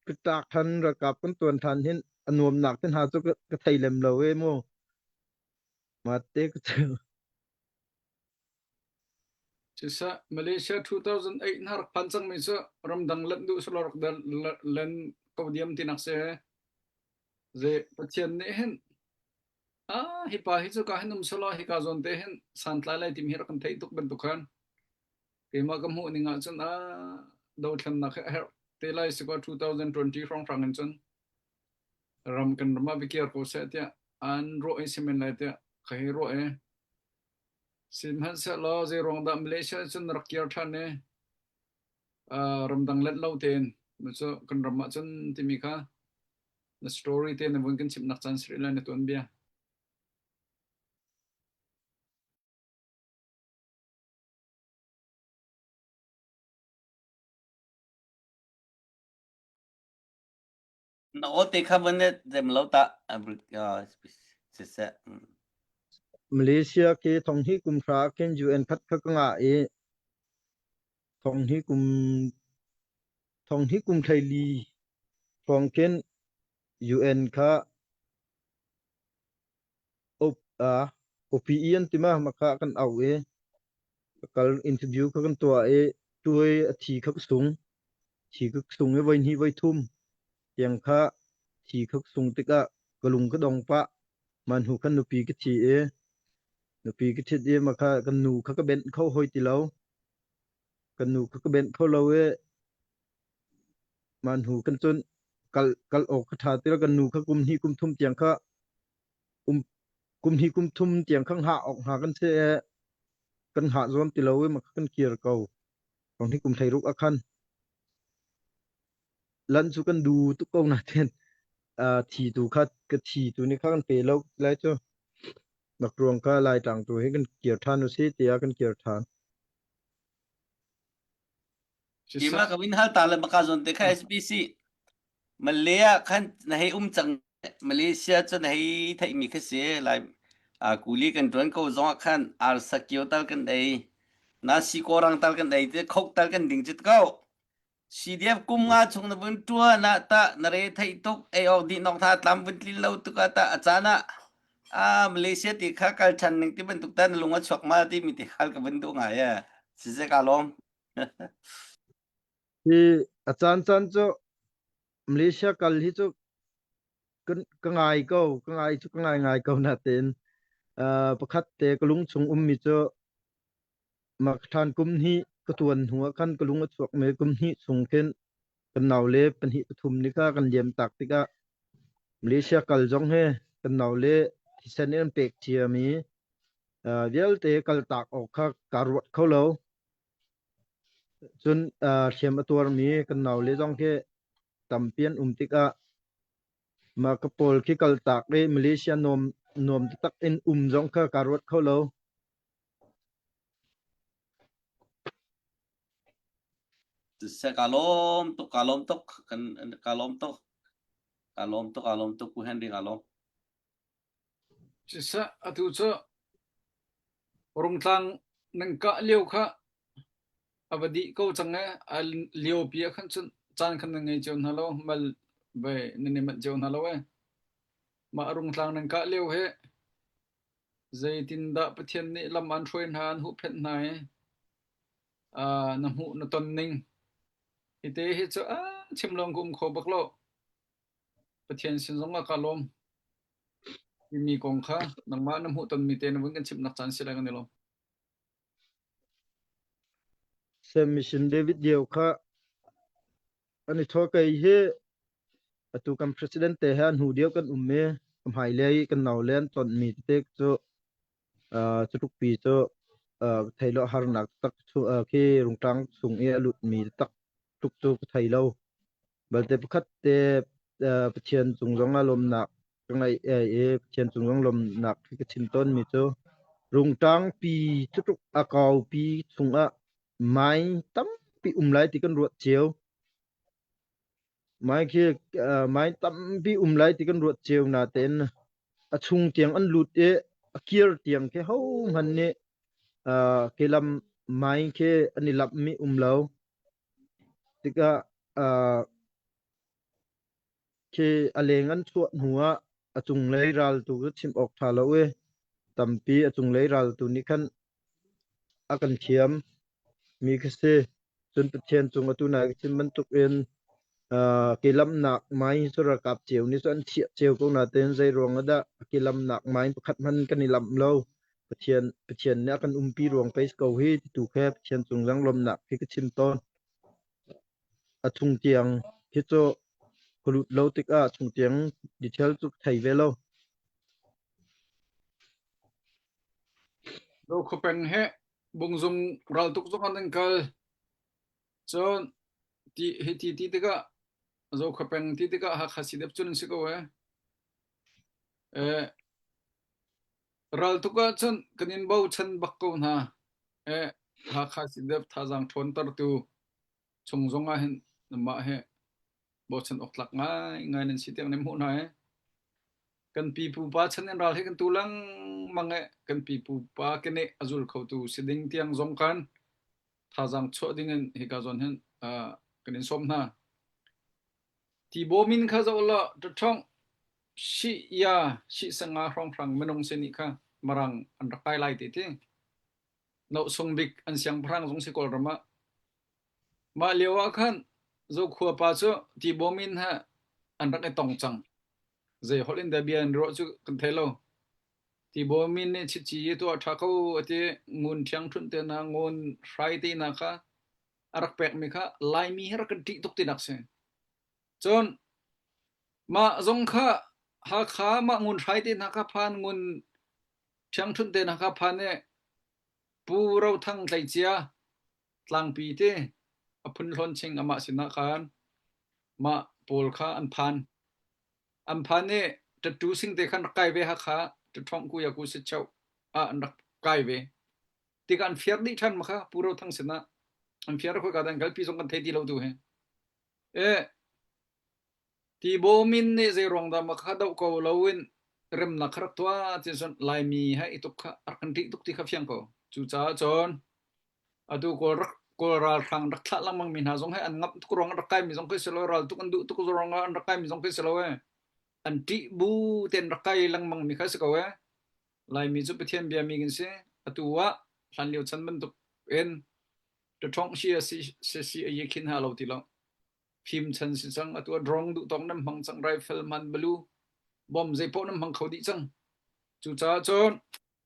ka tlak ṭhan, ralkap kan tuan ṭhan hin a nuamnak te hna cu ka, ka thei lem lo e maw? Mah te ka cu. Siseh, Malaysia two thousand eight hna rak phan cangmi cu ramdang len duh sulaw rak len ko diam tinak si. Zei Pathian nih hin, ah, hi pa hi cu ka hin um sulaw, hi ka zawn te hin santlai lai timi hi rak kan theih tuk bantuk khan. Keimah ka hmuh ning ah cun, ah, dothlennak hi a herh te lai si ko, two thousand twenty hrawnghrang in cun ram kan ram ah biakir ko seh tiah an ruah i si men lai tiah ka hi ruah i. Sihmanhsehlaw, zeiruang dah Malaysia cun rak kir ṭhan i, aa, ramdang let lo tein, cu kan ram ah cun timi kha na story te na vun kan chimhnak caan si rih lai na tuanbia. Na aw te kha van ne zem lo ta, a bul-, a, siseh. Mm. Malaysia khi thong hnih kum hra khin U N khat kha ka ngah i thong hnih kum, thong hnih kum hlei li hrawng khin U N kha op-, a, O P E an ti mah, mah kha kan auh i, ka kal interview kha kan tuah i, tuai a thi kha ka sung, thi kha ka sung i voi hnih voi thum tiang kha thi kha ka sung tikah ka lung ka dong pah, mah hnu khan nupi ka thi i, nupi ka thit i, mah kha kan nu kha ka benh kho hoi ti lo, kan nu kha ka benh kho lo i, mah hnu kan cun kal, kal awk kha ṭha ti lo, kan nu kha kum hnih kum thum tiang kha um, kum hnih kum thum tiang kha hngah awk hnga kan si e, kan hngah zuam ti lo i, mah kha kan kir ko. Thong hnih kum hlei ruk ah khan lan cu kan du tuk ko natein, aa, thi tu kha, ka thi tu nih kha kan pe lo lai cu. Mak ruang kha Laitlang tu hi kan kir ṭhan u si tiah kan kir ṭhan. Keimah ka vun hal ta le, maka zawn te kha S B C. Malay ah khan na hei um cang, Malaysia cu na hei theihmi kha si lai. A, kuli kan ṭuan ko zong ah khan arsa kio tal kan ei, nasi korang tal kan ei, te khok tal kan ding cit ko. C D F kum nga chung na vun ṭuan ah tah na re theih tuk, ei awk dih nawk hna tlam vun tlin lo tuk ah tah a caan ah, a, Malaysia ti kha kal ṭhan ning ti bantuk tah na lung a chuak ma timi te kha ka vun duh ngai a. Siseh ka lawm. Hi a caan caan cu Malaysia kal hi cu ka, ka ngai ko, ka ngai cu ka ngai ngai ko natein, aa, pakhat te ka lung chung ummi cu mah ka ṭhan kum hnih ka tuan hnu ah khan ka lung a chuakmi kum hnih chung khin kan nau le pahnih pathum nih kha kan liam tak tikah Malaysia kal zong he kan nau le thisen in an pek ciami, aa, vialte kaltak awk kha kaa ruat kho lo. Cun, aa, hliam a tuarmi kan nau le zong khi tampi an um tikah mah ka pawl khi kaltak i Malaysia nuam, nuam taktak in um zong kha kaa ruat kho lo. Siseh ka lawm tuk, ka lawm tuk, kan, ka lawm tuk, ka lawm tuk, ka lawm tuk, Pu Henry ka lawm. Siseh, atu cu rungtlang nan kah lio kha a va dih ko cang e, a liopi ah khan cun caan khan nan ngei cio hna lo, mal vai nan i manh cio hna lo e. Mah rungtlang nan kah lio he Zeitindah Pathian nih lam an hruai hna, an huhphenh hna i, aa, na hmuh na ton ning. Hite hi cu, aa, chim lawng ka um kho bak lo. Pathian sin zong a ka lawm. Himi kong kha nangmah na hmuh tonmi te na vun kan chimhnak caan si lai kan i lawm. Sem Mission David Lio kha an i thaw kei hi. Atu kan president te he a hnu deuh kan um i, ka hmailei kan nau le an tonmi tete cu, aa, cutukpi cu, aa, thei lo, harnak tak cu, aa, khi rungtang sung i a lutmi tak tuk cu ka thei lo. Balte pakhat te, aa, Pathian cung zong a lawmhnak ka ngeih, aa, i Pathian cung zong lawmhnak khi ka chim tawnmi cu rungtangpi cutuk a kaupi chungah mai tampi um lai ti kan ruat cio. Mai khi, aa, mai tampi um lai ti kan ruat cio natein a chung tiang an lut i a kir tiang khi ho hmanh nih, aa, kelam mai khi an i lamhmi um lo. Tikah, aa, khi a leng an chuah hnuah a cunglei raltu ka chim awk ṭha lo i tampi a cunglei raltu nih khan a kan thiam mi kha si. Cun Pathian cung atu nai ka chim bantukin, aa, kelamhnak mai hi cu ralkap cio nih cu an chiah cio ko natein zei ruang ah dah a kelamhnak mai pakhat hmanh kan i lamh lo? Pathian, Pathian nih a kan umpi ruang pei si ko hi, titu khe Pathian cung zong lawmhnak khi ka chim tawn. A chung tiang hi cu ka lut lo tikah a chung tiang detail cu ka thei ve lo. Zo khuapeng he bungzung raltuk zong an in kal. Cun ti, hiti ti tikah, Zo khuapeng ti tikah Hakha CDF cun an si ko e. Eh, raltuk ah cun kan in bochan bak ko hna. Eh, Hakha CDF thazaang ṭhawntertu chung zongah hin nanmah he bochan awk tlak ngaingai nan si tiang nan hmuh hna e. Kan pipupa chan in ral hi kan tu lengmang e, kan pipupa kenih a zul khotu si ding tiang zong khan thazaang chuah dingin hika zawn hin, aa, kan in sawm hna. Tibaw min kha zoh law, ṭaṭhawng, Shih Ya, Shih Sanga hrawnghrang minung si nih kha Mirang an rak kai lai ti ti. Nohsung bik an siangpahrang zong si Kawlram ah. Mah lio ah khan Zokhua pa cu Tibaw min he an rak i tong cang. Zei holh in dah bia an ruah cu kan thei lo. Tibaw min nih chichi i tuah ṭha ko a ti, ngun thiang ṭhun te hna, ngun hrai te hna kha a rak pekmi kha Laimi he rak kan ṭih tuk tinak si. Cun mah zong kha Hakha mah ngun hrai te hna kha phan, ngun thiang ṭhun te hna kha phan i Pu Rothang Tleicia Tlangpi ti a phun hlawn ching amah sinah khan mah pawl kha an phan. An phan i ṭatu sing te khan rak kai ve, Hakha ṭaṭhawng ku ya ku si chauh ah an rak kai ve. Tikah an fiar dih ṭhan ma kha, Pu Rothang sinah an fiar khoi ka dan kalpi zong kan thei ti lo tu he. Eh, Tibaw min nih zei ruang dah ma kha doh ko loin remnak kha rak tuah, cun Laimi he i tuk kha a rak kan ṭih tuk ti kha fiang ko. Cucaah cun atu Kawl rak, Kawl ralhrang rak thlah lengmang mi hna zong he an ngamh tuk ruangah rak kaimi zong khi si lo, raltuk an duh tuk ruangah an rak kaimi zong khi si lo e. An ṭih bu tein rak kai lengmang mi kha si ko e. Laimi cu Pathian biami kan si. Atu ah hlanlio chan bantuk in ṭaṭhawng si a si, si, si a ye khin ha lo ti lo. Fim chan si cang, atu ah drone duh tawng nan hmang cang, rifle hman, balu, bomb zei paoh nan hmang kho dih cang. Cucaah cun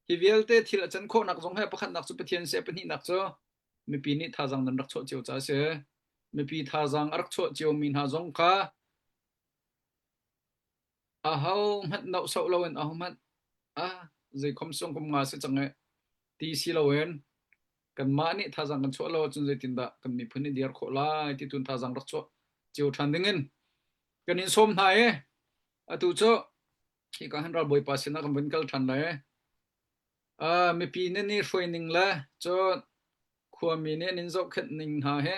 hi vialte thil a can khawhnak zong he pakhatnak cu Pathian si, pahnihnak cu mipi nih thazaang nan rak chuah cio ca si. Mipi thazaang a rak chuah cio mi hna zong kha ahohmanh nohsoh loin ahohmanh, a, zei khom sung kum nga si cang e ti si loin kanmah nih thazaang kan chuah lo ahcun zeitindah kan miphun nih dir khawh lai ti tun thazaang rak chuah cio ṭhan dingin kan in sawm hna e. Atu cu hika hin ralbawipa sinah kan vun kal ṭhan lai e. Aa, mipi nan i hruai ning le cun khuami nih nan zohkhenh ning hna he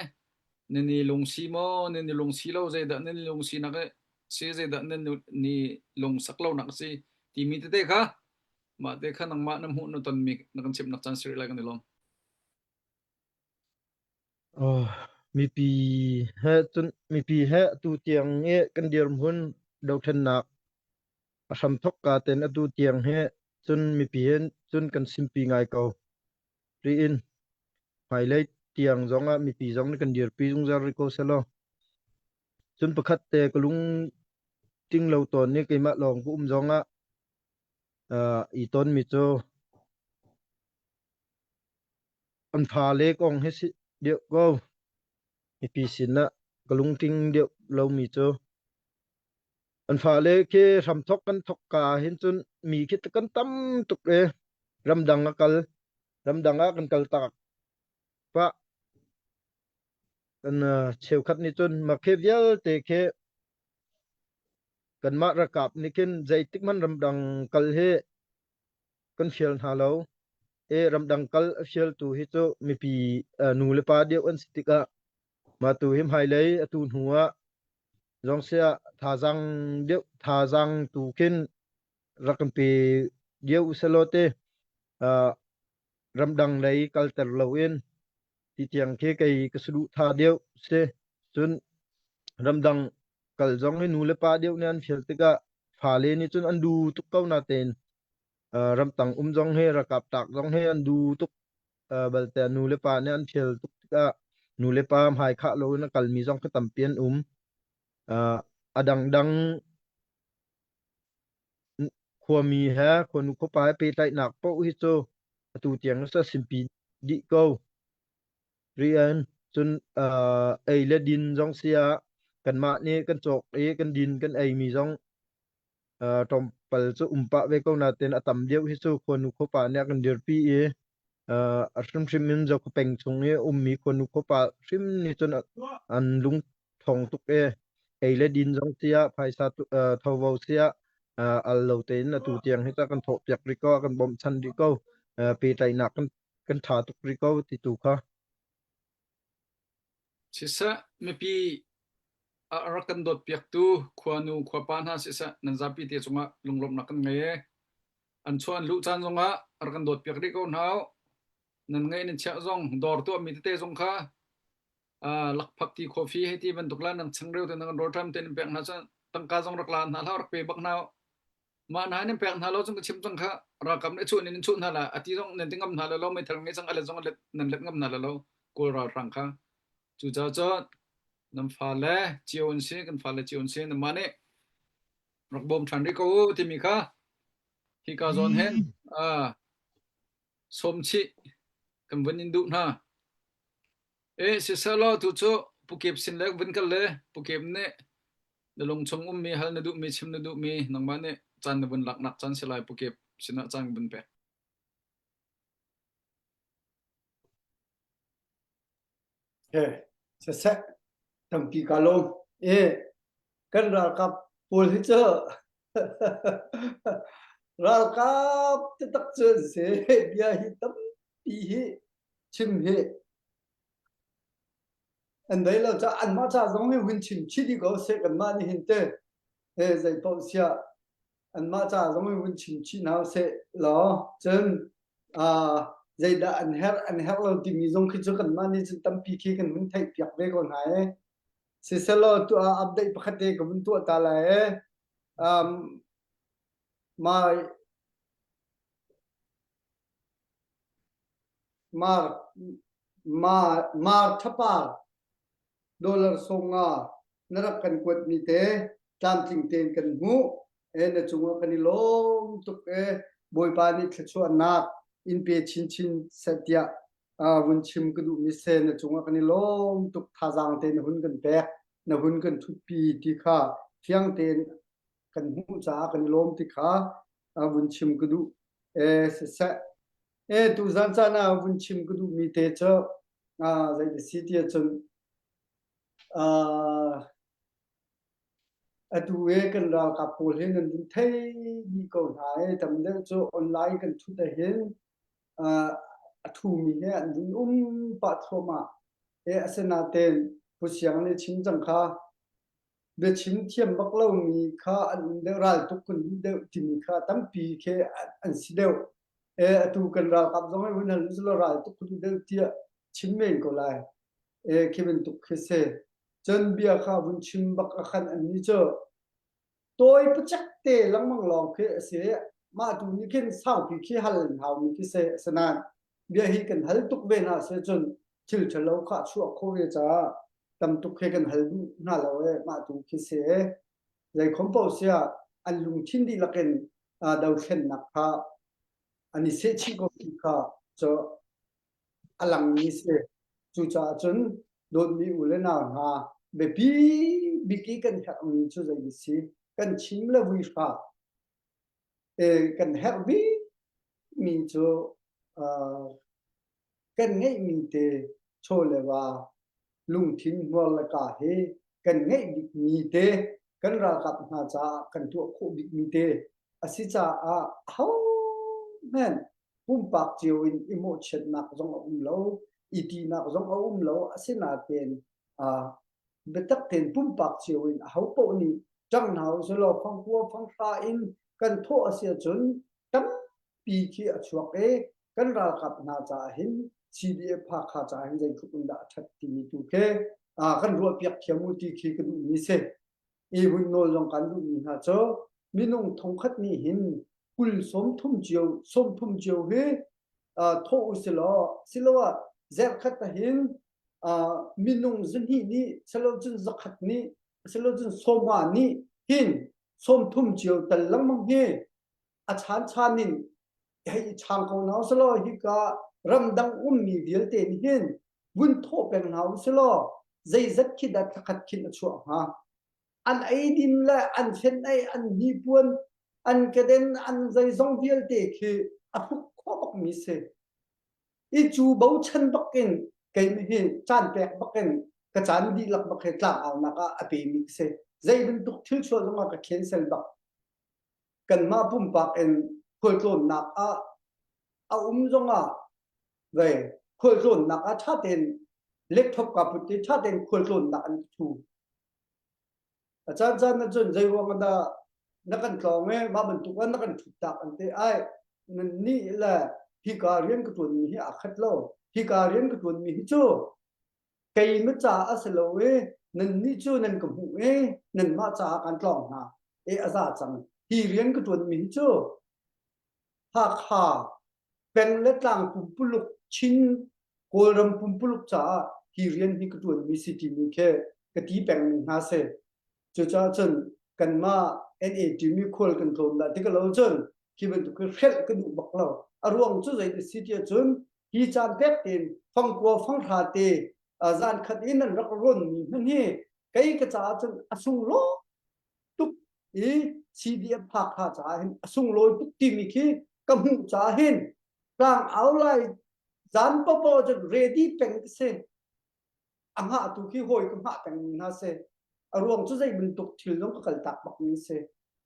nan i lungsi maw, nan i lungsi lo, zeidah nan i lungsinak i si, zeidah nan i lungsak lonak a si timi tete kha, mah te kha nangmah na hmuh na tonmi na kan chimhnak caan si rih lai kan i lawm. Aw, mipi he cun, mipi he atu tiang i kan dirhmun dohṭhennak a hramthok ka tein atu tiang he cun mipi he cun kan simpi ngai ko. Ri in, hmailei tiang zongah mipi zong nih kan dirpi zungzal rih ko seh law. Cun pakhat te ka lungting lo tawn nih keimah lawng ka um zongah, aa, i tawnmi cu an fale kong hi si deuh ko. Mipi sinah ka lungting deuh lomi cu an fale khi hramthok kan thok ka hin cun mi khi kan tam tuk e. Ramdang a kal, ramdang ah kan kal tak pah kan, aa, cheukhat nih cun makhe vialte khi kanmah ralkap nih khin zeitik hmanh ramdang kal hi kan fial hna lo. E, ramdang kal a fialtu hi cu mipi, aa, nu le pa deuh an si tikah, mah tu hi hmailei atu hnu ah zong si ah thazaang deuh, thazaang tu khin rak kan pe deuh u seh law te, aa, ramdang lei kalter lo in ti tiang khi kei ka saduh tha deuh si. Cun ramdang kal zong hi nu le pa deuh nih an fial tikah fale nih cun an duh tuk ko natein, aa, ramdang um zong hi ralkap tlak zong hi an duh tuk, aa, belte nu le pa nih an fial tuk tikah nu le pa hmai khah loin a kalmi zong khi tampi an um. Aa, a dangdang khuami he khuanu khuapa he pehtlaihnak paoh hi cu atu tiang a simpi dih ko. Rian cun, aa, ei le din zong si ah kanmah nih kan cawk i kan din kan eimi zong, aa, tlawmpal cu um pah ve ko natein a tam deuh hi cu khuanu khuapa nih a kan dirpi i, aa, a hrimhrim in Zokhua peng chung i a ummi khuanu khuapa hrim nih cun an lung thawng tuk e. Ei le din zong si ah, phaisa tu, aa, thovo si ah, aa, al lo tein atu tiang hi ca kan thawhpiak rih ko, a kan bawmhchan rih ko, aa, pehtlaihnak kan, kan ṭha tuk rih ko ti tu kha. Siseh, mipi a rak kan dawtpiaktu khuanu khuapa hna siseh, nan zapi te cungah lunglawmhnak kan ngei e. An chuah an luh caan zongah a rak kan dawtpiak rih ko hna u. Nan ngeih nan chiah zong dawr tuahmi tete zong kha, aa, lakphak ti, coffee hei ti bantuk la nan changreu te nan kan rawl ṭam te nan pek hna cun tangka zong rak la hna hlah, rak pe bak hna u. Mah hna nih pek hna lo cun ka chim cang kha, ralkap nih chuh nih nan chuh hna lai, a ti zong nan ti ngam hna lo, lo meithal ngei cang a let zong a let, nan let ngam hna lo, lo, Kawl ralhrang kha. Cucaah cun nan fale cio an si, kan fale cio an si, nanmah nih rak bawm ṭhan rih ko u timi kha hika zawn hin, aa, sawm chih kan vun in duh hna. Eh, siseh law, tu cu Pu Kep sin le vun kal le, Pu Kep nih na lungchung ummi, hal na duhmi, chim na duhmi, nangmah nih caan na vun laknak caan si lai, Pu Kep sinah caan vun pek. He, siseh, tampi ka lawm. Eh, kan ralkap pawl hi cu ralkap taktak cu an si. Bia hi tampi hi, chim hi an dei lo caah anmah ca zong hi vun chim chih dih ko seh, kanmah nih hin te. Eh, zeipaoh sia, anmah ca zong hi vun chim chih hna u seh law. Cun, aa, zeidah an herh, an herh lo timi zong khi cu kanmah nih cun tampi khi kan hun theih piak ve ko hna i. Siseh law, tu, aa, update pakhat te ka vun tuah ta lai i. Um, mai, mar, mar, mar thapar dollar sawmnga na rak kan kuatmi te tlamtling tein kan hmuh. Eh, na cungah kan i lawm tuk. Eh, Bawipa nih thluachuahnak in pe chinchin seh tiah, aa, vun chim ka duhmi si, na cungah kan i lawm tuk. Thazaang te na hun kan pek, na hun kan thutpi ti kha fiang tein kan hmuh caah kan i lawm ti kha, aa, vun chim ka duh. Eh, siseh. Eh, tuzan caan ah vun chim ka duhmi te cu, aa, zei a si ti ahcun, aa, atu e kan ralkap pawl hi nan vun thei dih ko hna i, tam deuh cu online kan thut ahhin, aa, a thumi hi an vun um pah thluahmah. Eh, asinain Pu Siang nih chim cang kha, biachim thiam bak lomi kha an um deuh, raltuk kan duh deuh timi kha tampi khi an, an si deuh. Eh, atu kan ralkap zong hi hun hal cu lo raltuk kan duh deuh tiah chim men ko lai. Eh, khi bantuk khi si. Cun bia kha vun chim bak a khan annih cu tawi pacek te lengmang lawng khi a si. mah tu ni khin saupi khi hal hau mi khi se, sena bia hi kan hal tuk ve na se cun thil ṭha lo kha chuak kho ve caah tam tuk khi kan hal duh hna lo e, mah tu khi se. Zei khom paoh sia an lungthin dihlak in, aa, dothlennak kha an i seh chih ko khi kha cu a langmi si. Cucaah cun dawtmi u le nau hna, biapi bik i kan herhmi cu zei a si? Kan chim le vui hra, ee, kan herh bikmi cu, aa, kan ngeihmi te, chaw le va, lungthin hmual le ka he kan ngeih bikmi te, kan ralkap hna caah kan tuah khawh bikmi te a si caah, ahohmanh pumpak cio in i mawhchiatnak zong a um lo, i tinak zong a um lo, asinain, aa, biatak tein pumpak cio in aho paoh nih ṭang hna u sih law, fangkua fanghra in kan thawh a si ahcun tampi khi a chuak i kan ralkap hna caah hin, C D F Hakha caah hin zeitluk in dah a ṭhat timi tu khi, aa, kan ruahpiak thiam u ti khi ka duhmi si. I hun nawl zong kan duhmi hna cu minung thongkhat nih hin kul sawmthum cio, sawmthum cio hi, aa, thawh u si law, siloah zarhkhat ah hin, aa, minung zahnih nih, silo cun zakhat nih, silo cun sawmnga nih hin sawmthum cio tal lengmang hi a chan chan in hei chang ko hna u si law, hika ramdang ummi vialte nih hin vun thawh peng hna u si law, zeizat khi dah thlakhat khin a chuah hnga? An eidin le an fenei, an hnipuan, an keden, an zeizong vialte khi a hruk khawh bakmi si. I cu bochan bakin keimah hi caan pek bakin ka caan dihlak bak hi tlangaunak ah a pemi ka si. Zei bantuk thil chuah zongah ka cancel bak. Kanmah pumpak in khualtlawnnak ah a um zongah, vei, khualtlawnnak ah ṭha tein, laptop ka put i ṭha tein khualtlawnnak an ka thu. A caan caan ahcun zei ruang ah dah na kan tlawng i mah bantuk ah na kan ṭhut tak an ti ai. Nannih le hika rian ka ṭuanmi hi aa khat lo. Hika rian ka ṭuanmi hi cu keimah caah a si lo i nannih cu nan ka hmuh i nanmah caah kan tlawng hna i a za cang. Hi rian ka ṭuanmi hi cu Hakha peng le tlang pumpuluk, Chin Kawlram pumpuluk caah hi rian hi ka ṭuanmi si timi khi ka ti pengmi hna si. Cucaah cun kanmah N A T mi khual kan tlawm dah ti ka lo cun hi bantuk hi hrelh ka duh bak lo. A ruang cu zei a si ti ahcun hi caan pek tein fangkua fanghra te, aa, zan khat in nan rak rawnmi hmanh hi kei ka caah cun a sunglawi tuk i C D F Hakha caah hin a sunglawi tuk timi khi ka hmuh caah hin tlangau lai zan paoh paoh cun ready peng ka si. A hngah tu khi hawi ka hngah pengmi hna si. A ruang cu zei bantuk thil zong ka kaltak bakmi si.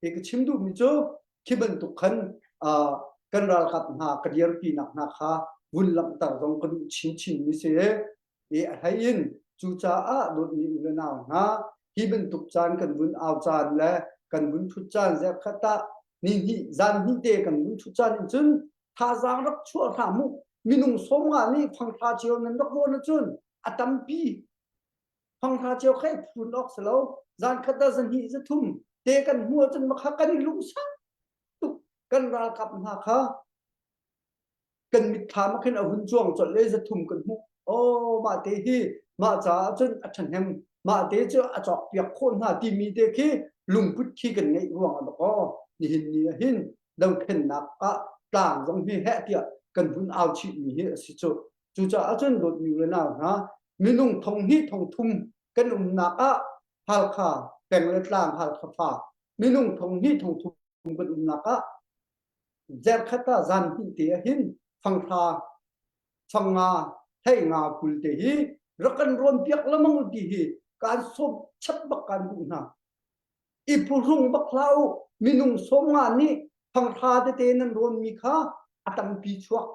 Hi ka chim duhmi cu khi bantuk khan, aa, kan ralkap hna ka dirpinak hna kha vun langhter zong ka duh chinchin mi si. I a hlei in cucaah dawtmi u le nau hna, hi bantuk caan kan vun au caan le kan vun ṭhut caan zarhkhat ah ni hnih, zan hnih te kan vun ṭhut caan in cun thazaang rak chuah hram u. Minung sawmnga nih fanghra cio nan rak rawn ahcun a tampi fanghra cio kha i phun awk si lo. Zan khat ah zahnih zathum te kan hmuh ahcun makha kan i lungsang tuk. Kan ralkap hna kha kan mitthlam ah khin a hun cuang colh le zathum kan hmuh. Aw, mahte hi mah caah cun a ṭhahnem, mahte cu a cawkpiak khawh hna timi te khi lungput khi kan ngeih ruang a bak aw. Nihin ni ah hin dothlennak ah tlang zong hi heh tiah kan vun au chihmi hi a si cu. Cucaah cun dawtmi u le nau hna, minung thong hnih thong thum kan umnak ah Halkha peng le tlang, Halkha fa, minung thong hnih thong thum kan umnak ah, zarhkhat ah zan hnih te ah hin fanghra, fanga, hleinga kul te hi rak kan rawnpiak lengmang u ti hi kan sawm chat bak kan duh hna. I phuhrung bak hlah u, minung sawmnga nih fanghra tete nan rawnmi kha a tampi chuak.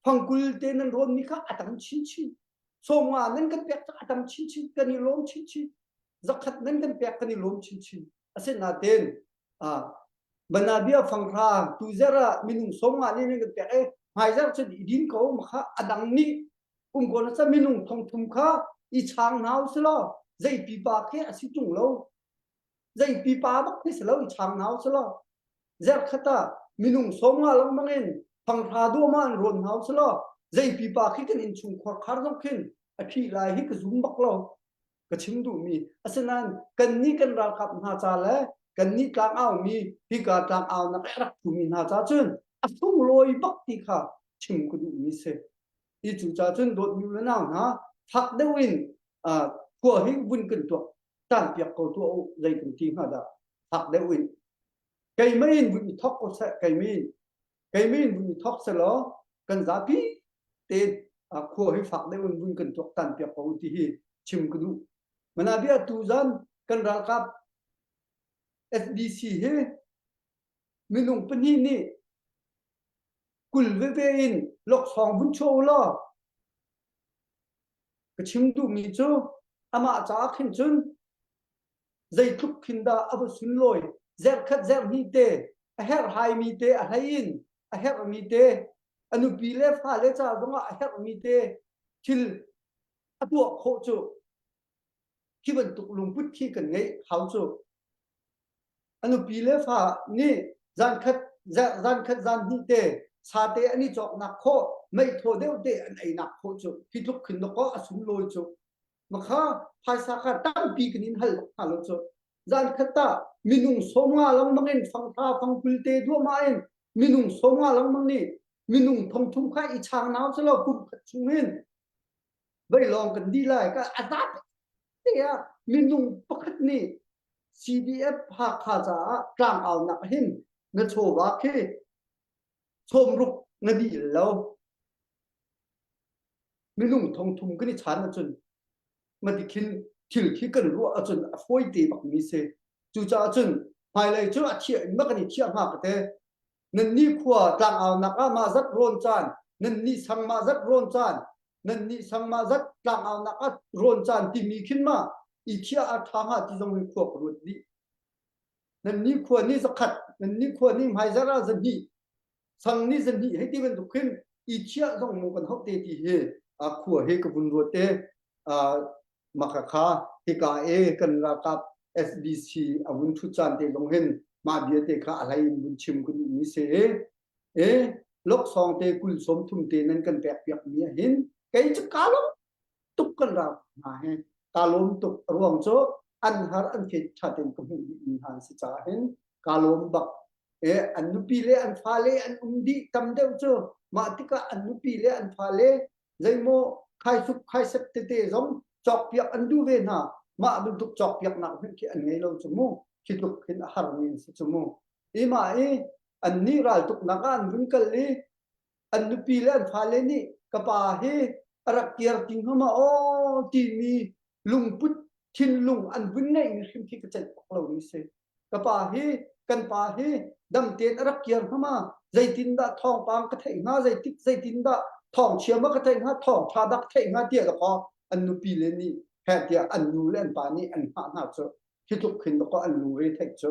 Fangkul te nan rawnmi kha a tam chinchin. Sawmnga nan kan pek cang a tam chinchin, kan i lawm chinchin. Zakhat nan kan pek, kan i lawm chinchin. Asinain, aa, Banabia fanghra tu zarh ah minung sawmnga nih nan kan pek i hmaizarh cun i din ko, makha a dang nih um ko hna, minung thong thum kha i chang hna u si law, zeipi pa khi a si tung lo. Zeipipa bak hi si lo i chang nau si lo. Zerkhat ah minung sawmnga lang bangin fanghra duah ma an rawn hau si lo. Zeipipa khi kan innchung khuarkhar zong khin a khih lai hi ka zum bak lo. Ka chim duh mi. Asinan kanni kan ralkap hna ca le kanni tlangau mi, hika tlangau nak a rak thu mi hna ca cun a sunglawi bak ti kha chim ka duh mi si. I cucaah cun dawtmi u le nau hna, fak deuh in, aa, khua hi vun kan tuak, tanpiak ko tuah u, zei kan ti hnga dah, fak deuh in. Keimah in vun i thawk ko seh, keimah in, keimah in vun i thawk seh law, kan zapi te, aa, khua hi fak deuh in vun kan tuak, tanpiak ko u ti hi chim ka duh. Mana bia tu zan kan ralkap S D C hi minung pahnih nih kul veve in loksawng vun chuah u law, ka chim duh mi cu amah caah khin cun zeitluk khin dah a va sunlawi, zerkhat zerhnih te, a herh hai mi te, a hlei in a herh mi te, a nupi le fale ca zongah a herh mi te thil a tuah khawh cu khi bantuk lungput khi kan ngeih hau cu. A nupi le fa nih zankhat, za-, zankhat zanhnih te sa te an i cawknak khawh, meithaw deuh te an einak khawh cu, khi tluk khin dakaw a sunlawi cu. Makha phaisa kha tampi kan in hal hna lo cu. Zankhat ah minung sawmnga lang bangin fanghra fangkul te duah ma in minung sawmnga lang bang nih minung thongthum kha i chang nau si lo, kum khat chung hin vei lawng kan dih lai. Ka a zat te ah minung pakhat nih C D F Hakha caah tlangaunak hin na chawva khi sawmruk na dih lo. Minung thongthum kan i chan ahcun, mati khin thil khi kan ruah ahcun a fawi te bak mi si. Cucaah cun hmailei cu a thiah in mah kan i thiah hnga ka te. Nannih khua tlangaunak ah mah zat rawn caan, nannih sang mah zat rawn caan, nannih sang mah zat tlangaunak ah rawn caan timi khin mah i thiah a ṭha hnga ti zong hi khua ka ruat dih. Nannih khua nih zakhat, nannih khua nih hmaizarh ah zahnih, sang nih zahnih hei ti bantuk khin i thiah zong mu kan hauh te ti hi, aa, khua hi ka vun ruat te, aa, makha kha hika e kan ralkap S D C a vun ṭhut caan te zong hin mah bia te kha a hlei in vun chim ka duh mi si. E, loksawng te kul sawmthum te nan kan pekpiak mi ah hin kei cu ka lawm tuk kan ralkap hna hi. Ka lawm tuk a ruang cu an har an fek ṭha tein ka hmuh dih mi hna an si caah hin ka lawm bak. E, an nupi le an fale an um dih tam deuh cu, mah tikah an nupi le an fale zeimaw khaisuk khaisep tete zong cawkpiak an duh ve hna. Mah bantuk cawkpiaknak hmanh khi an ngei lo cu mu, khi tluk hin a har mi an si cu mu. I mah i annih raltuknak ah an vun kal i an nupi le an fale nih ka pa hi a rak kir ti hnga maw timi lungput thinlung an vun ngeihmi hrim khi ka ceih bak lomi si. Ka pa hi, kan pa hi dam tein a rak kir hnga maw, zeitindah thawngpang ka theih hnga, zeitik, zeitindah thawngchiam a ka theih hnga, thawngṭha dah ka theih hnga tiah ka pa an nupi le nih heh tiah an nu le an pa nih an hngah hna cu. Hi tluk khin dah kha an lungre theih cu.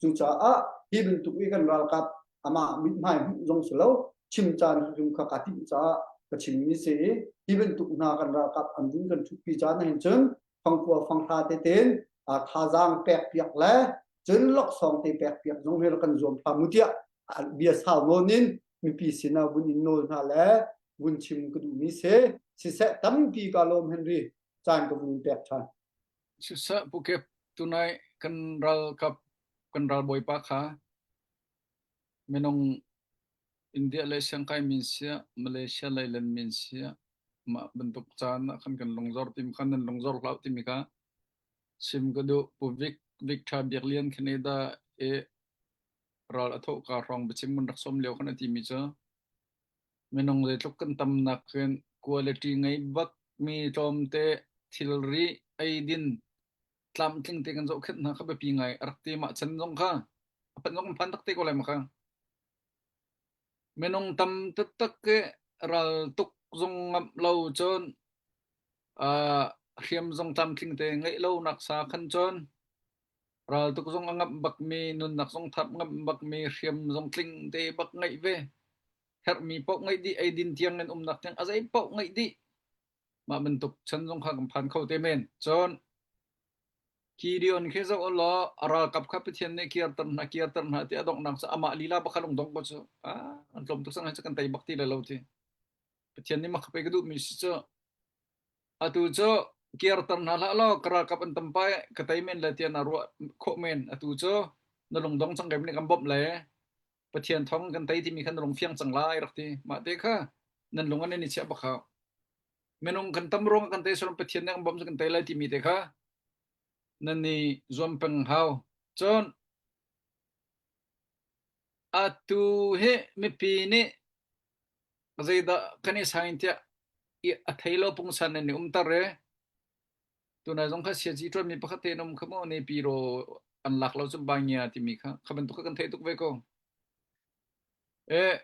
Cucaah hi bantuk i kan ralkap amah mithmai hmuh zong si lo, chim caan hrim kha ka timh caah ka chimmi si i, hi bantuk hna kan ralkap an vun kan ṭhutpi caan ah hin cun, fangkua fanghra tein, aa, thazaang pekpiak le cun loksawng te pekpiak zong hi kan zuam hram mu tiah, aa, bia sau nawn in mipi sinah vun in nawl hna le vun chim ka duhmi si. Siseh, tampi ka lawm hen ri, caan ka vun in pek ṭhan. Siseh, Pu Kep, tunai kan ralkap, kan ralbawipa kha minung India le siangkai min siah, Malaysia, Lailan min siah, mah bantuk caan ah khan kan lungzor timi kha, nan lungzor hlah timi kha chim ka duh. Pu Vic, Victor Biaklian khin eda e ral a thawh ka hrawng biachim mun rak sawm lio khan a timi cu minung zeitluk kan tamnak hin quality ngei bak mi tlawmte thilri eidin tlamtling te kan zohkhenh hna kha biapi ngai a rak ti mah chan zong kha a phan zong phan takte ko lai ma kha. Minung tam taktak ke raltuk zong ngamh lo cun, aa, hriam zong tlamtling te ngeih lo naksa khan cun, raltuk zong a ngamh bakmi, nunnak zong thap ngamh bakmi, hriam zong tling te bak ngeih ve. Herhmi paoh ngeih dih, eidin tiang in umnak tiang a zei paoh ngeih dih. Mah bantuk chan zong kha kan phan kho te men. Cun Gideon khi zoh awla a ralkap kha Pathian nih kiarter hna, kiarter hna ti a donghnak cu amah lila bak kha lungdong ko cu. Ah, an tlawm tuk sang hi cu kan tei bak ti lai lo ti. Pathian nih makha pei ka duhmi si cu. Atu cu kiarter hna hlah law, ka ralkap an tam pah i ka tei men lai tiah na ruah khawh men. Atu cu na lungdong cang kei nih kan bawmh lai. Pathian thawng kan tei timi kha na lung fiang cang lai rak ti. Mah te kha nan lung an i chiah bak hau. Minung kan tam ruangah kan tei, sawm Pathian nih kan bawmh cu kan tei lai timi te kha nan i zuam peng hau. Cun atu hi mipi nih zeidah kan i sang in tiah i a thei lo pungsan nan i umter e. Tunai zong kha siaci ṭuanmi pakhat te an um kha maw, nepi raw an lak lo cu bangia timi kha, kha bantuk kha kan theih tuk ve ko. Eh,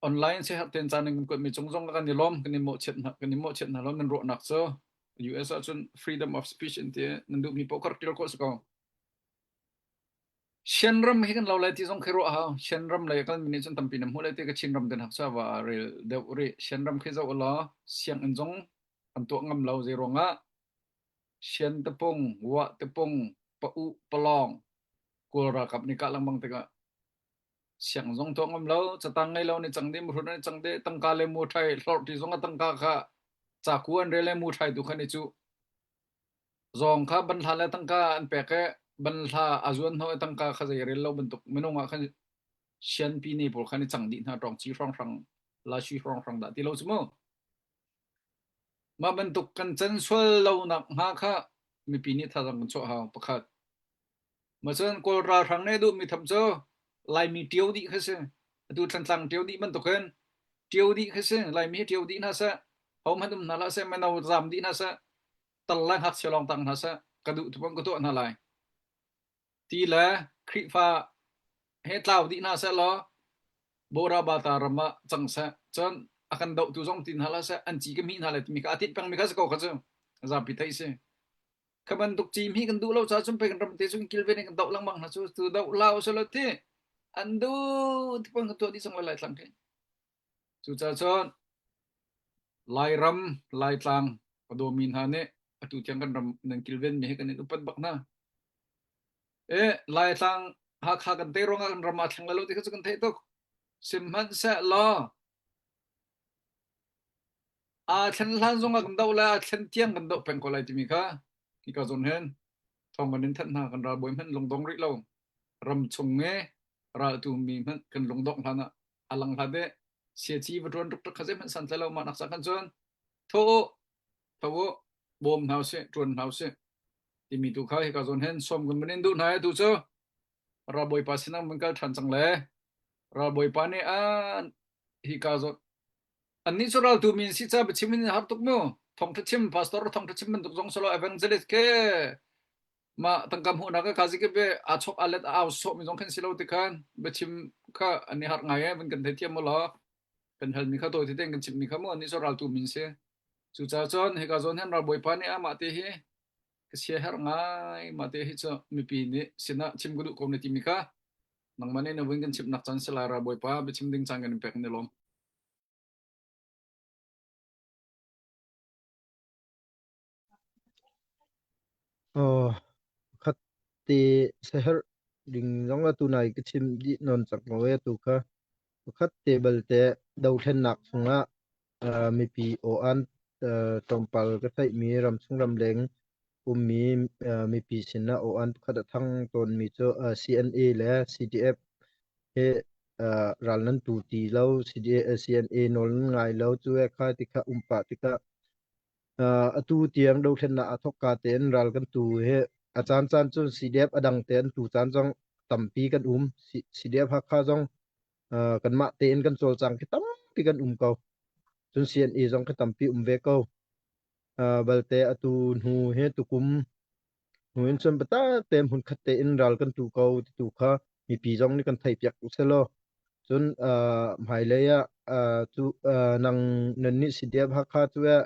online si herh tein caan in kan kuatmi cung zong kan i lawm, kan i mawhchiat hna, kan i mawhchiat hna lo, nan ruahnak cu U S ah cun freedom of speech an ti, nan duhmi paoh kha rak ṭial khawh si ko. Shan ram hi kan lo lai ti zong khi ruah hau. Shan ram lei a kalmi nih cun tampi nan hmuh lai ti, Kachin ram te hnak cu a va rel deuh rih. Shan ram khi zoh awla sianginn zong an tuah ngam lo, zei ruangah Shan tapung, Wah tapung, Pa-uh, Palawng, Kawl ralkap nih kah lengmang tikah siang zong tuah ngam lo, catang ngei lo nih cang dih, muhrun nih cang dih, tangka le muṭhai, hlorh ti zong a tangka kha caku an rel le muṭhai tu khan i cu. Zawng kha banhla le tangka an pek e, banhla a zuan hnu i tangka kha zei rel lo bantuk minung ah khan Shanpi ne pawl khan i cang dih hna, ṭawngci hrawnghrang, lashi hrawnghrang dah ti lo cu mu. Mah bantuk kan can sual lonak hnga kha mipi nih thazaang kan chuah hau pakhat. Macun Kawl ralhrang nih a duhmi tham cu Laimi ṭio dih kha si. Atu Thantlang ṭio dih bantuk hin ṭio dih kha si. Laimi hi ṭio dih hna seh. Hohmanh um hna hlah seh. Mino zam dih hna seh. Tal lai ngakchia lawng tang hna seh. Ka duh tu pang ka tuah hna lai. Ti le Khrihfa he tlau dih hna seh law, Bora Bata ram ah cang seh. Cun a kan doh tu zong ti hna hlah seh. An ci ka hmih hna le timi kha a tinh pengmi kha si ko kha cu zapi thei si. Kha bantuk ci hmih kan duh lo caah cun pei kan ram te cu kan kilven in kan doh lengmang hna cu, tu doh hlah u seh law ti an duh ti pang kan tuah dih cang le Laitlang khi. Cucaah cun Lairam, Laitlang a dawmi hna nih atu tiang kan ram nan kilvenmi hi kan in upat bak hna. Eh, Laitlang Hakha kan tei ruangah kan ram aa thleng lai lo ti kha cu kan theih tuk. Sihmanhsehlaw aa thlen hlan zongah kan doh lai, aa thlen tiang kan doh peng ko lai timi kha hika zawn hin thawng kan in thanh hna, kan ralbawi hmanh lungdong rih lo. Ram chung i raltu mi hmanh kan lungdong hlan ah a lang hlah dih. Siaci va ṭuan tuk tuk kha zeihmanh san tlai lo, mah nak caan khan cun tho u, tho u, bawm hna u sih, ṭuan hna u sih timi tu kha hika zawn hin sawm kan van in duh hna i tu cu ralbawipa sinah van kal ṭhan cang le ralbawipa nih a hika zawn annih cu raltu mi an si caah biachim in har tuk mu. Thawngṭha chim, pastor thawngṭha chim bantuk zong si lo, evangelist khi mah tangka hmuhnak a ka zik i ve, aa chawk aa let, a au sawhmi zong khin si lo ti khan biachim kha an i har ngai e, van kan theithiam maw law. Kan halmi kha tawi tete in kan chimhmi kha maw, annih cu raltu mi an si. Cucaah cun hika zawn hin ralbawipa nih amah te hi ka sia herh ngai, mah te hi cu mipi nih sinah chim ka duh ko na timi kha nangmah nih na vun kan chimhnak caan si lai, ralbawipa biachim ding caan kan in pek, kan i lawm. Aw, pakhat te saherh ding zong atu nai ka chim dih nawn cak lo e, atu kha pakhat te balte dothlennak sungah, aa, mipi aw an, aa, tlawmpal ka theihmi ramchung ramleng ummi, aa, mipi sinah aw an pakhat a thang tawnmi cu, aa, C N A le C D F he, aa, ral nan tu ti lo, C D A, aa, C N A nawl nan ngai lo, cu e kha ti kha um pah ti kha, aa, atu tiang dothlennak aa thawk ka tein ral kan tu he a caan caan cun C D F a dang te an tu caan zong tampi kan um. C-, C D F Hakha zong, aa, kanmah tein kan cawlcang khi tampi kan um ko. Cun C N A zong khi tampi um ve ko. Aa, balte atu hnu he tukum hnu in cun biatak te hmunkhat tein ral kan tu ko titu kha mipi zong nih kan theipiak u seh law. Cun, aa, hmailei ah, aa, cu, aa, nang, nannih C D F Hakha cu eh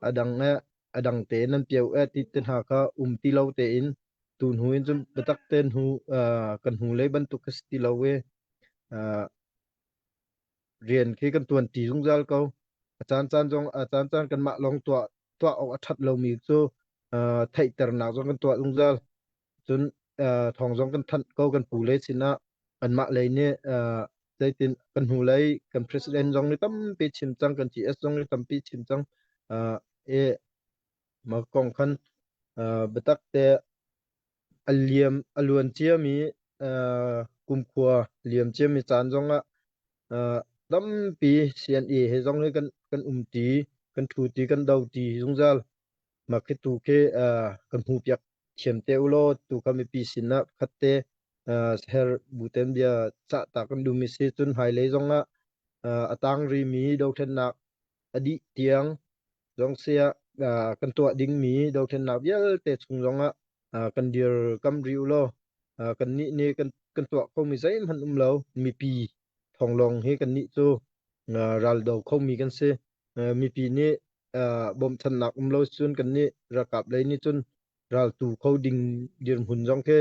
a dang eh a dang te nan pio eh ti te hna kha um ti lo tein tu hnu in cun biatak te hnu, aa, kan hnu lei bantuk ka si ti lo i, aa, rian khi kan tuan ti zungzal ko. A caan caan zong, a caan caan kanmah lawng tuah, tuah awk a ṭhat lomi cu, aa, theihternak zong kan tuah zungzal. cun, aa, thawng zong kan thanh ko kan pu lei sinah anmah lei nih, aa, zeitin kan hnu lei kan president zong nih tampi chim cang, kan G S zong nih tampi chim cang, aa, e, ma kong khan, aa, biatak te a liam, a luan ciami, aa, kumkhua liam ciami caan zongah, aa, tampi C N A he zong hi kan, kan um ti, kan thu ti, kan do ti zungzal. Mak khi tu khi, aa, kan hmuh piak thiam te u law, tu kha mipi sinah khat te, aa, Saher Buten bia cah ta kan duhmi si cun hai lei zongah, aa, a tang rimi dothlennak a dih tiang zong si ah, aa, kan tuah dingmi dothlennak vialte chung zongah, aa, kan dir kam rih u law, aa, kannih nih kan, kan tuah khomi zeihmanh um lo, mipi thawng lawng hi kannih cu, aa, ral do khomi kan si. Aa, mipi nih, aa, bawmhchannak um lo cun kannih ralkap lei nih cun ral tu kho ding dirhmun zong khi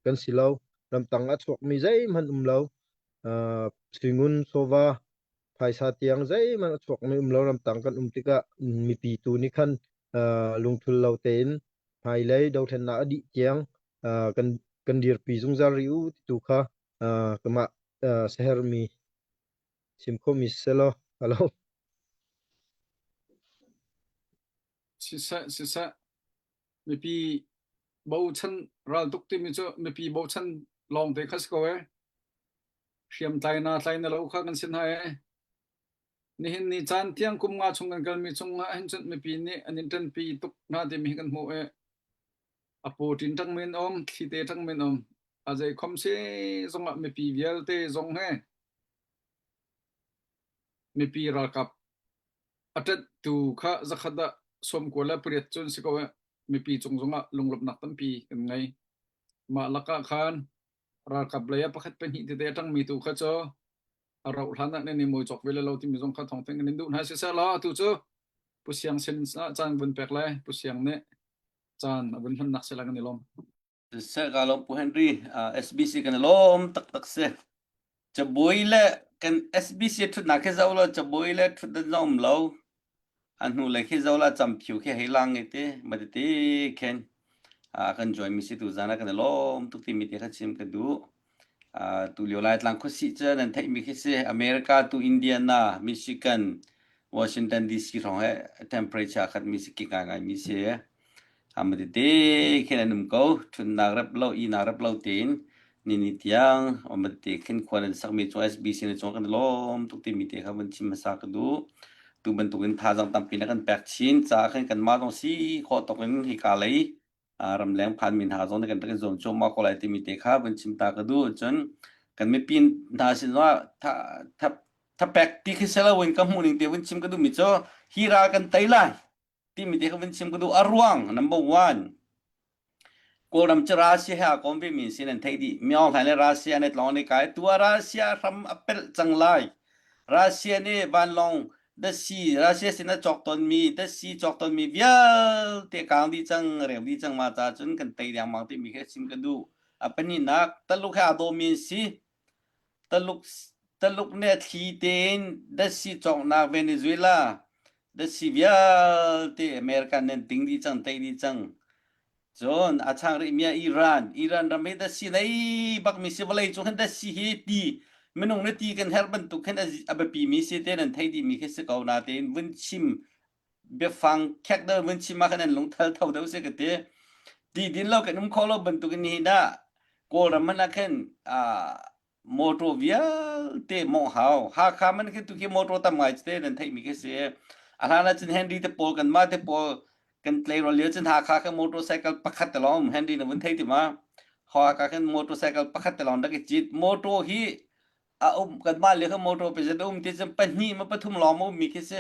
kan si lo. Ramtang a chuakmi zeihmanh um lo. Aa, Suingun, Sova, phaisa tiang zeihmanh a chuakmi um lo. Ramtang kan um tikah mipi tu nih khan, aa, lungthul lo tein hmailei dothlennak a dih tiang, aa, kan, kan dirpi zungzal rih u titu kha, aa, kamah, aa, Saher mi chim khomi si law. Hello. Siseh, siseh. Mipi bochan ral tuk timi cu mipi bochan lawngte kha si ko e. Hriamtlaina tlaina lo kha kan si hna e. Nihin ni caan tiang kum nga chung kan kalmi chungah hin cun mipi nih an in ṭanpi tuk hna timi hi kan hmuh e. A paw ṭin ṭangmi an um, thli te ṭangmi an um. A zeikhom si zongah mipi vialte zong he mipi ralkap a ṭanhtu kha zakhat ah sawmkua le pariat cun si ko e, mipi cung zongah lunglawmhnak tampi kan ngei. Mah lakah khan ralkap lei ah pakhat pahnih tete a ṭangmi tu kha cu a rauh hlan ah nan i mawi cawk ve le lo timi zong kha thawngteng kan in duh hna siseh law, tu cu Pu Siang sin ah caan vun pek lai, Pu Siang nih caan a vun hlannak si lai kan i lawm. Siseh, ka lawm Pu Henry, aa, S B C kan i lawm taktak si. Cabuai le kan S B C ṭhutnak khi zoh lo, cabuai le ṭhutdan zong um lo. A hnu le khi zoh lo, a campiu khi hei lang i ti, ma tete khin, aa, kan join mi si tu zan ah kan i lawm tuk timi te kha chim ka duh. Aa, tu lio Laitlang khuasih cu nan theihmi khi si, America tu Indiana, Michigan, Washington D C hrawng he temperature khat mi si, ki ngaingai mi si. A, ma tete khin an um ko, ṭhutnak rep lo, inak rep lo tein, nini tiang, a, ma tete khin khua nan sakmi cung, S B C na cung kan lawm tuk timi te kha vun chim hmasa ka duh. Tu bantukin thazaang tampi na kan pek chin, ca khin kanmah zong si khawh tawk in hika lei, aa, ramleng phanmi hna zong nih kan rak i zuam cuahmah ko lai timi te kha vun chim ta ka duh. Cun kan mipi hna sin zongah tha, tha, tha pek ti khi si lo in ka hmuh ning te vun chim ka duhmi cu hi ral kan tei lai timi te kha vun chim ka duh. A ruang, number one, Kawlram cu Russia he aa kawm ve mi sin an theih dih. Mi awng hlai le Russia an i tlawng an i kai. Tua Russia hram a pelh cang lai. Russia nih vanlawng dasi, Russia sin a cawk tawnmi, dasi cawk tawnmi vialte kang dih cang, reu dih cang, mah ca cun kan tei dengmang timi khi chim ka duh. A pahnihnak, Taluk he aa dawmi an si. Taluk, Taluk nih a thli tein dasi cawknak Venezuela, dasi vialte America nih an ting dih cang, tei dih cang. Cun a chang rihmi ah Iran, Iran ram hi dasi nei bakmi si, vawleicung hin dasi hi ti, minung nih ti kan herh bantuk hin a, a biapimi si te nan theih dihmi khi si ko, natein vun chim, biafang khek deuh vun chim ah khan an lung thal tho deuh si ka ti. Ti din lo kan um kho lo bantuk in hi dah, Kawlram hmanh ah khan, aa, motor vialte mawngh hau. Hakha hmanh khin tu khi motor tam ngai te nan theihmi khi si. A hlan ah cun Henry te pawl, kanmah te pawl kan tleirawl lio cun Hakha khan motorcycle pakhat te lawng um. Henry na vun thei ti ma? Hakha khan motorcycle pakhat te lawng rak i cit. Motor hi a um, kanmah lio khan motor pezet a um ti cun pahnih ma pathum lawng ma ummi khi si.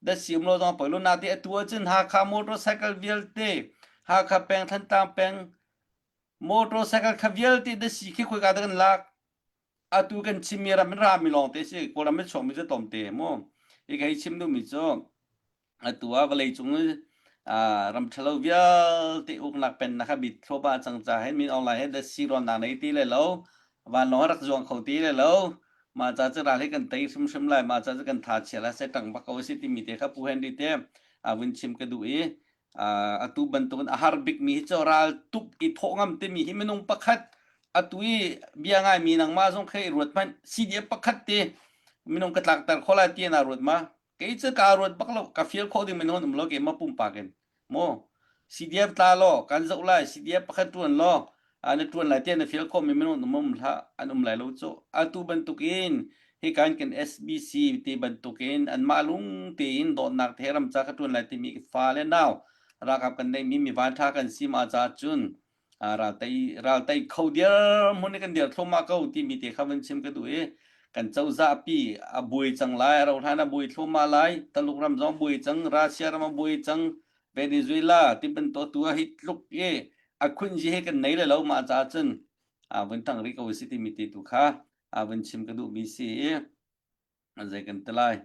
Dasi um lo zong a poi lo, natein atu ah cun Hakha motorcycle vialte, Hakha peng, Thantlang peng, motorcycle kha vialte dasi khi khoika dah kan lak? Atu kan chimmi ram in rami lawngte si, Kawlram in chuakmi cu tlawmte maw? I ka i chim duhmi cu atu ah vawleicung, aa, ram ṭhalo vialte uknak pennak a bit thluahmah a cang ca hin min online he dasi rawnnak nei ti le lo, vanlawng a rak zuang kho ti le lo, mah ca cu ral hi kan tei hrimhrim lai, mah ca cu kan tha chia lai, se ṭang bak ko a si timi te kha Pu Henry te, aa, vun chim ka duh i, Aa, atu bantukin a har bikmi hi cu raltuk i thawh ngam timi hi minung pakhat, atu i bia ngaimi nangmah zong kha i ruat hmanh, C D F pakhat te minung ka tlakter khawh lai tiah naa ruat ma? Kei cu kaa ruat bak lo, ka fial khawh ding minung an um lo, keimah pumpak in. Maw? C D F tla law, kan zoh lai, C D F pakhat ṭuan law, aa, na ṭuan lai tiah na fial khawhmi minung an um, um hlah, an um lai lo cu. Atu bantukin, hi kan kan S B C ti bantukin, anmah lung tein dawtnak te he ram ca kha ṭuan lai timi fa le nau, ralkap kan neihmi mi vanṭha kan si mah ca cun, aa, raltei, raltei kho dir hmun i kan dir thluahmah ko timi te kha van chim ka duh i, kan cozahpi a buai cang lai, a rohlan a buai thluahmah lai, Taluk ram zong a buai cang, Russia ram a buai cang, Venezuela ti bantuk tu a hi tluk i a khunzi he kan nei le lo mah ca cun, aa, van ṭang rih ko a si timi te tu kha, aa, van chim ka duhmi si i, a zei kan ti lai.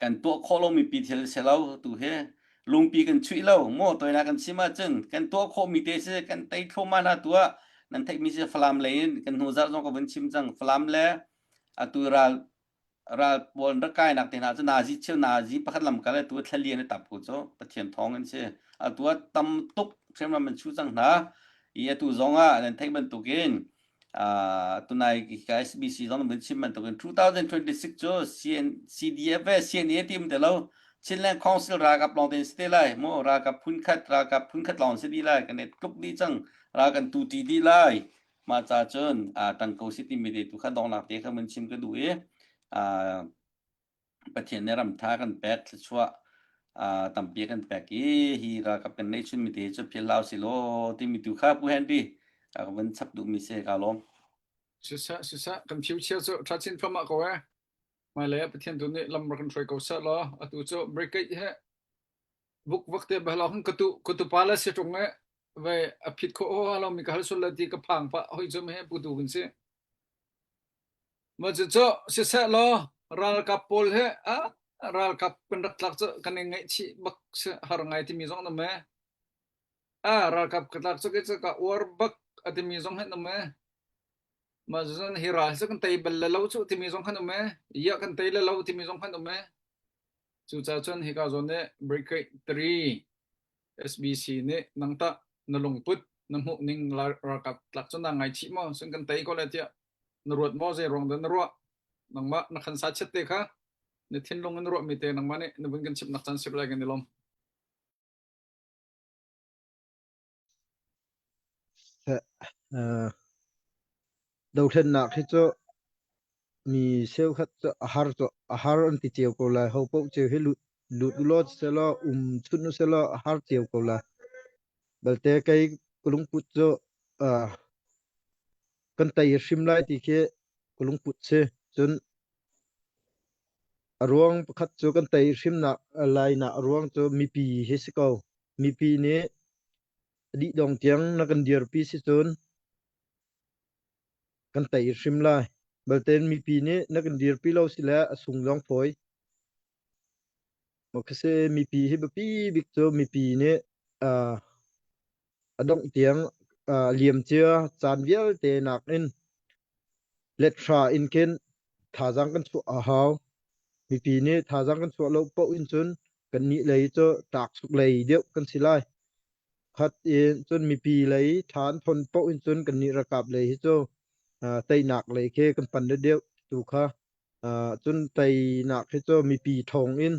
Kan tuah khawh lo mipi thil si lo tu he, lungpi kan chuih lo, maw, toinak kan chim ahcun, kan tuah khawhmi te si, kan tei thluahmah hna tu ah, nan theihmi si Falam lei in, kan hnu zarh zong ka van chim cang, Falam le atu ral, ral pawl rak kainak te hna cu nazi cheu, nazi pakhat lamkal le tu a thla lian a tap ko cu Pathian thawng in si. Atu a tam tuk hriamnam an chuh cang hna i, atu zong ah nan theih bantukin, aa, tunai ka S B C zong nan chim bantukin two thousand twenty-six cu C N, C D F e, C N A ti um te lo, Chinland Council ralkap lawng tein si te lai, maw, ralkap phunkhat, ralkap phunkhat lawng si dih lai, kan i tluk dih cang, ral kan tu ṭi dih lai. Mah ca cun, aa, ṭang ko si timi te tu kha donghnak te kha van chim ka duh i, aa, Pathian nih ram ṭha kan pek, thluachuah, aa, tampi kan pek i, hi ralkap kan neih chunmi te cu philh hlah u si law timi tu kha Pu Henry, aa, ka van chap duhmi si ka lawm. Siseh, siseh, kan future cu ṭha chin famah ko e. Hmailei ah Pathian tu nih lam rak kan hruai ko seh law, atu cu brigade he vuk vak te bia lo hang ka tu, ka tu pa le si ṭung e, vai a phit khawh haw lo mi ka hal sual le ti ka phang pah hoi cu mi he pu tu kan si. Ma cu cu siseh law, ralkap pawl he, a, ralkap kan rak tlak cu kan i ngaihchih bak si, har ngai timi zong an um e. A, ralkap ka tlak cu kei cu ka uar bak a timi zong he an um e. Ma cu cun hi ral hi cu kan tei bal le lo cu timi zong he an um e. Yah kan tei le lo timi zong he an um e. Cucaah cun hika zawn nih Brigade three S B C nih nang tah na lungput, na hmuh ning la-, ralkap tlak cu naa ngaihchih maw? Cun kan tei ko lai tiah na ruat maw? Zei ruang dah na ruah? Nangmah na khansa chiat te kha na thinlung in ruahmi te nangmah nih na vun kan chimnak caan si lai kan i lawm. Aa, dohhlennak hi cu mi cheukhat cu a har cu a har an ti cio ko lai, ho paoh cio hi lut, lut u law, si law, um chunh u si law, a har cio ko lai. Belte kei ka lungput cu, aa, kan tei a hrim lai ti khi ka lungput si. Cun a ruang pakhat cu kan tei a hrimnak, a lainak a ruang cu mipi hi si ko. Mipi nih a dihdong tiang na kan dirpi si cun kan tei a hrim lai. Belte mipi nih na kan dirpi lo si le a sung zong fawi. Mah khi si, mipi hi biapi bik cu mipi nih, aa, a dongh tiang, aa, liamcia caan vialte nakin let hra in khin thazaang kan chuah a hau. Mipi nih thazaang kan chuah lo paoh in cun kannih lei cu tlak suk lei deuh kan si lai. Khat in cun mipi lei tha an thawn paoh in cun kannih ralkap lei hi cu, aa, teinak lei khi kan pan deuh tu kha, aa, cun teinak hi cu mipi thawng in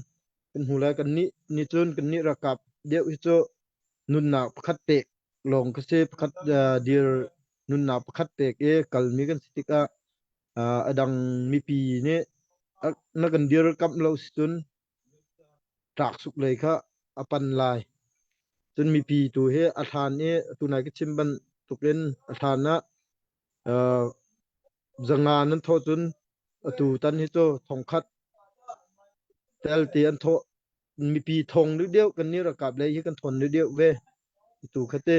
kan hmu lai. Kannih nih cun kannih ralkap deuh hi cu nunnak pakhat pek lawng ka si, pakhat, aa, dir nunnak pakhat pek i kalmi kan si tikah, aa, a dang mipi nih a, na kan dir kamh lo si cun tlak suk lei kha a pan lai. Cun mipi tu hi a hlan i tunai ka chim bantukin a hlan ah, aa, zanga nan thawh cun atu tan hi cu thongkhat tel ti an thawh, mipi thawng deuhdeuh kannih ralkap lei hi kan thawn deuhdeuh ve. Tu kha te,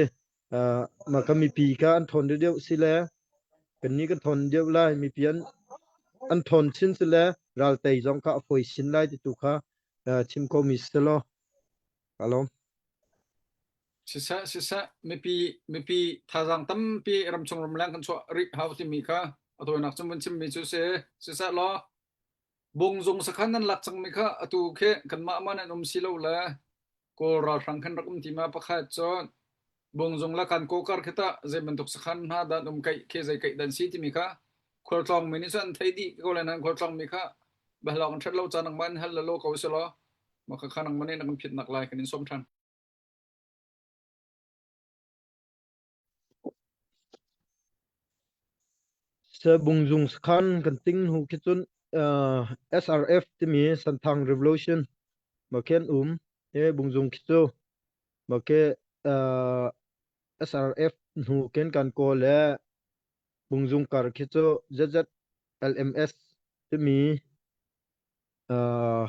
aa, mah kha mipi kha an thawn deuhdeuh si le kannih kan thawn deuh lai, mipi an, an thawn chin si le raltei zong kha a fawi chin lai ti tu kha, aa, chim khomi si law. Ka lawm. Siseh, siseh, mipi, mipi thazaang tampi ramchung ramleng kan chuah rih hau timi kha a tawinak cun van chimmi cu si, siseh law. Bung zung sakhan nan lak cangmi kha atu khi kanmah mah nan um si lo le. Kawl ralhrang khan rak um ti ma pakhat cun Bungzung le Kankaw kar khita zei bantuk sakhan hna dan um kaih khi zei kaih dan si timi kha khualtlawng mi nih cun an thei dih ko le nan khualtlawng mi kha behlawng an ṭhat lo ca nangmah in hal lo ko si law, ma kha kha nangmah nih na kan phitnak lai kan in sawm ṭhan. Sa Bungzung sakhan kan ting hnu khi cun, aa, S R F timi Santhang Revolution ma khi an um. He Bungzung khi cu ma khi, aa, S R F hnu khi an Kankaw le Bungzung kar khi cu Z Z L M S timi, aa,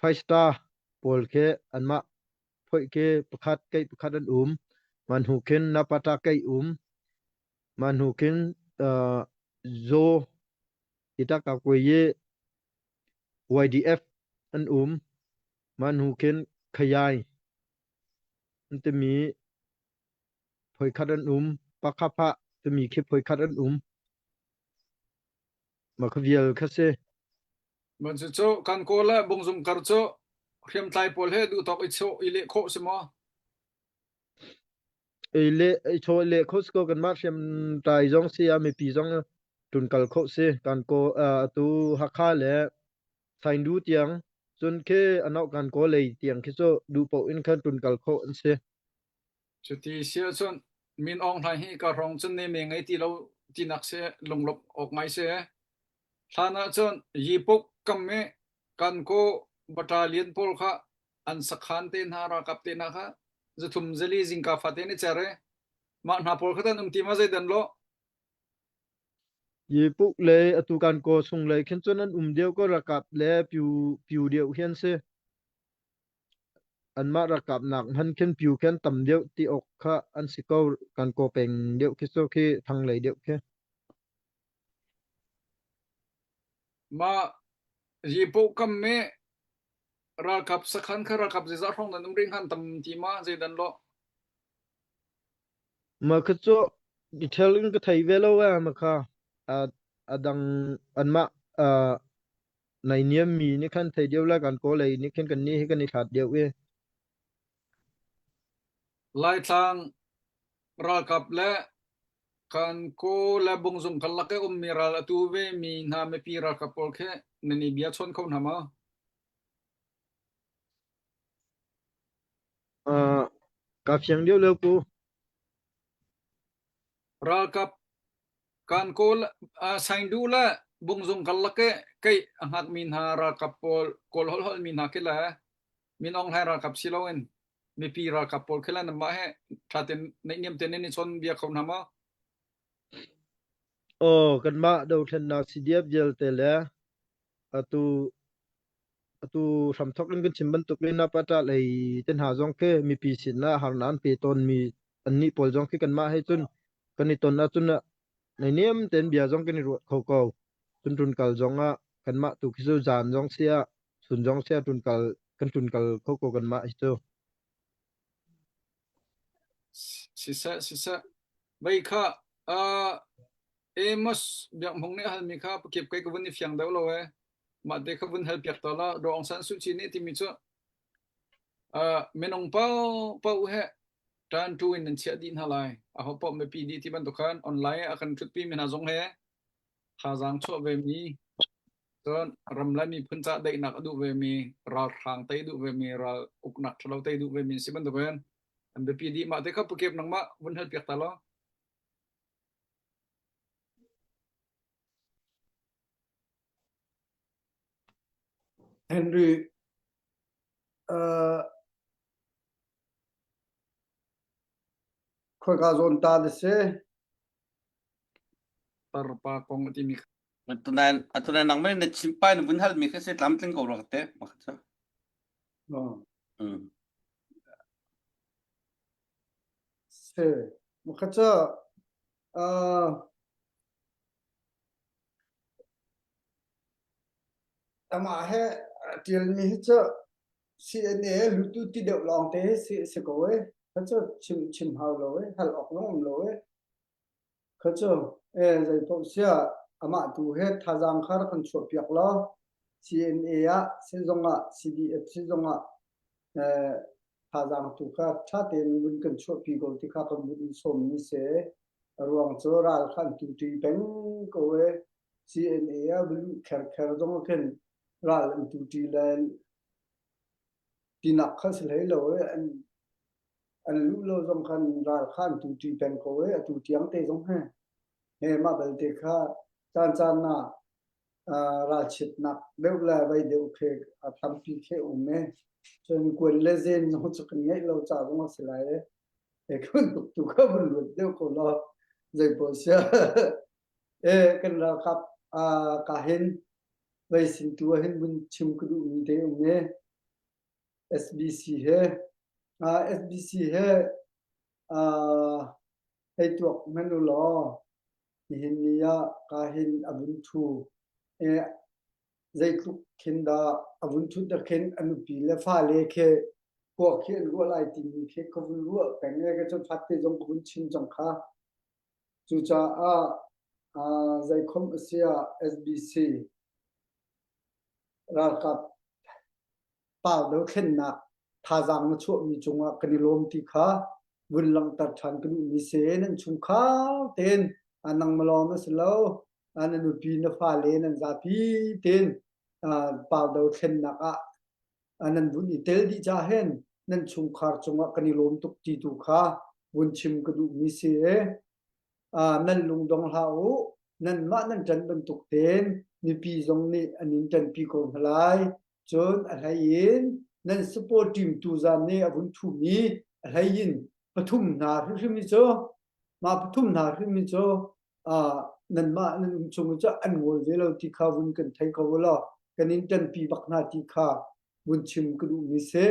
Five Star pawl khi anmah phoih khi pakhat, kaih pakhat an um. Mah hnu khin Napata kaih um. Mah hnu khin, aa, Zo Itaka kuai i Y D F an um. Mah hnu khin Khayai an timi phoih khat an um. Pakha phah timi khi phoih khat an um. Ma kha vial kha si. Ban cu cu Kankaw le Bungzung kar cu hriamtlai pawl he duhtawk i chawh i leh khawh si maw? I leh, i chawh i leh khawh si ko, kanmah hriamtlai zong si a, mipi zong ṭunkal khawh si. Kankaw, aa, atu Hakha le Saindu tiang, cun khi a nauh Kankaw lei tiang khi cu duh paoh in khan ṭunkal khawh an si. Cuti si ahcun Min Aung Hlaing hi ka hrawng cun ne me ngei ti lo tinak si, lunglawmh awk ngai si. Hlan ahcun Yipuk kam i Kankaw battalion pawl kha an sakhan te hna, ralkap te hna kha zathum zali zingka fate nih cer i mah hna pawl kha tan um ti ma zeidan law. Yipuk lei atu Kankaw sung lei khin cun an um deuh ko, ralkap le piu, piu deuh hi an si. Anmah ralkapnak hman khin piu khi an tam deuh ti awk kha an si ko, Kankaw peng deuh khi cu khi thang lei deuh khi. Mah Yipuk kam i ralkap sakhan kha ralkap zeizah hrawng nan um rih hnga, an tam ti ma zeidan law. Ma kha cu detail in ka thei ve lo, a ma kha, a, a dang anmah, a, nainiam mi nih khan thei deuh lai, Kankaw lei nih khin kannih hi kan i hlat deuh i. Laitlang ralkap le Kankaw le Bungzung karlak i ummi ral atu ve mi hna mipi ralkap pawl khi nan i bia chawn kho hna maw? Aa, ka fiang deuh lo pu. Ralkap Kankaw le, aa, Saindu le Bungzung karlak i kaih a hngakmi hna ralkap pawl, Kawl holhol mi hna khi le Min Aung Hlaing ralkap si loin mipi ralkap pawl khi le nanmah he ṭha tein naihniam tein nan i chawn bia kho hna maw? Aw, kanmah dothlennak C D F vialte le atu, atu hramthawk in kan chim bantuk in Napata lei te hna zong khi mipi sinah harnak an pe tawnmi annih pawl zong khi kanmah hei cun kan i ton ahcun naihniam tein bia zong kan i ruat kho ko. Cun ṭunkal zongah kanmah tu khi cu zan zong si ah, sun zong si ah, ṭunkal, kan ṭunkal kho ko kanmah hi cu. Siseh, siseh. Vei kha, aa, Amos Biak Hmung nih halmi kha pakip kei ka vun i fiang deuh lo e. Mah te kha vun hal piak ta la, Daw Aung San Suu Kyi nih timi cu, aa, minung paohpaoh he ṭanṭu in nan chiah dih hna lai. A hopaoh mipi dih ti bantuk khan online ah a kan ṭhutpi mi hna zong he thazaang chuah vemi, cun ram le miphun ca daihnak a duh vemi, ralhrang tei duh vemi, ral uknak ṭhalo tei duh vemi si bantuk in an biapi dih. Mah te kha pakip nangmah vun hal piak ta law. Henry, aa, khoika zawn ta dih si. Tarpa kong a timi kha. Atu nain, atu nain nangmah nih na chimpai na vun halmi kha si, tlamtling ko rak te, makhat sa. Aw. Mm. Si, makhat sa, aa, amah he, aa, ṭialmi hi cu C N A he hlutu ti deuh lawngte hi si, si ko e. Kha cu chim, chim hau lo e, hal awk zong um lo e. Kha cu, e, zeipaoh si ah amah tu he thazaang kha rak kan chuahpiak law, C N A ah si zongah, C D F si zongah, eh, Thazang tu kha ṭha tein vun kan chuahpi ko ti kha kan vun in sawm mi se. A ruang cu ral khan tu ṭi peng ko e, C N A a bialu kher kher zong a khen ral an tu ṭi le tinak kha si hlei lo e, an, an luh lo zong khan ral khan tu ṭi peng ko e, a tu tiang te zong he. He mah belte kha caan caan ah, aa, ralchitnak deuh le vai deuh khi a tampi khi um e. Cun kuan le zen zong cu kan ngeih lo ca zong a si lai e. E kan tuk tu kha vun luat deuh ko lo. Zei pawl sia. E kan ralkap, aa, ka hin vai sin tu ah hin vun chim ka duh mi te um e. S B C he, aa, S B C he, aa, hei tuak hmanh u law, nihin ni ah ka hin a vun ṭhu, eh, zeitluk khin dah a vun ṭhut dah khin a nupi le fale khi khua khi an ruah lai timi khi ka vun ruah peng e, ka cun fate zong ka vun chim cang kha. Cucaah, aa, zeikhom a si ah S B C ralkap pau dothlennak thazaang na chuahmi cungah kan i lawm ti kha vun langhter ṭhan ka duhmi si. Nan chungkhar tein, aa, nangmah lawng a si lo, aa, na nupi, na fale, nan zapi tein, aa, pau dothlennak ah, aa, nan vun i tel dih caah hin nan chungkhar cungah kan i lawm tuk ti tu kha vun chim ka duhmi si. Aa, nan lungdong hlah u, nanmah nan ṭan bantuk tein mipi zong nih an in ṭanpi ko hna lai. Cun a hlei in nan support team tu zan nih a vun ṭhumi a hlei in pathum hna hrimhrim i cu, mah pathum hna hrim i cu, aa, nanmah nan um chung i cu an ngol ve lo ti kha vun kan thei ko u law, kan in ṭanpi bak hna ti kha vun chim ka duhmi si.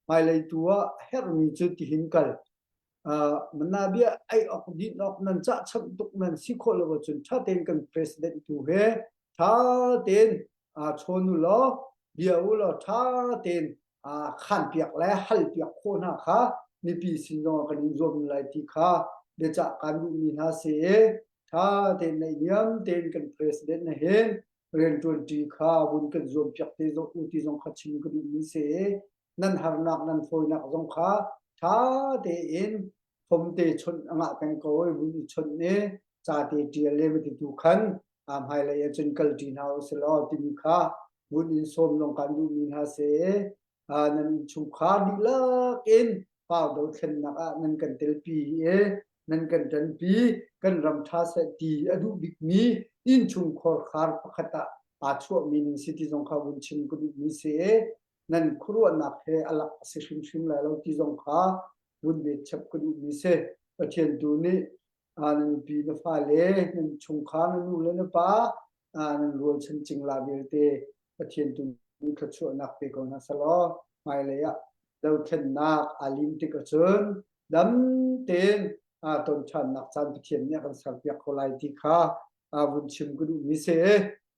Hmailei tu ah herhmi cu tihin kal. Aa, manna bia ei awk, din awk nan cah chanh tuk nan si khawh lo ahcun ṭha tein kan president tu he ṭha tein, aa, chawn u law, bia u law, ṭha tein, aa, khanpiak le halpiak khawh hna kha mipi sin zongah kan in zuam lai ti kha biacah kan duhmi hna si. Ṭha tein naihniam tein kan president na hin rianṭuanṭi kha vun kan zuampiak te zong u ti zong kha chim ka duhmi si. Nan harnak, nan fawinak zong kha ṭha tein fawmte chawnh a ngah peng ko i vun i chawnh i cate ṭial le mati tu khan, aa, hmailei ahcun kal ṭi hna u si law timi kha vun in sawm zong kan duhmi hna si. Aa, nan innchungkhar dihlak in pau dothlennak ah nan kan telpi i nan kan ṭanpi, kan ram ṭha seh ti a duh bikmi innchungkhar pakhat ah aa chuahmi nan si ti zong kha vun chim ka duhmi si. Nan khuaruahnak he a lak a si hrimhrim lai lo ti zong kha vun bia chap ka duhmi si. Pathian tu nih, aa, na nupi, na fale, nan chungkhar, na nu le na pa, aa, nan rualchan cingla vialte Pathian tu nih thluachuahnak pe ko hna seh law, hmailei ah dothlennak aa lim tik ahcun dam tein, aa, tonṭhannak caan Pathian nih a kan serpiak ko lai ti kha, aa, vun chim ka duhmi si.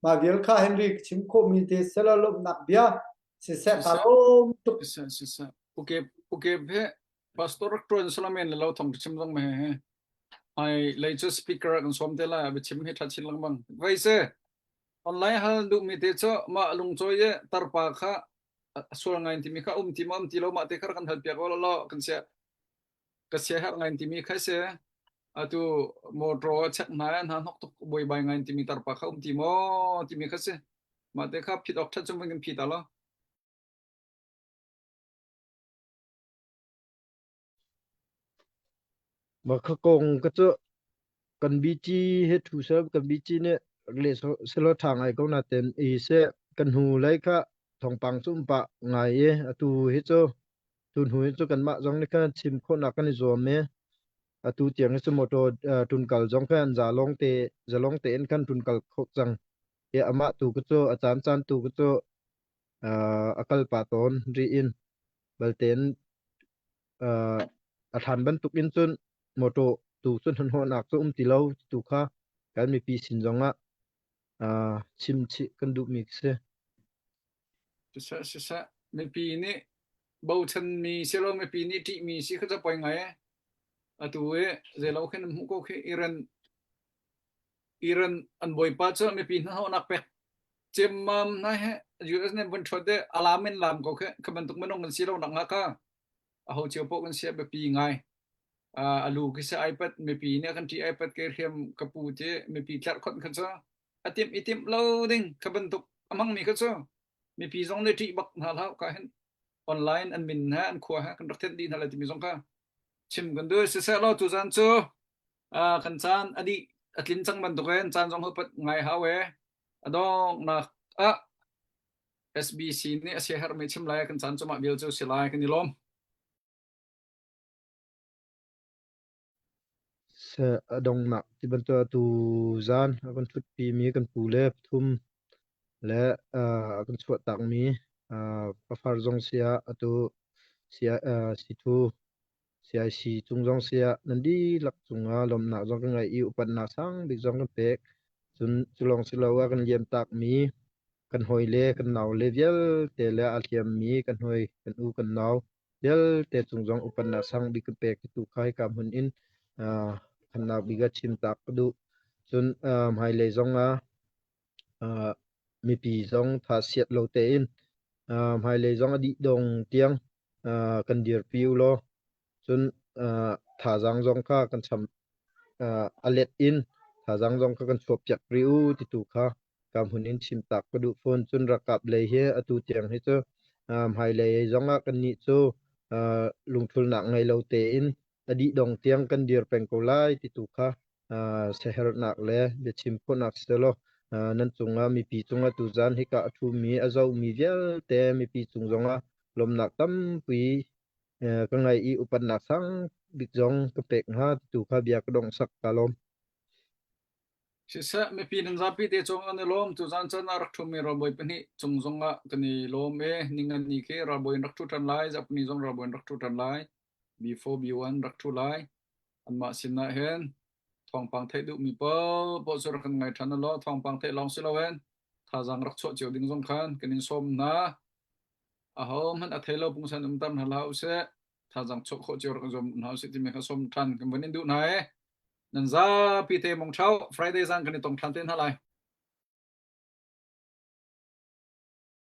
Mah vial kha Henry ka chim khawhmi te si law, lawmhnak bia siseh, ka lawm tuk. Siseh, siseh. Uke, uke phe Pastor Rak Tuan Salamen le lo thong ka chim zong mah he. Hmailei cu speaker ah kan sawm te lai, a biachim hi ṭha chin lengmang. Vei si, online hal duhmi te cu mah lungcawi i tarpa kha a sual ngai timi kha um ti maw, um ti lo, mah te kha rak kan halpiak aw law, kan sia, ka sia herh ngai timi kha si. Atu motor check hna, hna hnok tuk buaibai ngai timi tarpa kha um ti maw timi kha si. Mah te kha phit awk ṭhat cun kan phit ta law. Mah kha kong ka cu kan B T he thu sel, kan B T nih le so-, selo ṭha ngai ko nain i si, kan hnu lei kha thawngpang cu um pah ngai i, atu hi cu, tu hnu hi cu kanmah zong nih khan chim khawhnak kan i zuam i, atu tiang hi cu motor, aa, ṭunkal zong khan zalong te, zalong te in khan ṭunkal khawh cang i, amah tu ka cu, a caan caan tu ka cu, aa, a kalpa tawn rih in, belte in, aa, a thlan bantuk in cun motor tu cun hnahnawhnak cu um ti lo, tu kha kan mipi sin zongah, aa, chim chih kan duhmi si. Siseh, siseh. Mipi nih bochan mi si lo, mipi nih ṭihmi si kha cu poi ngai. Atu i zei lo khin hmuh ko khi Iran, Iran an bawipa cu mipi hnahnawhnak pek Cem mam nai he, U S nen vun thuat de, a lam in lam ko khe, kha bantuk manung kan si lo nak nga kha. A ho cio po kan si a bepi ngai. A, a lu kisa iPad, mipi ne kan ti iPad ke riam ka pu te, mipi tlat khot kha sa. A tim i tim lo ding, kha bantuk a mang mi kha sa. Mipi zong ne ti bak na lau ka hen. Online an min ha, an khua ha, kan rak then di na la ti mi zong kha. Chim kan du, si sa lo tu zan chu. A, kan caan a dih a tlin cang bantuk e, an caan zong hopat ngai hau e. A dawngnak ah S B C nih a siaherhmi chim lai kan caan cumah vial cu si lai kan i lawm. A dongnak ti bantuk a tu zan a kan thutpi mi kan pu le pathum le, aa, a kan chuahtakmi, aa, pafar zong sia, atu sia, aa, C two, C I C cung zong sia, nan dihlak cungah lawmhnak zong kan ngai i upatnak sang bik zong kan pek. Cun cu lawng si lo ah kan liamtakmi kan hawi le kan nau le vialte le aa hliammi kan hawi, kan u, kan nau vialte cung zong upatnak sang bik kan pek, tu kha hika hmun in, aa, khannak bik a chimtak ka duh. Cun, aa, hmailei zong ah, aa, mipi zong tha siat lo tein, aa, hmailei zong a dih dong tiang, aa, kan dirpi u law. Cun, aa, thazaang zong kha kan cham, aa, a let in thazaang zong kha kan chuahpiak rih u, titu kha ka hmun in chimtak ka duh fawn. Cun ralkap lei hi atu tiang hi cu, aa, hmailei zong ah kannih cu, aa, lungthulnak ngei lo tein a dih dong tiang kan dir peng ko lai, titu kha, aa, siaherhnak le biachim khawhnak si lo. Aa, nan cungah mipi cungah tu zan hika a thumi, a zohmi vialte mipi cung zongah lawmhnak tampi, aa, ka ngai i upatnak sang bik zong ka pek hna, titu kha bia ka dongsak ka lawm. Siseh, mipi nan zapi te cungah an i lawm, tu zan can ah rak thumi ralbawi pahnih cung zongah kan i lawm e, ning an ni khi ralbawi in rak thu ṭhan lai, zapni zong ralbawi in rak thu ṭhan lai, B four, B one rak thu lai. Anmah sinah hin thawngpang theih duhmi paoh, paoh cu rak kan ngai ṭhan a law, thawngpang theih lawng si loin thazaang rak chuah cio ding zong khan kan in sawm hna. Ahohmanh a thei lo pungsan umter hna hlah u sih, thazaang chuah khawh cio rak zuam hna u sih timi kha sawm ṭhan kan van in duh hna e. Nan zapi te mong ṭhau, Friday zan kan i tong ṭhan te hna lai.